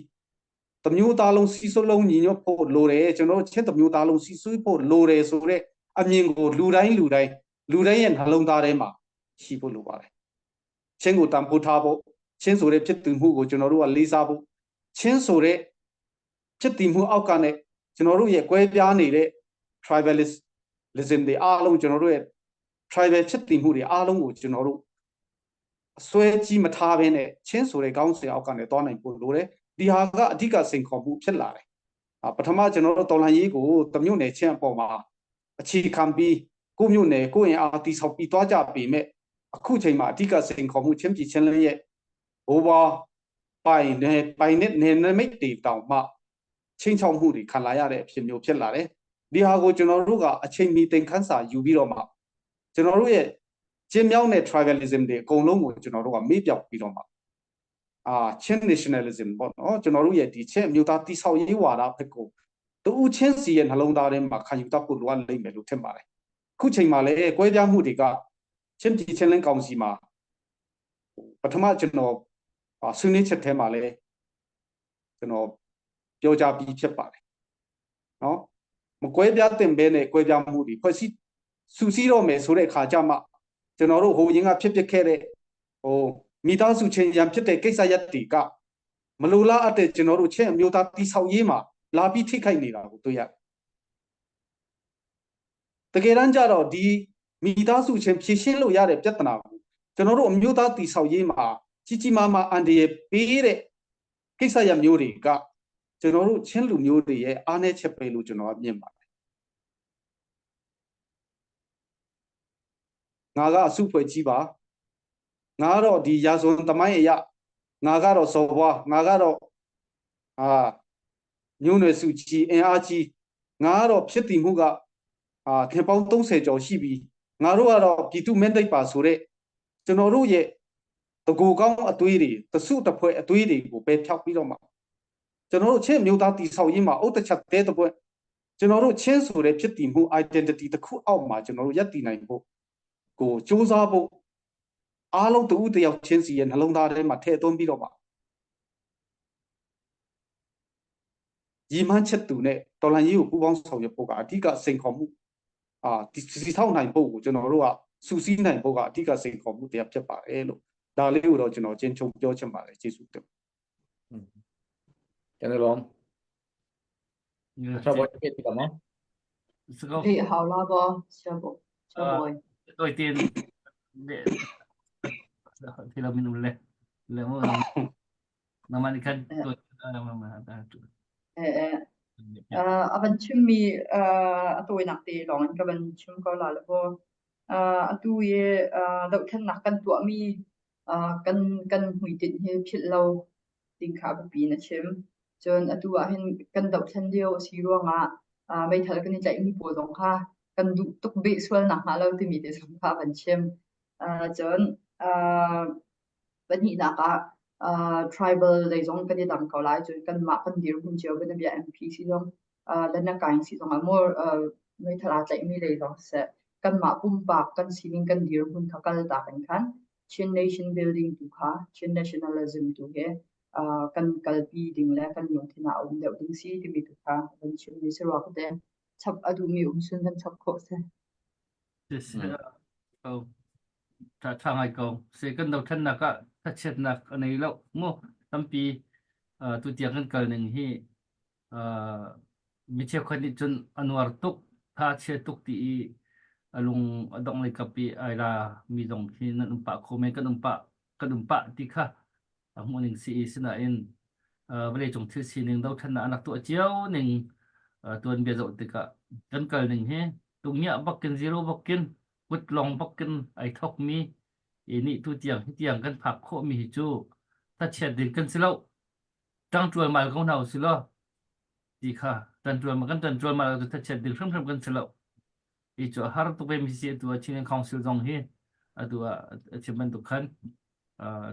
တမျိုးသားလုံးစီစုလုံးညီညွတ်ဖို့လိုတယ်ကျွန်တော်တို့ချင်းတမျိုးသားလုံးစီစုဖို့လိုတယ်ဆိုတဲ့အမြင်ကိုလူတိုင်းလူတိုင်းလူတိုင်းရဲ့နှလုံးသားထဲမှာရှိဖို့လိုပါတယ်ချင်းကိုတန်ဖိုးထားဖို့ချင်းဆိုတဲ့ဖြစ်တည်မှုကိုကျွန်တော်တို့ကလေးစားဖို့ချင်းဆိုတဲ့ဖြစ်တည်မှုအောက်ကနဲ့ကျွန်တော်တို့ရဲ့ကွဲပြားနေတဲ့ tribalism တွေအားလုံးကျွန်တော်တို့ရဲ့ tribal ဖြစ်တည်မှုတွေအားလုံးကိုကျွန်တော်တို့အစွဲကြီးမထားဘဲနဲ့ချင်းဆိုတဲ့ခေါင်းစဉ်အောက်ကနေသွားနိုင်ဖို့လိုတယ်ဒီဟာကအဓိကစိန်ခေါ်မှုဖြစ်လာတယ်ပထမကျွန်တော်တို့တော်လန်ရေးကိုတမျိုးနယ်ချင်းအပေါ်မှာအခြေခံပြီးကိုမျိုးနယ်ကိုရင်အားတိဆောက်ပြီးသွားကြပေမဲ့အခုချိန်မှာအဓိကစိန်ခေါ်မှုချင်းပြည်ချင်းလင်းရဲ့ဘိုးဘွားပိုင်နယ်ပိုင်နဲ့နယ်နိမိတ်တွေတောင်မှချင်းချောက်မှုတွေခံလာရတဲ့အဖြစ်မျိုးဖြစ်လာတယ်ဒီဟာကိုကျွန်တော်တို့ကအချိန်မီသင်ခန်းစာယူပြီးတော့မှကျွန်တော်တို့ရဲ့ကျင်းမြောင်းတဲ့ tribalism တွေအကုန်လုံးကိုကျွန်တော်တို့ကမေ့ပြောက်ပြီးတော့မှအာချင်း nationalism ပေါ့နော်ကျွန်တော်တို့ရဲ့ဒီချင်းအမျိုးသားတိဆောက်ရေးဝါဒဘက်ကိုတူချင်းစီရဲ့နှလုံးသားထဲမှာခံယူတတ်ဖို့လိုအပ်လိမ့်မယ်လို့ထင်ပါတယ်ခုချိန်မှာလည်းကွဲပြားမှုတွေကချင်းပြည်ချင်းလင်းကောင်စီမှာပထမကျွန်တော်ဆွေးနွေးချက်ထဲမှာလည်းကျွန်တော်ပြောကြပြီးဖြစ်ပါတယ်နော်မကွဲပြားတင်ပဲနဲ့ကွဲပြားမှုတွေဖွဲ့စည်းစူးစီးတော့မယ်ဆိုတဲ့အခါကျမှကျွန်တော်တို့ဟိုရင်ကဖြစ်ဖြစ်ခဲ့တဲ့ဟိုမိသားစုချင်းရန်ဖြစ်တဲ့ကိစ္စရပ်တွေကမလိုလားအပ်တဲ့ကျွန်တော်တို့ချင်းအမျိုးသားတိဆောက်ရေးမှာလာပြီးထိခိုက်နေတာကိုတွေ့ရတယ်တကယ်တမ်းကျတော့ဒီမိသားစုချင်းဖြည့်ရှင်းလို့ရတဲ့ပြဿနာကိုကျွန်တော်တို့အမျိုးသားတိဆောက်ရေးမှာကြီးကြီးမားမားအန်ဒီရပေးတဲ့ကိစ္စရပ်မျိုးတွေကကျွန်တော်တို့ချင်းလူမျိုးတွေရဲ့အားနည်းချက်ပဲလို့ကျွန်တော်ကမြင်ပါတယ်ငါကအစုဖွဲ့ကြီးပါငါကတော့ဒီရာဇဝင်တမိုင်းအရငါကတော့စော်ဘွားငါကတော့အာညုံနယ်စုကြီးအင်အားကြီးငါကတော့ဖြစ်တည်မှုကအာထင်ပေါင်း30ကျော်ရှိပြီငါတို့ကတော့ပြည်သူမင်းတိတ်ပါဆိုတဲ့ကျွန်တော်တို့ရဲ့တကူကောင်းအသွေးတွေတစုတဖွဲ့အသွေးတွေကိုပဲဖြောက်ပြီးတော့မှကျွန်တော်တို့ချင်းမျိုးသားတီဆောက်ရေးမှာအုတ်တချက်တဲတပွဲကျွန်တော်တို့ချင်းဆိုတဲ့ဖြစ်တည်မှု identity တစ်ခုအောက်မှာကျွန်တော်တို့ရပ်တည်နိုင်ဖို့ကိုစူးစမ်းဖို့အားလုံးတူတယောက်ချင်းစီရဲ့နှလုံးသားထဲမှာထည့်သွင်းပြီးတော့မှရည်မှန်းချက်တူနဲ့တော်လန်ရေးကိုပူးပေါင်းဆောင်ရွက်ဖို့ကအဓိကစိန်ခေါ်မှုအာဒီစီထောက်နိုင်ဖို့ကိုကျွန်တော်တို့ကစူးစီးနိုင်ဖို့ကအဓိကစိန်ခေါ်မှုတရားဖြစ်ပါတယ်လို့ဒါလေးကိုတော့ကျွန်တော်ချင်းချုံပြောချင်ပါတယ်ကျေးဇူးတင် ကျွန်တော်ဆောဘောပြည့်ကမော လေဟောလာဘောဆောဘောဆောဘော ตัวตีนที่เราไม่รู้เลยแล้วน้ำมันกันตัวมา အဲအဲအဗန်ချမီအတူนักตีลองก็บันชิมก็ลาแล้วบ่အတူရဲ့လောက်ထนักกันตัวมีกันกันหุยติดเฮพิดเราติงขาบปีนะชิมจนอตัวเห็นกันดอกทันเดียวสีร่วงอ่ะไม่ทันกันใจมีปวดงค่ะกันดุตุกเบสวลนักหาเราที่มีแต่สงขาบันชิมจนวันนี้นะคะ tribal เลยจงกันที่ดังเกาหลีจนกันมากันเดียวคุณเจียวกันเบีย MP สิจงแล้วนักการสิจงอ่ะมัวไม่ทลาใจมีเลยจงเสกันมาปุ่มปากกันสีนิ่งกันเดียวคุณเขากันตากันคัน Chin nation building tu kha Chin nationalism tu hi uh, kan kalpi ding le kan lungthin ah a um deuh ding si timi tu kha kan chimmi si rua ka te chap a duhmi um sun kan chap khawh si. Ko tha tha ngai ko se kan dothlennak ah thachiatnak a nei lo mu tampi tu tiang kan kal ning hi mi cheukhat nih cun a nuar tuk tha chia tuk ti i a lung a dong lei kap i ai la mi zong khi nan um pah kho men kan um pah kan um pah ti kha a hmuh ning si i sinain vawleicung thil sining dothlennak an rak tuah cio ning tuanbia zoh tikah kan kal ning hi tungiah bakin zero bakin kut lawng bakin ai thokmi i nih tu tiang hi tiang kan phak khawhmi hi cu thachiat ding kan si lo ṭangṭual mal ko hna usih law ti kha ṭanṭual kan ṭanṭual mal cu thachiat ding hrimhrim kan si lo hi cu a har tuk ve mi si atu ah Chin Council zong hi atu ah a chim bantuk khan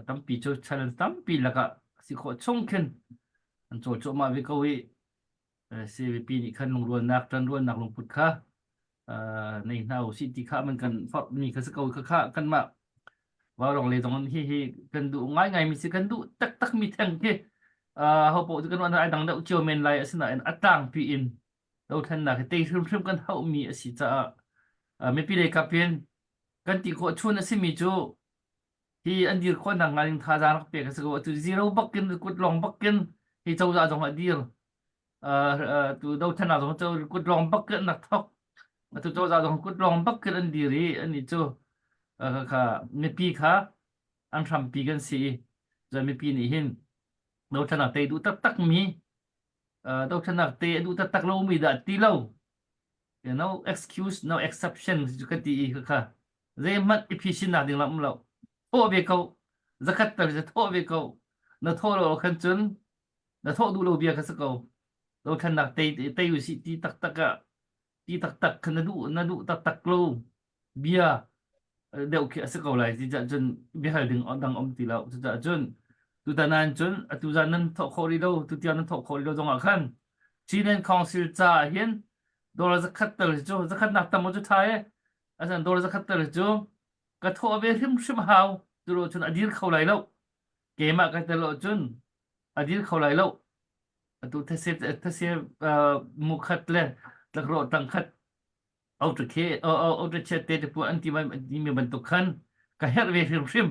tampi cu challenge tampi lakah si khawh chung khin an cawl cuahmah ve ko i CVP nih khan lungrualnak ṭanrualnak lungput kha nei hna usih ti kha man kan forhmi kha si ko kha kha kanmah Vaurawng le zong hi hi kan duh ngaingai mi si kan duh taktak mi theng khi ho paoh cu kan ruah ai dang deuh cio men lai asinain a tlangpi in dothlennak hi tei hrimhrim kan hauhmi a si caah mipi lei kap in kan ti khawh chun a simi cu hi an dir khawh nak hnga ding thazaang rak pek a si ko atu zero bakin kut lawng bakin hi cozah zong a dir tu dothlennak zong cu kut lawng bakin an rak thok atu cozah zong kut lawng bakin an dir i ani cu kha mipi kha an hrampi kan si i mipi nih hin dothlennak tei duh taktak mi dothlennak te a duh taktak lomi dah ti lo no excuse no exception cu ka ti i kha zeihmanh i phisinnak ding lam um lo thawh ve ko zakhat tal cu thawh ve ko na thawh lo khan cun na thawh duh lo bia kha si ko dothlennak tei tei usih ti taktak ah ti taktak kha na duh na duh taktak lo bia deuh khi a si ko lai cucaah cun biahal ding dang um ti lo cucaah cun tutan ah cun atu zan nan thawh khawh rih lo tutiang nan thawh khawh rih lo zongah khan Chinland Council ca ah hin dollar zakhat tal cu zakhat nak tam cu ṭha e asan dollar zakhat tal cu ka thawh ve hrimhrim hau tu lo cun a dir kho lai lo keimah ka tel lo cun a dir kho lai lo atu thase thase mu khat le tlakrawh tang khat Auto-che te pu an ti mi bantuk khan ka herh ve hrimhrim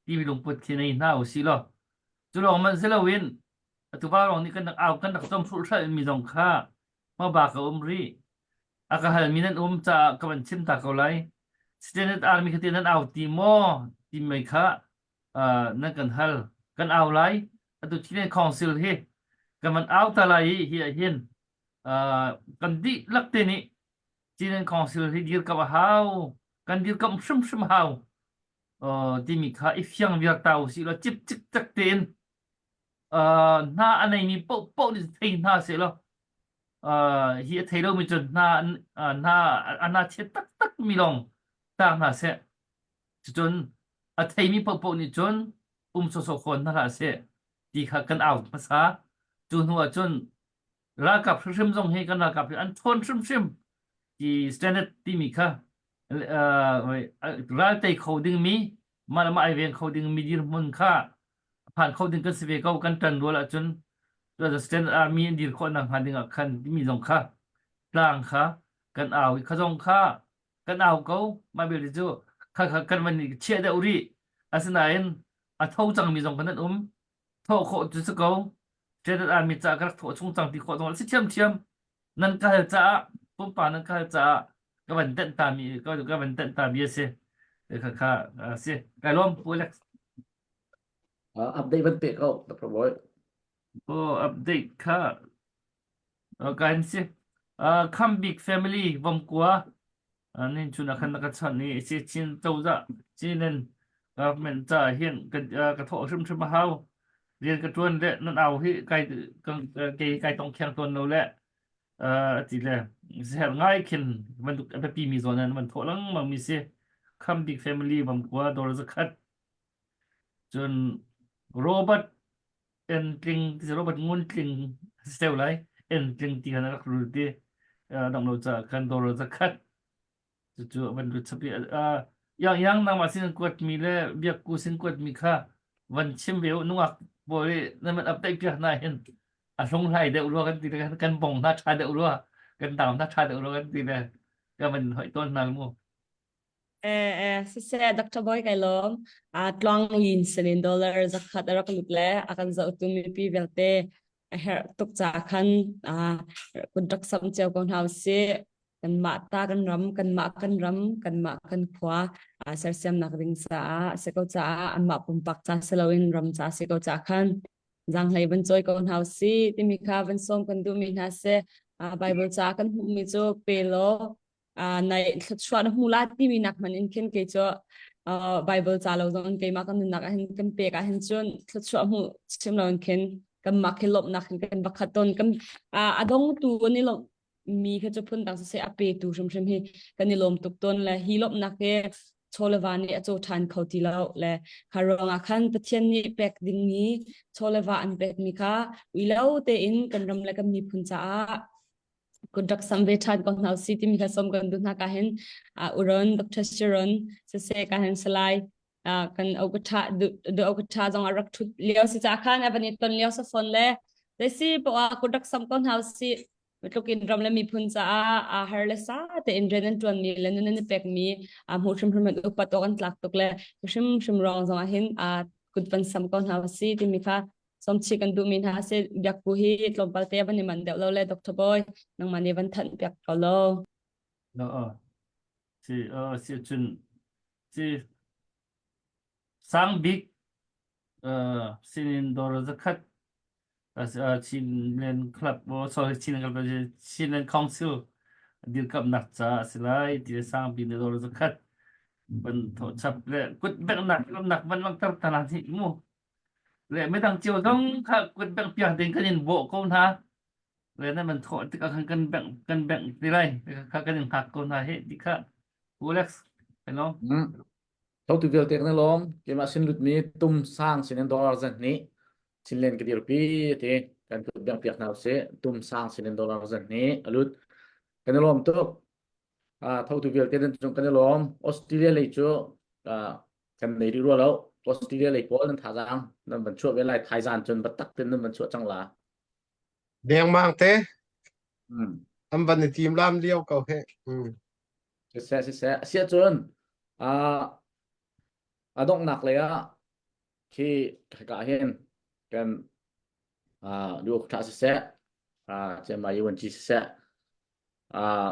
timi lungput khi nei hna usih law cu lawng man si loin atu pa lawng nih kan rak au kan rak tom hrulhhralh mi zong kha hmaba ka um rih a ka hal mi nan um caah ka van chim ta ko lai Standard Army kha te nan au ti maw ti mei kha nan kan hal kan au lai atu Chinland Council hi kan van au ta lai i hi ah hin kan dihlak te nih Chinland Council hi dirkamh a hau kan dirkamh hrimhrim hau timi kha i fiang viar ta usih law cip cik cek tein hna a neimi paohpaoh nih thei hna seh law hi a thei lomi cu hna hna a hna chiat taktak mi lawng taang hna seh cucun a theimi paohpaoh nih cun um sawsawh fawn hna hlah seh ti kha kan au hmasa cu hnu ah cun ralkap hrimhrim zong hi kan ralkap hi an ṭhawn hrimhrim ti standard timi kha ral tei kho dingmi mah le mah ai veng kho dingmi dirhmun kha phan kho ding kan si ve ko kan ṭan rual ahcun standard army an dir khawh nak hnga ding ah khan timi zong kha tlang kha kan au i kha zong kha kan au ko mah belte cu kha kha kan van chiah deuh rih asinain a tho cangmi zong kan an um thawh khawh cu si ko Standard Army caah ka rak thawh chung cang ti khawh zong a si ṭhiamṭhiam. Nan ka hal caah pumpa nan ka hal caah ka van tenh ta mi ka, ka van tenh ta mi a si. Kha kha a si. Kai lawm Pu Alex. Uh, update van pe ko Dr. Boy. Oh, update kha uh, kan si. Uh, Khambik family Vomkua nin chun ah khan na ka chawnh i si Chin cozah Chin government ca hin ka ka thawh hrimhrim a hau rian ka ṭuan le nan au hi kai kei kai tong kheng tawn lo le ati le ser ngai khin bantuk a biapi mi zawn an van thawh lengmang mi si Kham Bik family Vamkua dawr zakhat cun Robert Entling Robert Ngun Tling seu lai Entling ti khan rak rul ti dam lo ca khan dawr zakhat cucu van lut chapi. Yang yang nangmah sin kuatmi le biakku sin kuatmi kha van chim ve u nungak pawl i nan van update piak hna hin a hlunghlai deuh rua kan ti le kan bong hna ṭha deuh rua kan dam hna ṭha deuh rua kan ti le ka van hoih tawn hna mu. Eh eh siseh Dr. Boy kai lawm. A tluang lin sinin dollar zakhat a rak lut le a kan zohtu mipi vialte a herh tuk ca khan a kun rak sam cio ko hna usih. Kanmah ta kan ram, kanmah kan ram, kanmah kan khua aa sersiamnak ding caah a si ko caah anmah pumpak ca si loin ram ca si ko ca khan zaanghlei van cawi ko hna usih timi kha van sawm kan duhmi hna si. Bible ca kan hmuhmi cu pe law nai thluachuah na hmu la timi nak hmanh in khin kei cu Bible ca lo zong in keimah kan nunnak ah hin kan pek ah hin cun thluachuah hmuh chim lo in khin kanmah khi lawmhnak hin kan va khat tawn kan a dongtu an i lawmh mi kha cu phundang siseh a petu hrimhrim hi kan i lawm tuk tawn le hi lawmhnak hi chawleva nih a caw ṭhan kho ti lo le kha ruangah khan Pathian nih pek dingmi chawleva an pekmi kha uilo tein kan ram le kan miphun caah kun rak sam ve ṭhan ko hna si timi kha som kan duh hna ka hin uron Dr. Sharon siseh ka hin salai kan okatha du okatha zong a rak thut lio si ca khan a van i ton lio sa phone le si po a kun rak sam ko hna si tluk in ram le miphun caah aa har le sa tein rian an ṭuanmi le nun an i pekmi aa hmuh hrimhrim an upat awk an tlak tuk le hrimhrim ruang zong ah hin aa kut van sam ko hna si timi kha somchi kan duhmi hna si biakku hi tlawmpal te van i man deuh lo le Dr. Boy nangmah nih van thanh piak ko lo. Si si cun si sang bik sinin dawr zakhat Chinland Club sorry Chinland Club Chinland Council dirkamnak ca a si lai ti le sangpi ne dawr zakhat van tho chap le kut benghnak lamnak van langhter ta na hi mu le midang cio zong kha kut bengh piak ding kan in bawh ko hna le nan man thawh tikah khan kan bengh kan bengh ti lai kha kan in hngak ko hna hi ti kha Alex hello Thotu vialte kan i lawm. Keimah sin lutmi tum sang sin in dollar zan hnih Chinland ka dirpi ti kan kut beng piak hna usih. Tum sang sin in dollar zan hnih a lut. Kan i lawm tuk. Ah thotu vialte nan cung kan i lawm. Australia lei cu ah, kan nei rih rua lo. Australia lei pawl nan thazaang nan van chuah ve lai. Thaizan cun biatak tein nan van chuah cang la. Dengmang te Hmm. an van i tim lam lio ko he. Mm. Siseh, siseh. Asiah cun ah a donghnak lei ah khi hika hin kan ah luak tha siseh ah chiamai yuan ci siseh ah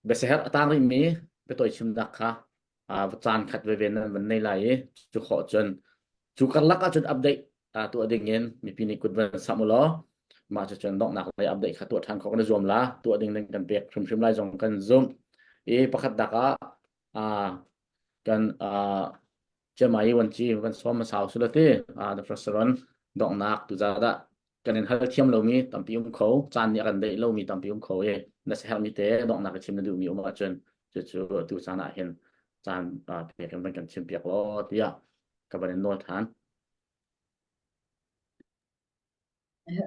biaseher a tang rihmi biatawi chimnak kha ah caan khat veve nan van nei lai i cu khawh cun cu karlak ah cun update ah tuah ding in mipi nih kut van samh u law mah cu cun donghnak lei update kha tuah ṭhan khawh kan i zuam la tuah ding ding kan pek hrimhrim lai zong kan zumh i pakhat dak ah ah kan ah Chiamai wanci kan sawm hmasa usila ti ah the first run donghnak tu za dah kan in hal thiam lomi tampi um kho caan nih a kan deih lomi tampi um kho i na herhmi te donghnak i chim na duhmi um ahcun cucu tu caan ah hin caan pek in van kan chim piak law tiah ka van in nawl than.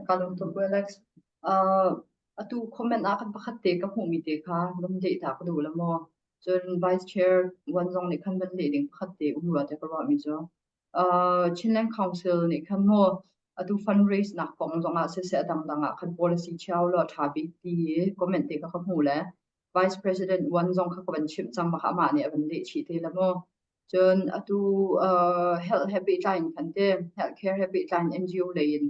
Ka lung tuk Alex. Uh, atu comment ah kan pakhat te ka hmuhmi te kha lung leh ta ka duh la maw? Cun Vice Chair wan zong nih khan van leh ding pakhat te um rua te ka ruahmi cu. Uh, Chinland Council nih khan maw atu fundraise nak kong zong ah siseh a dangdang ah khan policy chiao law ṭha bik ti hi comment te ka ka hmu le Vice President wan zong kha ka van chimh cang ma kha amah nih a van leh chih te la maw? Cun atu uh, health he pehtlai in khan te healthcare he pehtlai in NGO lei in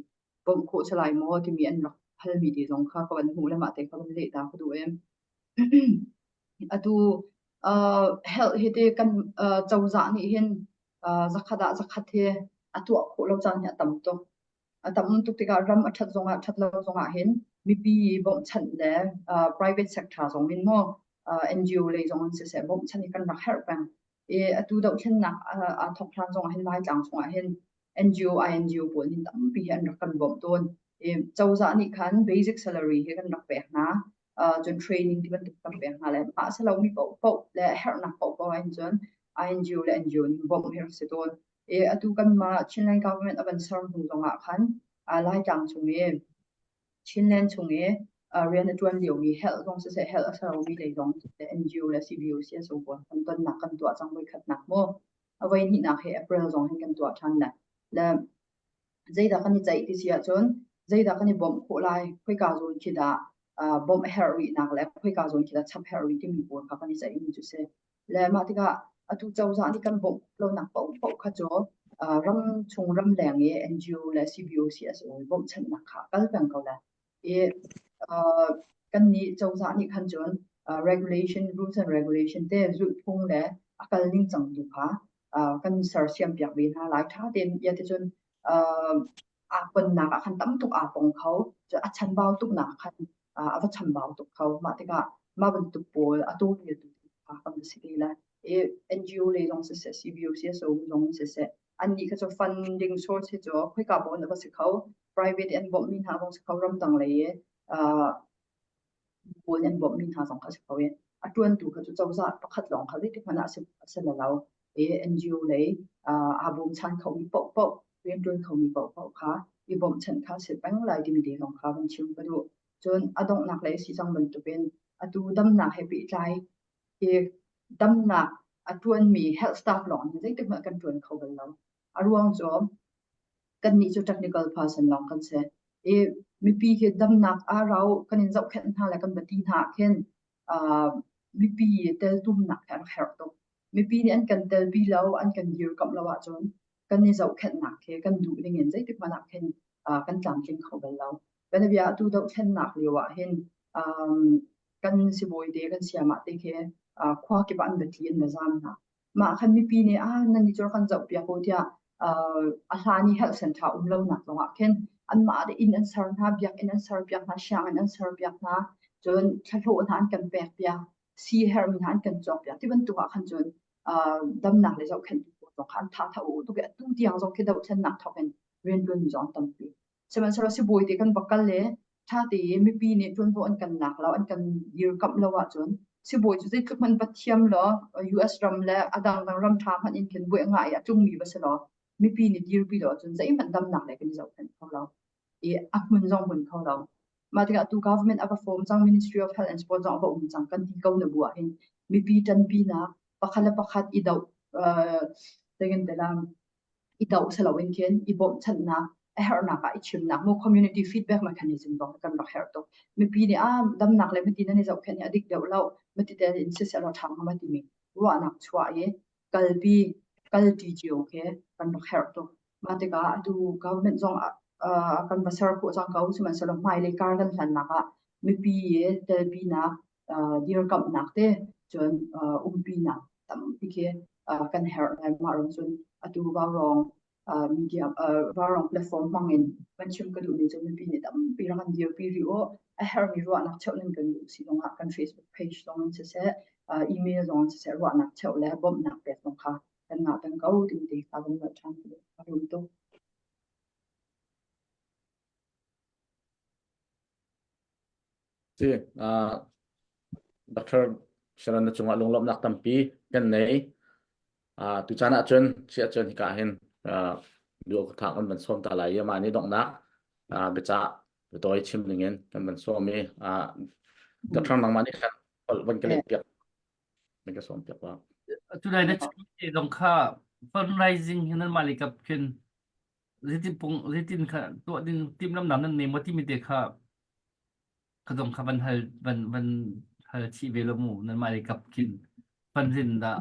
bawmh khawh si lai maw timi an rak halmi te zong kha ka van hmuh le mah te kha van leh ta ka duh em. Atu uh, health hi te kan uh, cozah nih hin uh, zakhat ah zakhat hi a tuah khawh lo caan hi a tam tuk. A tam tuk tikah ram a ṭhat zongah ṭhat lo zongah hin mipi bawmhchanh le uh, private sector zong in maw uh, NGO lei zong in siseh bawmhchanh hi kan rak herh peng. I atu dohthlennak aa thawk hlan zongah hin Laitlang chungah hin NGO INGO pawl nih tampi hi an rak kan bawmh tawn. I cozah nih khan basic salary hi kan rak pek hna. Uh, cun training ti bantuk kan pek hna le mah si lomi paohpaoh le herhnak paohpaoh ah hin cun INGO le NGO nih bawmh hi rak si tawn. I atu kanmah Chinland government a van ser hnu zongah khan uh, Laitlang chung i Chinland chung i Rian a ṭuan liomi health zong siseh, health a si lomi lei zong siseh, NGO le CBO, CSO pawl kan tonnak kan tuah cang voikhatnak mu. A voi hnihnak hi April zong hin kan tuah ṭhan le. Le zeidah kan i ceih ti si ahcun zeidah kan i bawmh khawh lai, khoika zawn khi dah bawmh a herh rihnak le khoika zawn khi dah chap herh rih timi pawl kha kan i ceihmi cu si. Le mah tikah atu cozah nih kan bawmh lonak paohpaoh kha cu ram chung ramleng i NGO le CBO CSO bawmhchanhnak kha kal peng ko lai. I kannih cozah nih khan cun regulation rules and regulation te zulhphung le a kal ningcang tu kha kan sersiam piak ve hna lai. Ṭha tein bia ti cun aa ponnak ah khan tam tuk aa pong kho. Cun a chanbau tuknak ah khan a va chambau tuk kho. Mah tikah mah bantuk pawl a tawlreltu kha kan va si te lai. I NGO lei zong siseh, CBO, CSO zong siseh, annih kha cu funding source hi cu khoika paoh in a va si kho. Private i an bawmhmi hna zong si kho, ramdang lei i pawl nih an bawmhmi hna zong kha a si kho i a ṭuantu kha cu cozah pakhat lawng kha zeitik hmanh ah a si lo. I NGO lei aa bawmchan khomi paohpaoh, rianṭuan khomi paohpaoh kha i bawmhchanh kha a si peng lai timi te zong kha van chim ka duh. Cun a donghnak lei a si cang bantukin atu damnak he pehtlai i damnak a ṭuanmi health staff lawng nih zeitik hmanh kan ṭuan kho bal lo. A ruang cu kannih cu technical person lawng kan si. I mipi hi damnak aa rau kan in zohkhenh hna le kan va ti hna ah khin uh, mipi teltumnak hi a rak herh tuk. Mipi nih an kan telpi lo, an kan dirkamh lo ahcun kan i zohkhenhnak khi kan duh ning in zeitik hmanh ah khin uh, kan tlamtling kho bal lo. Bianabia atu dohthlennak lio ah hin um, kan sibawi te kan siamah te khi uh, khua kip ah an va tli an va zaam hna. Mah khan mipi nih ah nan i cu kan zohpiak u tiah a hlan i health center um lonak zongah khin anmah te inn an ser hna, biakinn an serpiak hna, sianginn an serpiak hna, cun thlahlawh hna an kan pekpiak, sii herhmi hna an kan cawkpiak ti bantuk ah khan cun damnak le zohkhenhtu pawl zong kha an tha tha tuk i atu tiang zong khi dohthlennak thawk in rianṭuanmi zong an tampi. Sihmanhsehlaw sibawi te kan va kal le ṭha tein mipi nih ṭuanvo an kan lak lo, an kan dirkamh lo ahcun sibawi cu zeitluk hmanh va thiam law US ram le a dangdang ram ṭha hmanh in khin buai a ngah i a tlungmi va si law mipi nih dirpi lo ahcun zeihmanh damnak le kan i zohkhenh kho lo i a hmun zong hmun kho lo. Mah tikah atu government a va form cang Ministry of Health and Sport zong a va um cang kan ti ko na bu ahhin mipi ṭanpinak pakhat le pakhat i doh uh, i doh si loin khin i bawmhchanhnak a herhnak ah i chimnak mu community feedback mechanism zong kan rak herh tuk. Mipi nih ah damnak le miti nan i zohkhenh hi a dik deuh lo mati te in siseh law ṭha hnga timi ruahnak chuah i kalpi kalṭi cio khi kan rak herh tuk. Mah tikah atu government zong kan va ser khawh cang ko sihmanhsehlaw hmailei kar kan hlannak ah mipi i telpinak dirkamhnak te cun umpinak tampi khi kan herh lai. Mah ruang cun atu vaurawng media vaurawng platform hmang in van chim ka duhmi cu mipi nih tampi rak kan dirpi rih u. A herhmi ruahnak cheuh nan kan duh si zongah kan Facebook page zong in siseh, email zong in siseh ruahnak cheuh le bawmhnak pek zong kha kan ngah peng ko timi te kha van ruah ṭhan a rum tuk. Si, uh, Dr. Sharon na cungah lunglawmhnak tampi kan nei. Uh, tucaan ahcun si ahcun hika hin uh, duh ka thak kan van sawm ta lai i amah nih donghnak uh, biacah biatawi chim dingin kan van sawm i uh, Dr. nangmah nih khan van ka leh piak van ka sawm piak ba. Tulai na chim te zong kha fundraising hi nan mah lei kap khin zeitin pung zeitin kha tuah ding timhlamnak nan nei maw timi te kha kha zong kha van hal van van hal chih ve lo mu nan mah lei kap khin fundraising dah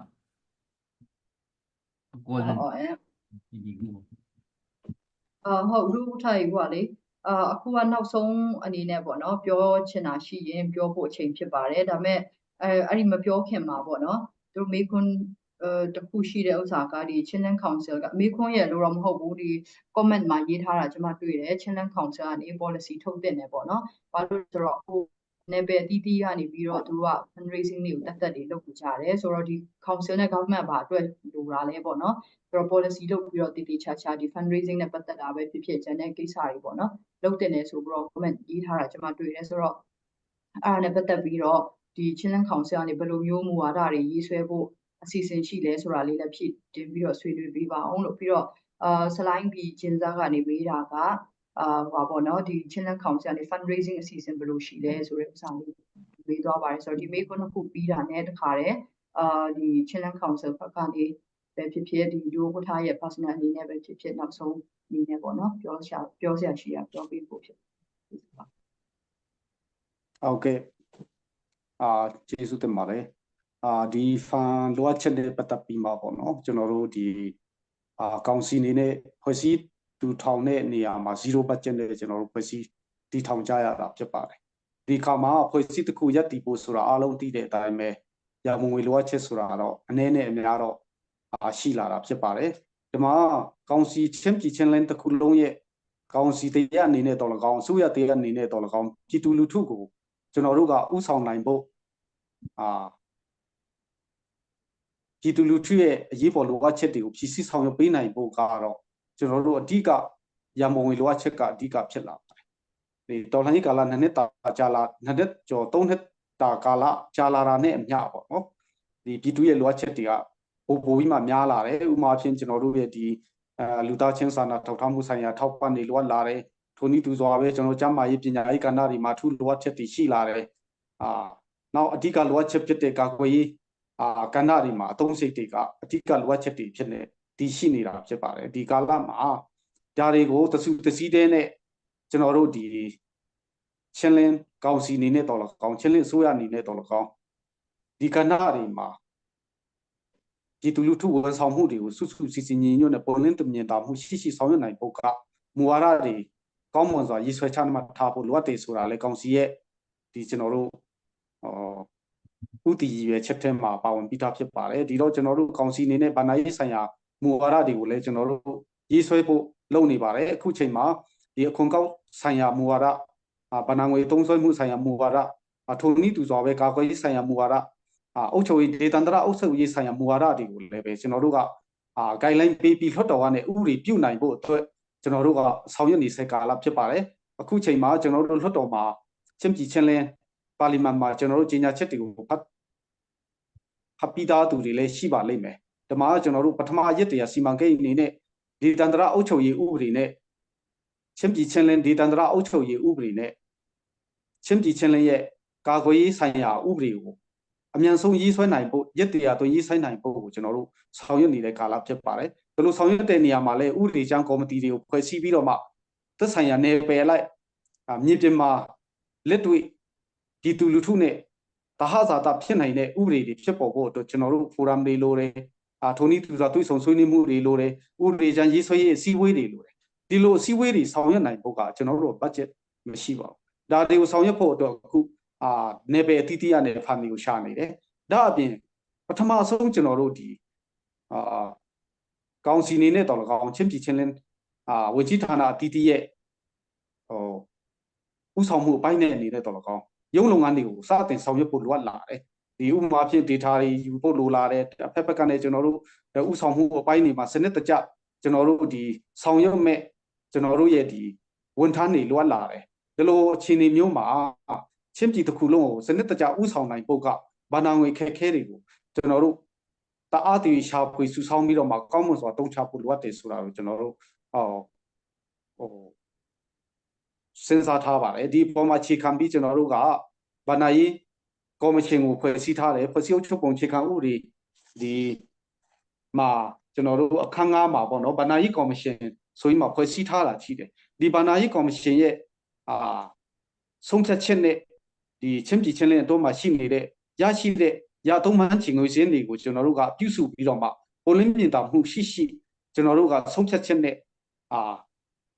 kawl nan ti bik mu ဟုတ်ရူထိုင်ဟိုလေအာအခုကနောက်ဆုံးအနေနဲ့ပေါ့နော်ပြောချင်တာရှိရင်ပြောဖို့အချိန်ဖြစ်ပါတယ်ဒါပေမဲ့အဲအဲ့ဒီမပြောခင်မှာပေါ့နော်သူတို့မေးခွန်းအဲတခုရှိတဲ့ဥစ္စာကဒီ Chinland Council ကမေးခွန်းရဲ့လို့တော့မဟုတ်ဘူးဒီ comment မှာရေးထားတာကျွန်မတွေ့တယ် Chinland Council ကနေ policy ထုတ်တင်တယ်ပေါ့နော်ဘာလို့ဆိုတော့အခုနယ်ပယ်အသီးသီးကနေပြီးတော့သူတို့က fundraising တွေကိုတက်တက်တွေလုပ်ကြတယ်ဆိုတော့ဒီ council နဲ့ government ဘာအတွက်လိုတာလဲပေါ့နော်ဆိုတော့ policy လုပ်ပြီးတော့တည်တည်ချာချာဒီ fundraising နဲ့ပတ်သက်တာပဲဖြစ်ဖြစ်ကျန်တဲ့ကိစ္စတွေပေါ့နော်လုပ်တင်တယ်ဆိုပြီးတော့ comment ရေးထားတာကျွန်မတွေ့တယ်ဆိုတော့အဲ့ဒါနဲ့ပတ်သက်ပြီးတော့ဒီ Chinland Council ကနေဘယ်လိုမျိုးမူဝါဒတွေရေးဆွဲဖို့အစီအစဉ်ရှိလဲဆိုတာလေးလည်းဖြည့်တင်ပြီးတော့ဆွေးနွေးပေးပါအောင်လို့ပြီးတော့အာဆလိုင်းဘီကျင်းစားကနေမေးတာက အာဟိုပါပေါ့နော်ဒီချင်းလန်းကောင်စီကနေ fundraising အစီအစဉ်ဘယ်လိုရှိလဲဆိုတဲ့ဥစ္စာလေးမေးသွားပါတယ်ဆိုတော့ဒီမေးခွန်းတစ်ခုပြီးတာနဲ့တခါတည်းအာဒီချင်းလန်းကောင်စီဘက်ကနေပဲဖြစ်ဖြစ်ဒီဒိုဝထားရဲ့ personal အနေနဲ့ပဲဖြစ်ဖြစ်နောက်ဆုံးအနေနဲ့ပေါ့နော်ပြောရှာပြောစရာရှိတာပြောပြဖို့ဖြစ်ပါ ဟုတ်ကဲ့အာကျေးဇူးတင်ပါတယ်အာဒီဖန်လိုအပ်ချက်နဲ့ပတ်သက်ပြီးမှပေါ့နော်ကျွန်တော်တို့ဒီအာကောင်စီအနေနဲ့ဖွဲ့စည်းတူထောင်တဲ့နေရာမှာ0 budget နဲ့ကျွန်တော်တို့ဖွဲ့စည်းတည်ထောင်ကြရတာဖြစ်ပါတယ်ဒီခါမှာဖွဲ့စည်းတစ်ခုရပ်တည်ဖို့ဆိုတာအားလုံးသိတဲ့အတိုင်းပဲရမငွေလိုအပ်ချက်ဆိုတာတော့အနည်းနဲ့အများတော့အာရှိလာတာဖြစ်ပါတယ်ဒီမှာကောင်စီချင်းပြည်ချင်းလင်းတစ်ခုလုံးရဲ့ကောင်စီတရားအနေနဲ့တော်၎င်းအစိုးရတရားအနေနဲ့တော်၎င်းပြည်သူလူထုကိုကျွန်တော်တို့ကဥဆောင်နိုင်ဖို့အာပြည်သူလူထုရဲ့အရေးပေါ်လိုအပ်ချက်တွေကိုဖြည့်ဆည်းဆောင်ရွက်ပေးနိုင်ဖို့ကတော့ကျွန်တော်တို့အဓိကရန်ပုံငွေလိုအပ်ချက်ကအဓိကဖြစ်လာပါတယ်။ဒီတော်လှန်ရေးကာလနှစ်နှစ်တာကြာလာနှစ်နှစ်ကျော်သုံးနှစ်တာကာလကြာလာတာနဲ့အမျှပေါ့နော်။ဒီပြည်သူရဲ့လိုအပ်ချက်တွေကပိုပိုပြီးမှများလာတယ်။ဥပမာဖြင့်ကျွန်တော်တို့ရဲ့ဒီအဲလူသားချင်းစာနာထောက်ထားမှုဆိုင်ရာထောက်ပံ့တွေလိုအပ်လာတယ်။ထိုနည်းတူစွာပဲကျွန်တော်ကျန်းမာရေးပညာရေးကဏ္ဍတွေမှာထူးလိုအပ်ချက်တွေရှိလာတယ်။အာနောက်အဓိကလိုအပ်ချက်ဖြစ်တဲ့ကာကွယ်ရေးအာကဏ္ဍတွေမှာအသုံးစိတ်တွေကအဓိကလိုအပ်ချက်တွေဖြစ်နေတည်ရှိနေတာဖြစ်ပါတယ်ဒီကာလမှာဒါတွေကိုတစုတစည်းတဲ့နဲ့ကျွန်တော်တို့ဒီချင်းလင်းကောင်စီအနေနဲ့တော်လကောင်းချင်းလင်းအစိုးရအနေနဲ့တော်လကောင်းဒီကဏ္ဍတွေမှာပြည်သူလူထုဝန်ဆောင်မှုတွေကိုစုစုစည်းစည်းညီညွတ်နဲ့ပုံလင်းတမြင်တာမှုရှိရှိဆောင်ရွက်နိုင်ဖို့ကမူဝါဒတွေကောင်းမွန်စွာရေးဆွဲချမှတ်ထားဖို့လိုအပ်တယ်ဆိုတာလေကောင်စီရဲ့ဒီကျွန်တော်တို့ဟောဥတီရွယ်ချက်ထဲမှာပါဝင်ပြီးသားဖြစ်ပါတယ်ဒီတော့ကျွန်တော်တို့ကောင်စီအနေနဲ့ဗဏ္ဍာရေးဆိုင်ရာမူဝါဒတွေကိုလည်းကျွန်တော်တို့ရေးဆွဲဖို့လုပ်နေပါတယ်အခုချိန်မှာဒီအခွန်ကောက်ဆိုင်ရာမူဝါဒဗဏ္ဍာငွေသုံးစွဲမှုဆိုင်ရာမူဝါဒထိုနည်းတူစွာပဲကာကွယ်ရေးဆိုင်ရာမူဝါဒအုပ်ချုပ်ရေးဒေသန္တရအုပ်ချုပ်ရေးဆိုင်ရာမူဝါဒတွေကိုလည်းပဲကျွန်တော်တို့ကအာ guideline ပေးပြီးလွှတ်တော်ကနေဥပဒေပြုနိုင်ဖို့အတွက်ကျွန်တော်တို့ကဆောင်ရွက်နေစေကာလဖြစ်ပါတယ်အခုချိန်မှာကျွန်တော်တို့လွှတ်တော်မှာချင်းပြည်ချင်းလင်းပါလီမန်မှာကျွန်တော်တို့ကြေညာချက်တွေကိုဖတ်ဖတ်ပြီးသားသူတွေလည်းရှိပါလိမ့်မယ်ဒီမှာကျွန်တော်တို့ပထမရက်တရာစီမံကိန်းအနေနဲ့ဒေသန္တရအုပ်ချုပ်ရေးဥပဒေနဲ့ချင်းပြည်ချင်းလင်းဒေသန္တရအုပ်ချုပ်ရေးဥပဒေနဲ့ချင်းပြည်ချင်းလင်းရဲ့ကာကွယ်ရေးဆိုင်ရာဥပဒေကိုအမြန်ဆုံးရေးဆွဲနိုင်ဖို့ရက်တရာသွင်းရေးဆွဲနိုင်ဖို့ကိုကျွန်တော်တို့ဆောင်ရွက်နေတဲ့ကာလဖြစ်ပါတယ်။ဒီလိုဆောင်ရွက်တဲ့နေရာမှာလည်းဥပဒေချမ်းကော်မတီတွေကိုဖွဲ့စည်းပြီးတော့မှသက်ဆိုင်ရာနယ်ပယ်လိုက်မြေပြင်မှာလက်တွေ့ပြည်သူလူထုနဲ့တဟဇာတာဖြစ်နိုင်တဲ့ဥပဒေတွေဖြစ်ပေါ်ဖို့အတွက်ကျွန်တော်တို့ဖိုရမ်တွေလိုတယ်အာထိုနည်းတူစွာတွေ့ဆုံဆွေးနွေးမှုတွေလိုတယ်ဥပဒေချမ်းရေးဆွဲရေးအစည်းအဝေးတွေလိုတယ်ဒီလိုအစည်းအဝေးတွေဆောင်ရွက်နိုင်ဖို့ကကျွန်တော်တို့ budget မရှိပါဘူးဒါတွေကိုဆောင်ရွက်ဖို့အတွက်အခုအာနယ်ပယ်အသီးသီးကနေဖန်တွေကိုရှာနေတယ်ဒါအပြင်ပထမဆုံးကျွန်တော်တို့ဒီအာကောင်စီနေနဲ့တော်လကောင်ချင်းပြည်ချင်းလင်းအာဝကြီးဌာနအသီးသီးရဲ့ဟိုဥဆောင်မှုအပိုင်းနဲ့အနေနဲ့တော်လကောင်ရုံးလုပ်ငန်းတွေကိုစတင်ဆောင်ရွက်ဖို့လိုအပ်လာတယ်ဒီဥပမာဖြင့် data တွေယူဖို့လိုလာတယ်အဖက်ဖက်ကနေကျွန်တော်တို့ဥဆောင်မှုအပိုင်းတွေမှာစနစ်တကျကျွန်တော်တို့ဒီဆောင်ရွက်မဲ့ကျွန်တော်တို့ရဲ့ဒီဝန်ထမ်းတွေလိုအပ်လာတယ်ဒီလိုအခြေအနေမျိုးမှာချင်းပြည်တစ်ခုလုံးကိုစနစ်တကျဥဆောင်နိုင်ဖို့ကဘာနာငွေခက်ခဲတွေကိုကျွန်တော်တို့တအားတည်ရှာဖွေစုဆောင်းပြီးတော့မှကောင်းမွန်စွာတုံးချဖို့လိုအပ်တယ်ဆိုတာကိုကျွန်တော်တို့ဟောဟိုစဉ်းစားထားပါတယ်ဒီပေါ်မှာခြေခံပြီးကျွန်တော်တို့ကဘာနာရေးကော်မရှင်ကိုဖွဲ့စည်းထားတယ်ဖွဲ့စည်းအုပ်ချုပ်ပုံခြေခံဥပဒေဒီမှာကျွန်တော်တို့အခန်း9မှာပေါ့နော်ဘာနာရေးကော်မရှင်ဆိုပြီးမှဖွဲ့စည်းထားတာရှိတယ်ဒီဘာနာရေးကော်မရှင်ရဲ့အာဆုံးဖြတ်ချက်နဲ့ဒီချင်းပြည်ချင်းလင်းအတော့မှရှိနေတဲ့ရရှိတဲ့ရသုံးမှန်းချင်ငွေစင်းတွေကိုကျွန်တော်တို့ကပြုစုပြီးတော့မှပုံလင်းမြင်တာမှုရှိရှိကျွန်တော်တို့ကဆုံးဖြတ်ချက်နဲ့အာ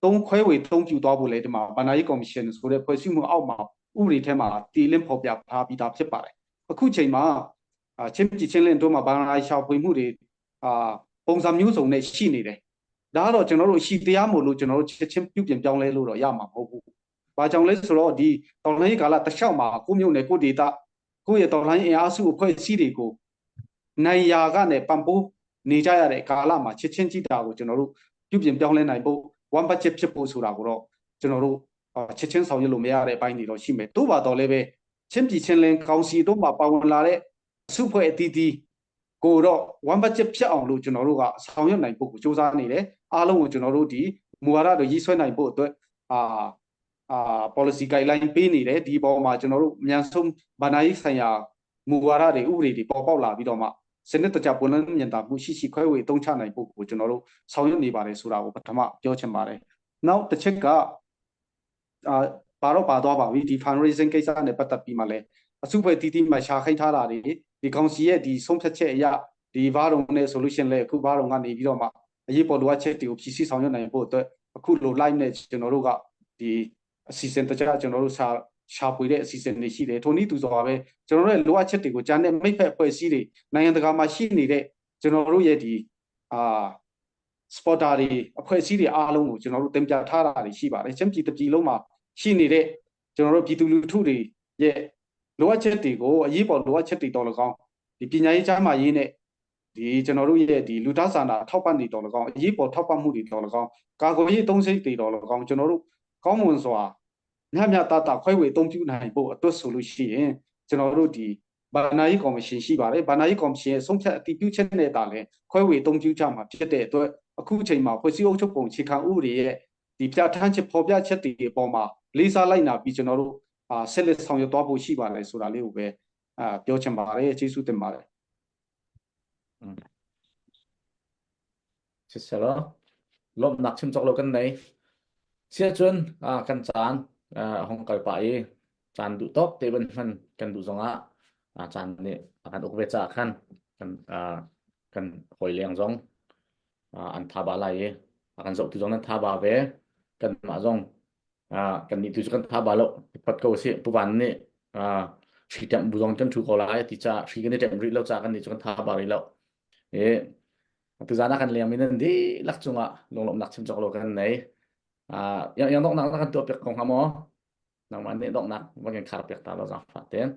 သုံးခွဲဝေသုံးပြသွားဖို့လေဒီမှာဗဏ္ဍာရေးကော်မရှင်ဆိုတဲ့ဖွဲ့စည်းမှုအောက်မှာဥပဒေထဲမှာတည်လင်းဖော်ပြထားပြီးသားဖြစ်ပါတယ်အခုချိန်မှာချင်းပြည်ချင်းလင်းတို့မှာဗဏ္ဍာရေးရှာဖွေမှုတွေအာပုံစံမျိုးစုံနဲ့ရှိနေတယ်ဒါကတော့ကျွန်တော်တို့ရှိတရားမို့လို့ကျွန်တော်တို့ချက်ချင်းပြုပြင်ပြောင်းလဲလို့တော့ရမှာမဟုတ်ဘူး။ဘာကြောင့်လဲဆိုတော့ဒီတော်လိုင်းကာလတလျှောက်မှာကိုမျိုးနယ်ကိုဒေတာကိုရဲ့တော်လိုင်းအင်အားစုအဖွဲ့အစည်းတွေကိုနိုင်ရာကနေပံ့ပိုးနေကြရတဲ့ကာလမှာချက်ချင်းကြည့်တာကိုကျွန်တော်တို့ပြုပြင်ပြောင်းလဲနိုင်ဖို့ one budget ဖြစ်ဖို့ဆိုတာကိုတော့ကျွန်တော်တို့ချက်ချင်းဆောင်ရွက်လို့မရတဲ့အပိုင်းတွေတော့ရှိမယ်။တို့ပါတော့လည်းပဲချင်းပြည်ချင်းလင်းကောင်စီတို့မှာပါဝင်လာတဲ့အစုဖွဲ့အသီးသီးကိုတော့ one budget ဖြစ်အောင်လို့ကျွန်တော်တို့ကဆောင်ရွက်နိုင်ဖို့ကိုစူးစမ်းနေတယ်။အားလုံးကိုကျွန်တော်တို့ဒီမူဝါဒတွေရေးဆွဲနိုင်ဖို့အတွက် အာအာ policy guideline ပေးနေတယ်ဒီပေါ်မှာကျွန်တော်တို့အမြန်ဆုံးဘဏ္ဍာရေးဆိုင်ရာမူဝါဒတွေဥပဒေတွေပေါ်ပေါက်လာပြီးတော့မှစနစ်တကျပွင့်လင်းမြင်သာမှုရှိရှိခွဲဝေအသုံးချနိုင်ဖို့ကိုကျွန်တော်တို့ဆောင်ရွက်နေပါတယ်ဆိုတာကိုပထမပြောချင်ပါတယ်။နောက်တစ်ချက်ကအာပါတော့ပါသွားပါပြီဒီ fundraising ကိစ္စနဲ့ပတ်သက်ပြီးမှလည်းအစုဖွဲ့တီးတီးမှရှာခိုင်းထားတာတွေဒီကောင်စီရဲ့ဒီဆုံးဖြတ်ချက်အရဒီဘာရုံနဲ့ solution လဲအခုဘာရုံကနေပြီးတော့မှအရေးပေါ်လိုအပ်ချက်တွေကိုဖြည့်ဆည်းဆောင်ရွက်နိုင်ဖို့အတွက်အခုလို live နဲ့ကျွန်တော်တို့ကဒီအစီအစဉ်တခြားကျွန်တော်တို့ရှာရှာဖွေတဲ့အစီအစဉ်တွေရှိတယ်ထိုနည်းတူစွာပဲကျွန်တော်တို့ရဲ့လိုအပ်ချက်တွေကိုကြားတဲ့မိဖက်အဖွဲ့အစည်းတွေနိုင်ငံတကာမှာရှိနေတဲ့ကျွန်တော်တို့ရဲ့ဒီအာ supporter တွေအဖွဲ့အစည်းတွေအားလုံးကိုကျွန်တော်တို့တင်ပြထားတာတွေရှိပါတယ်ချင်းပြည်တပြည်လုံးမှာရှိနေတဲ့ကျွန်တော်တို့ပြည်သူလူထုတွေရဲ့လိုအပ်ချက်တွေကိုအရေးပေါ်လိုအပ်ချက်တွေတော်၎င်းဒီပညာရေးကျန်းမာရေးနဲ့ဒီကျွန်တော်တို့ရဲ့ဒီလူသားစာနာထောက်ပံ့တွေတော်၎င်းအရေးပေါ်ထောက်ပံ့မှုတွေတော်၎င်းကာကွယ်ရေးသုံးစိတ်တွေတော်၎င်းကျွန်တော်တို့ကောင်းမွန်စွာမျှမျှတတခွဲဝေအသုံးပြုနိုင်ဖို့အတွက်ဆိုလို့ရှိရင်ကျွန်တော်တို့ဒီဘာနာရေးကော်မရှင်ရှိပါတယ်ဘာနာရေးကော်မရှင်ရဲ့ဆုံးဖြတ်အတည်ပြုချက်နဲ့တာလည်းခွဲဝေအသုံးပြုကြမှာဖြစ်တဲ့အတွက်အခုချိန်မှာဖွဲ့စည်းအုပ်ချုပ်ပုံအခြေခံဥပဒေရဲ့ဒီပြဋ္ဌာန်းချက်ဖော်ပြချက်တွေအပေါ်မှာလေးစားလိုက်နာပြီးကျွန်တော်တို့အာဆက်လက်ဆောင်ရွက်သွားဖို့ရှိပါတယ်ဆိုတာလေးကိုပဲအာပြောချင်ပါတယ်ကျေးဇူးတင်ပါတယ် Siseh lawmhnak chim cawk lo kan nei. Sia cun kan caan hong kal pah i caan duh tawk te ban hman kan duh zongah caan nih a kan uk ve caah khan kan kan hawi leng zong an tha ba lai i a kan zohtu zong nan tha ba ve kanmah zong kan nih tu cu kan tha ba lo pat ko si Pu Van nih hri ṭemh bu zong kan ṭhu ko lai ti ca hri kan i ṭemh rih lo ca kan nih cu kan tha ba rih lo i tuzan ah kan leng mi nan dihlak cungah lunglawmhnak chim cawk lo kan nei yang yang donghnak na kan tuah piak ko hnga maw nangmah nih donghnak van kan khar piak ta lo zaangfah tein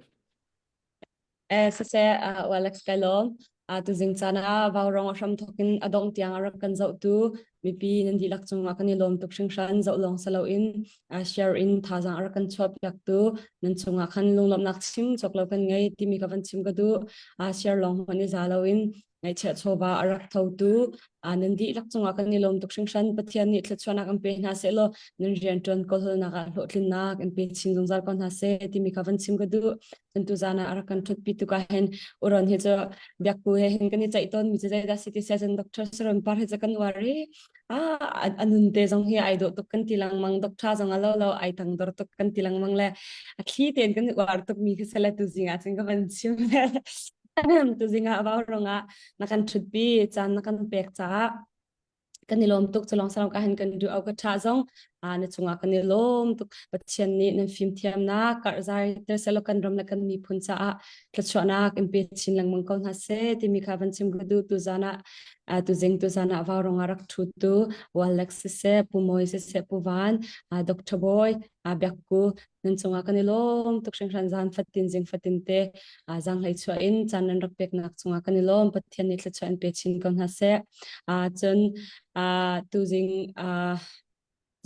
Eh, siseh, uh, Alex kai lawm. Uh, tuzing caan ah vaurong a hram thawk in a dong tiang a rak kan zohtu mipi nan dihlak cungah kan i lawm tuk hringhran zoh lawng si loin uh, share in thazaang a rak kan chuah piaktu nan cungah khan lunglawmhnak chim cawk lo kan ngei timi ka van chim ka duh. Uh, share lawng hmanh i za loin ngaihchiah chawva a rak thotu nan dihlak cungah kan i lawm tuk hringhran Pathian nih thluachuahnak an pe hna seh law nan rianṭuan kawlhawlnak ah hlawhtlinnak an pe chin zungzal ko hna seh timi kha van chim ka duh cun tuzan ah a rak kan ṭhutpi tuk ah hin uron hi cu biakku he hin kan i ceih tawn mi cu zeidah si ti sia cun Dr. Saron Par hi cu kan uar i ah a nun te zong hi ai dawh tuk kan ti lengmang doctor zong a lo lo ai tang dor tuk kan ti lengmang le a thli tein kan uar tuk mi khi sele tu zing ah cun ka van chim Tuzing ah vau rongah na kan ṭhutpi caan na kan pek caah kan i lawm tuk culong salong ka hin kan duh au ka ṭha zong na cungah kan i lawm tuk Pathian nih nan fimthiamnak karhzai ter selaw kan ram le kan miphun caah thluachuahnak in pe chin lengmang ko hna seh timi kha van chim ka duh tuzan ah tuzing tuzan ah vau rongah rak ṭhu tu Walex siseh Pu Mawi siseh Pu Van Dr. Bawi Biakku nan cungah kan i lawm tuk hringhran zan fatin zing fatin te zaanghlei chuah in caan nan rak peknak cungah kan i lawm Pathian nih thluachuah in pe chin ko hna seh cun tuzing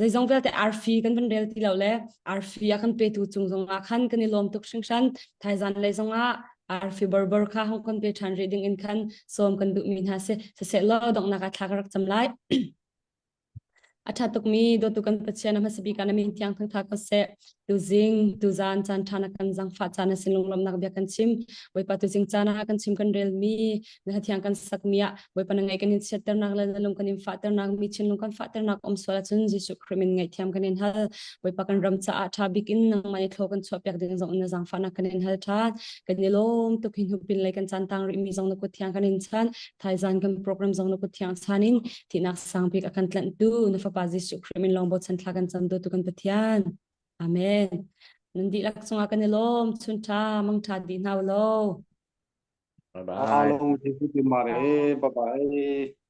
zeizong vialte arfi kan van rel ti lo le arfi a kan petu cung zongah khan kan i lawm tuk hringhran thaizan lei zongah arfi borbor kha hong kan pe ṭhan rih ding in khan sawm kan duhmi hna si siseh law donghnak ah thla ka rak cam lai A ṭha tukmi dawtu kan Pathian a hmasa bik ah na min thiang thangṭha ko seh. Tuzing, tuzaan caan ṭha na kan zaangfah caan na sin lunglawmhnak bia kan chim. Bawipa tuzing caan ah kan chim kan relmi, na thiang kan sakmi ah Bawipa na ngaih kan in chiatternak le na lung kan in fahternak, mi thinlung kan fahternak um sual ahcun Jesuh Khrih min ngaihthiam kan in hal. Bawipa kan ram caah ṭha bik in nangmah nih thlaw kan chuahpiak ding zong na zaangfahnak kan in hal ṭhan. Kan i lawm tuk hi hnu pin lei kan caan tang rihmi zong na kut thiang kan in chan. Thaizaan kan program zong na kut thiang chan in Thihnak sangbik a kan tlanhtu na Fapa Jesuh Khrih min lawng bochan thla kan cam dawtu kan Pathian. Amen. Nan dihlak cungah kan i lawm. Chun ṭha, mang ṭha dih hna u law. Bye bye. Bye bye.